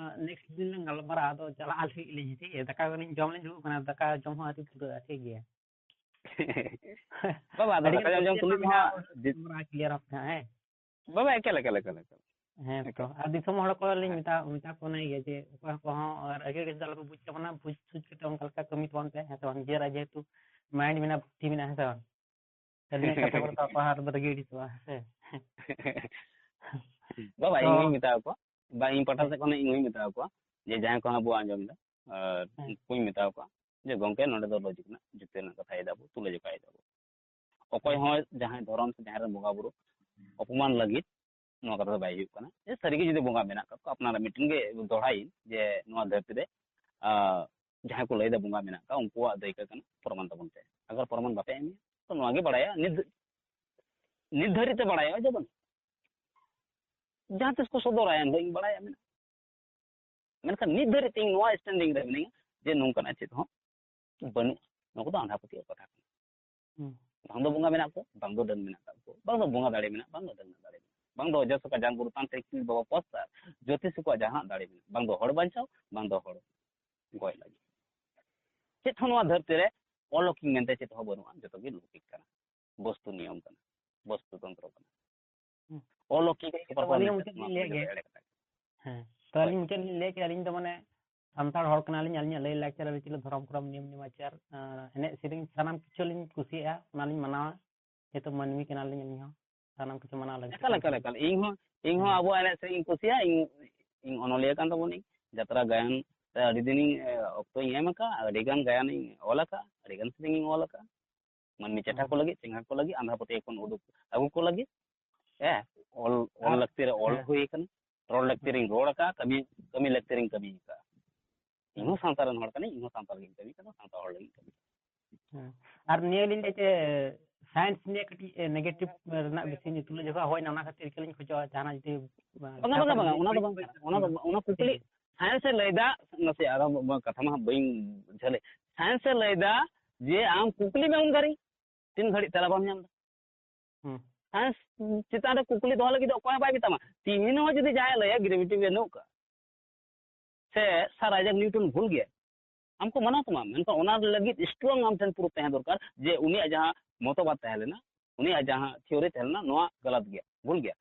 ᱱᱮᱠᱥᱴ ᱫᱤᱱ ᱞᱟᱝ ᱜᱟᱞᱢᱟᱨᱟᱜᱼᱟ, ᱟᱫᱚ ᱪᱟᱞᱟᱜ ᱟᱞᱤᱧ, ᱴᱷᱤᱠ ᱜᱮᱭᱟ, ᱫᱟᱠᱟ ᱠᱚᱞᱤᱧ ᱡᱚᱢ ᱞᱤᱧ ᱫᱩᱲᱩᱵ ᱠᱟᱱᱟ, ᱫᱟᱠᱟ ᱡᱚᱢ ᱦᱚᱸ ᱟᱹᱣᱨᱤ ᱯᱩᱨᱟᱹᱜᱼᱟ, ᱴᱷᱤᱠ ᱜᱮᱭᱟ᱾ ᱵᱟᱵᱟ, ᱟᱫᱚ ᱟᱹᱰᱤ ᱫᱟᱠᱟ ᱜᱟᱱ ᱡᱚᱢ ᱡᱚᱢ ᱠᱩᱥᱤᱭᱟᱜ ᱛᱩᱞᱩᱡ ᱢᱮᱱᱟᱜᱼᱟ, ᱦᱚᱸ ᱡᱤ- ᱜᱟᱞᱢᱟᱨᱟᱣ ᱠᱞᱤᱭᱟᱨ ᱟᱯᱮ ᱦᱟᱸᱜ, ᱦᱮᱸ? ᱵᱟᱵᱟ, ᱮᱠᱟᱞ, ᱮᱠᱟᱞ, ᱮᱠᱟᱞ, ᱮᱠᱟᱞ᱾ ᱦᱮᱸ ᱛᱚ, ᱮᱠᱟᱞ᱾ ᱟᱨ ᱫᱤᱥᱚᱢ ᱦᱚᱲ ᱠᱚ ᱞᱤᱧ ᱦᱮᱸ᱾ ᱢᱮᱛᱟ, ᱢᱮᱛᱟ ᱠᱚ ᱠᱟᱱᱟ ᱜᱮ ᱡᱮ ᱚᱠᱚᱭ ᱠᱚᱦᱚᱸ ᱟᱨ ᱟᱹᱰᱤ ᱟᱹᱲᱤᱥ ᱫᱚ ᱟᱞᱚᱯᱮ ᱵᱩᱡᱽ ᱛᱟᱵᱚᱱᱟ, ᱵᱩᱡᱽ ᱥᱩᱡᱽ ᱠᱟᱛᱮ ᱚᱱᱠᱟ ᱞᱮᱠᱟ ᱠᱟᱹᱢᱤ ᱛᱟᱵᱚᱱ ᱯᱮ, ᱦᱮᱸ ᱥᱮ ᱵᱟᱝ? ᱱᱤᱡᱮᱨᱟᱜ ᱡᱮᱦᱮᱛᱩ ᱢᱟᱭᱤᱱᱰ ᱢᱮᱱᱟᱜᱼᱟ, ᱵᱩᱫᱽᱫᱷᱤ ᱢᱮᱱᱟᱜᱼᱟ, ᱦᱮᱸ ᱥᱮ ᱵᱟᱝ? ᱟᱹᱞᱤᱧᱟᱜ ᱠᱟᱛᱷᱟ ᱠᱚ ᱨᱟᱠᱟᱵ ᱯᱟᱲᱦᱟᱣ ᱨᱮᱫᱚ ᱨᱟᱹᱜᱤ ᱟᱹᱲᱤᱥᱚᱜᱼᱟ, ᱦᱮᱸ ᱥᱮ? ᱵᱟᱵᱟ, ᱛᱚ ᱤᱧ ᱦᱚᱧ ᱢᱮᱛᱟ ᱠᱚᱣᱟ, ᱵᱟ, ᱤᱧ ᱯᱟᱦᱴᱟ ᱦᱮᱸ᱾ ᱥᱮᱫ ᱠᱷᱚᱱ ᱤᱧ ᱦᱚᱧ ᱢᱮᱛᱟ ᱠᱚᱣᱟ ᱡᱮ ᱡᱟᱦᱟᱸᱭ ᱠᱚ ᱦᱟᱸᱜ ᱵᱚ ᱟᱸᱡᱚᱢ ᱮᱫᱟ, ᱟᱨ ᱦᱮᱸ᱾ ᱩᱱᱠᱩᱧ ᱢᱮᱛᱟ ᱠᱚᱣᱟ ᱡᱮ, "ᱜᱚᱝᱠᱮ, ᱱᱚᱰᱮ ᱫᱚ ᱞᱚᱡᱤᱠ ᱨᱮᱱᱟᱜ, ᱡᱩᱠᱛᱤ ᱨᱮᱱᱟᱜ ᱠᱟᱛᱷᱟᱭ ᱫᱟᱵᱚ, ᱛᱩᱞᱟᱹ ᱡᱚᱠᱷᱟᱭ ᱫᱟᱵᱚ᱾ ᱚᱠᱚᱭ ᱦᱮᱸ᱾ ᱦᱚᱸ ᱡᱟᱦᱟᱸᱭ ᱫᱷᱚᱨᱚᱢ ᱥᱮ ᱡᱟᱦᱟᱸᱭ ᱨᱮᱱ ᱵᱚᱸᱜᱟ ᱵᱩᱨᱩ ᱚᱯᱚᱢᱟᱱ ᱞᱟᱹᱜᱤᱫ ᱱᱚᱣᱟ ᱠᱟᱛᱷᱟ ᱫᱚ ᱵᱟᱭ ᱦᱩᱭᱩᱜ ᱠᱟᱱᱟ᱾ ᱡᱮ ᱥᱟᱹᱨᱤᱜᱮ ᱡᱩᱫᱤ ᱵᱚᱸᱜᱟ ᱢᱮᱱᱟᱜ ᱠᱟᱜ ᱠᱚᱣᱟ, ᱟᱯᱱᱟᱨᱟᱜ ᱢᱤᱫᱴᱮᱱ ᱜᱮ ᱫᱚᱦᱲᱟᱭᱤᱧ ᱡᱮ ᱱᱚᱣᱟ ᱫᱷᱟᱹᱨᱛᱤ ᱨᱮ, ᱟᱸ, ᱡᱟᱦᱟᱸᱭ ᱠᱚ ᱞᱟᱹᱭᱫᱟ ᱵᱚᱸᱜᱟ ᱢᱮᱱᱟᱜ ᱠᱚᱣᱟ, ᱩᱱᱠᱩᱣᱟᱜ ᱫᱟᱹᱭᱠᱟᱹ ᱠᱟᱱᱟ, ᱯᱨᱚᱢᱟᱱ ᱛᱟᱵᱚᱱ ᱯᱮ᱾ ᱟᱜᱟᱨ ᱯᱨᱚᱢᱟᱱ ᱵᱟᱯᱮ ᱮᱢᱟ, ᱛᱚ ᱱᱚᱣᱟ ᱜᱮ ᱵᱟᱲᱟᱭᱟ, ᱱᱤᱛ, ᱱᱤᱛ ᱫᱷᱟᱹᱨᱤᱡ ᱛᱮ ᱵᱟᱲᱟᱭᱟ ᱡᱮ ᱵᱟᱝ, ᱡᱟᱦᱟᱸ ᱛᱤᱥ ᱠᱚ ᱥᱚᱫᱚᱨᱟ, ᱮᱱᱦᱤᱞᱳᱜ ᱤᱧ ᱵᱟᱲᱟᱭᱟ ᱢᱮᱱᱟᱜᱼᱟ᱾ ᱢᱮᱱᱠᱷᱟᱱ ᱱᱤᱛ ᱫᱷᱟᱹᱨᱤᱡ ᱛᱮ ᱤᱧ ᱱᱚᱣᱟ standing ᱨᱮ ᱢᱤᱱᱟᱹᱧᱟ ᱡᱮ ᱱᱚᱝᱠᱟᱱᱟᱜ ᱪᱮᱫ ᱦᱚᱸ ᱵᱟᱹᱱᱩᱜᱼᱟ᱾ ᱱᱚᱣᱟ ᱠᱚᱫᱚ ᱟᱸᱫᱷᱟ ᱯᱟᱹᱛᱭᱟᱹᱣ ᱠᱟᱛᱷᱟ ᱠᱟᱱᱟ᱾ ᱦᱩᱸ᱾ ᱵᱟᱝ ᱫᱚ ᱵᱚᱸᱜᱟ ᱢᱮᱱᱟᱜ ᱠᱚᱣᱟ, ᱵᱟᱝ ᱫᱚ ᱰᱟᱹᱱ ᱢᱮᱱᱟᱜ ᱠᱟᱜ ᱠᱚᱣᱟ, ᱵᱟᱝ ᱫᱚ ᱵᱚᱸᱜᱟ ᱫᱟᱲᱮ ᱢᱮᱱᱟᱜᱼᱟ, ᱵᱟᱝ ᱫᱚ ᱰᱟᱹᱱ ᱫᱟᱲᱮ ᱢᱮᱱᱟᱜᱼᱟ, ᱵᱟᱝ ᱫᱚ ᱚᱡᱚᱥᱚᱠᱟ ᱡᱟᱱ ᱵᱩᱨᱩ ᱛᱟᱱᱛᱨᱤᱠ ᱯᱤᱲ ᱵᱟᱵᱟ ᱯᱚᱥᱛᱟ ᱡᱳᱛᱤᱥᱤ ᱠᱚᱣᱟᱜ ᱡᱟᱦᱟᱱᱟᱜ ᱫᱟᱲᱮ ᱢᱮᱱᱟᱜᱼᱟ, ᱵᱟᱝ ᱫᱚ ᱦᱚᱲ ᱵᱟᱧᱪᱟᱣ, ᱵᱟᱝ ᱫᱚ ᱦᱚᱲ ᱜᱚᱡ ᱞᱟᱹᱜᱤᱫ᱾ ᱪᱮᱫ ᱦᱚᱸ ᱱᱚᱣᱟ ᱫᱷᱟᱹᱨᱛᱤ ᱨᱮ ᱚᱞᱚᱠᱤᱠ ᱢᱮᱱᱛᱮ ᱪᱮᱫ ᱦᱚᱸ ᱵᱟᱹᱱᱩᱜᱼᱟ, ᱡᱚᱛᱚ ᱜᱮ ᱞᱳᱠᱤᱠ ᱠᱟᱱᱟ, ᱵᱚᱥᱛᱩ ᱱᱤᱭᱚᱢ ᱠᱟᱱᱟ, ᱵᱚᱥᱛᱩ ᱛᱚᱱᱛᱨᱚ ᱠᱟᱱᱟ᱾ ᱦᱩᱸ᱾ ᱚᱞᱚᱠᱤᱠ ᱴᱷᱤᱠ ᱜᱮᱭᱟ, ᱛᱚ ᱯᱨᱚᱯᱚᱨ ᱟᱹᱞᱤᱧ ᱢᱮᱱᱛᱮ ᱦᱚᱸ ᱢᱩᱪᱟᱹᱫ ᱱᱚᱣᱟ ᱞᱤᱧ ᱠᱚ ᱞᱟᱹᱭᱟ ᱡᱚᱛᱚ ᱜᱮ᱾ ᱮᱲᱮ ᱠᱟᱛᱷᱟ ᱜᱮ᱾ ᱦᱮᱸ, ᱛᱚ ᱦᱳᱭ᱾ ᱟᱹᱞᱤᱧ ᱢᱩᱪᱟᱹᱫ ᱞᱤᱧ ᱞᱟᱹᱭᱟ ᱠᱤ, ᱟᱹᱞᱤᱧ ᱫᱚ ᱢᱟᱱᱮ ᱥᱟᱱᱛᱟᱲ ᱦᱚᱲ ᱠᱟᱱᱟᱞᱤᱧ, ᱟᱹᱞᱤᱧᱟᱜ ᱞᱟᱹᱭ ᱞᱟᱠᱪᱟᱨ, ᱟᱹᱨᱤᱪᱟᱹᱞᱤ, ᱫᱷᱚᱨᱚᱢ ᱠᱚᱨᱚᱢ, ᱱᱤᱭᱚᱢ ᱱᱮᱢᱟᱪᱟᱨ, ᱟᱸ, ᱮᱱᱮᱡ ᱥᱮᱨᱮᱧ ᱥᱟᱱᱟᱢ ᱠᱤᱪᱷᱩ ᱞᱤᱧ ᱠᱩᱥᱤᱭᱟᱜᱼᱟ, ᱚᱱᱟᱞᱤᱧ ᱢᱟᱱᱟᱣᱟ, ᱡᱮᱦᱮᱛᱩ ᱢᱟᱹᱱᱢᱤ ᱠᱟᱱᱟᱞᱤᱧ ᱟᱹᱞᱤᱧ ᱦᱚᱸ᱾ ᱥᱟᱱᱟᱢ ᱠᱤᱪᱷᱩ ᱢᱟᱱᱟᱣ ᱞᱟᱹᱠᱛᱤ ᱮᱠᱟᱞ, ᱠᱟᱱ ᱮᱠᱟᱞ, ᱛᱟᱵᱚᱱᱟ᱾ ᱮᱠᱟᱞ᱾ ᱤᱧ ᱦᱚᱸ, ᱤᱧ ᱦᱚᱸ ᱦᱮᱸ᱾ ᱟᱵᱚᱣᱟᱜ ᱮᱱᱮᱡ ᱥᱮᱨᱮᱧ ᱤᱧ ᱠᱩᱥᱤᱭᱟᱜᱼᱟ᱾ ᱤᱧ, ᱤᱧ ᱚᱱᱚᱞᱤᱭᱟᱹ ᱠᱟᱱ ᱛᱟᱵᱚᱱᱤᱧ᱾ ᱡᱟᱛᱨᱟ ᱜᱟᱭᱟᱱ ᱨᱮ ᱟᱹᱰᱤ ᱫᱤᱱᱤᱧ, ᱮ, ᱚᱠᱛᱚᱧ ᱮᱢ ᱟᱠᱟᱫᱼᱟ, ᱟᱹᱰᱤ ᱜᱟᱱ ᱜᱟᱭᱟᱱᱤᱧ ᱚᱞ ᱟᱠᱟᱫᱼᱟ, ᱟᱹᱰᱤ ᱜᱟᱱ ᱥᱮᱨᱮᱧ ᱤᱧ ᱚᱞ ᱟᱠᱟᱫᱼᱟ᱾ ᱢᱟᱹᱱᱢᱤ ᱪᱮᱴᱷᱟ ᱦᱮᱸ᱾ ᱠᱚ ᱞᱟᱹᱜᱤᱫ, ᱪᱮᱸᱜᱷᱟ ᱠᱚ ᱞᱟᱹᱜᱤᱫ, ᱟᱸᱫᱷᱟ ᱯᱟᱹᱛᱭᱟᱹᱣ ᱠᱷᱚᱱ ᱩᱰᱩᱠ ᱟᱹᱜᱩ ᱠᱚ ᱞᱟᱹᱜᱤᱫ᱾ ᱦᱮᱸ, ᱚᱞ, ᱚᱞ ᱟᱨ ᱞᱟᱹᱠᱛᱤ ᱨᱮ ᱚᱞ ᱦᱮᱸ᱾ ᱦᱩᱭ ᱟᱠᱟᱱᱟ, ᱨᱚᱲ ᱞᱟᱹᱠᱛᱤ ᱦᱮᱸ᱾ ᱨᱤᱧ ᱨᱚᱲ ᱟᱠᱟᱫᱼᱟ, ᱠᱟᱹᱢᱤ, ᱠᱟᱹᱢᱤ ᱞᱟᱹᱠᱛᱤ ᱨᱤᱧ ᱠᱟᱹᱢᱤ ᱟᱠᱟᱫᱼᱟ᱾ ᱤᱧ ᱦᱚᱸ ᱦᱮᱸ᱾ ᱥᱟᱶᱛᱟ ᱨᱮᱱ ᱦᱚᱲ ᱠᱟᱹᱱᱟᱹᱧ, ᱤᱧ ᱦᱚᱸ ᱥᱟᱶᱛᱟ ᱞᱟᱹᱜᱤᱫ ᱤᱧ ᱠᱟᱹᱢᱤ ᱠᱟᱱᱟ, ᱥᱟᱶᱛᱟ ᱦᱚᱲ ᱞᱟᱹᱜᱤᱫ ᱤᱧ ᱠᱟᱹᱢᱤ ᱠᱟᱱᱟ᱾ ᱦᱮᱸ᱾ ᱟᱨ ᱱᱤᱭᱟᱹ ᱞᱤᱧ ᱞᱟᱹᱭ ᱡᱮ science ᱱᱤᱭᱮ ᱠᱟᱹᱴᱤᱡ, ᱮ, negative ᱨᱮᱱᱟᱜ ᱵᱮᱥᱤ ᱛᱩᱞᱟᱹ ᱡᱚᱠᱷᱟ ᱦᱩᱭᱱᱟ, ᱚᱱᱟ ᱠᱷᱟᱹᱛᱤᱨ ᱜᱮᱞᱤᱧ ᱠᱷᱚᱡᱚᱜᱼᱟ ᱡᱟᱦᱟᱱᱟᱜ ᱡᱩᱫᱤ, ᱮ, ᱵᱟᱝᱟ, ᱵᱟᱝᱟ, ᱡᱟᱦᱟᱸ ᱵᱟᱝᱟ, ᱚᱱᱟ ᱫᱚ ᱵᱟᱝ ᱠᱟᱱᱟ, ᱚᱱᱟ ᱫᱚ, ᱦᱮᱸ᱾ ᱚᱱᱟ ᱠᱩᱠᱞᱤ ᱦᱮᱸ᱾ Science ᱮ ᱞᱟᱹᱭᱫᱟ, ᱱᱟᱥᱮ ᱟᱨᱚ ᱠᱟᱛᱷᱟ ᱢᱟ ᱵᱟᱹᱧ ᱡᱷᱟᱹᱞᱮ, science ᱮ ᱞᱟᱹᱭᱫᱟ ᱡᱮ ᱟᱢ ᱠᱩᱠᱞᱤ ᱢᱮ ᱩᱱ ᱜᱷᱟᱹᱲᱤᱡ, ᱛᱤᱱ ᱜᱷᱟᱹᱲᱤᱡ ᱛᱮᱞᱟ ᱵᱟᱢ ᱧᱟᱢ ᱮᱫᱟ᱾ ᱦᱩᱸ᱾ Science ᱪᱮᱛᱟᱱ ᱨᱮ ᱠᱩᱠᱞᱤ ᱫᱚᱦᱚ ᱞᱟᱹᱜᱤᱫ ᱫᱚ ᱚᱠᱚᱭ ᱦᱚᱸ ᱵᱟᱭ ᱢᱮᱛᱟᱢᱟ᱾ ᱛᱤᱦᱤᱧ ᱦᱚᱸ ᱡᱩᱫᱤ ᱡᱟᱦᱟᱸᱭ ᱞᱟᱹᱭᱟ gravity ᱵᱟᱹᱱᱩᱜ ᱠᱟᱜᱼᱟ, ᱥᱮ Sir Isaac Newton ᱵᱷᱩᱞ ᱜᱮᱭᱟ, ᱟᱢ ᱠᱚ ᱢᱟᱱᱟᱣ ᱛᱟᱢᱟ, ᱢᱮᱱᱠᱷᱟᱱ ᱚᱱᱟ ᱞᱟᱹᱜᱤᱫ strong ᱟᱢ ᱴᱷᱮᱱ proof ᱛᱟᱦᱮᱸ ᱫᱚᱨᱠᱟᱨ ᱡᱮ ᱩᱱᱤᱭᱟᱜ ᱡᱟᱦᱟᱸ ᱢᱚᱛᱚᱵᱟᱫ ᱛᱟᱦᱮᱸ ᱞᱮᱱᱟ, ᱩᱱᱤᱭᱟᱜ ᱡᱟᱦᱟᱸ theory ᱛᱟᱦᱮᱸ ᱞᱮᱱᱟ, ᱱᱚᱣᱟ ᱜᱟᱞᱟᱛ ᱜᱮᱭᱟ, ᱵᱷᱩᱞ ᱜᱮᱭᱟ᱾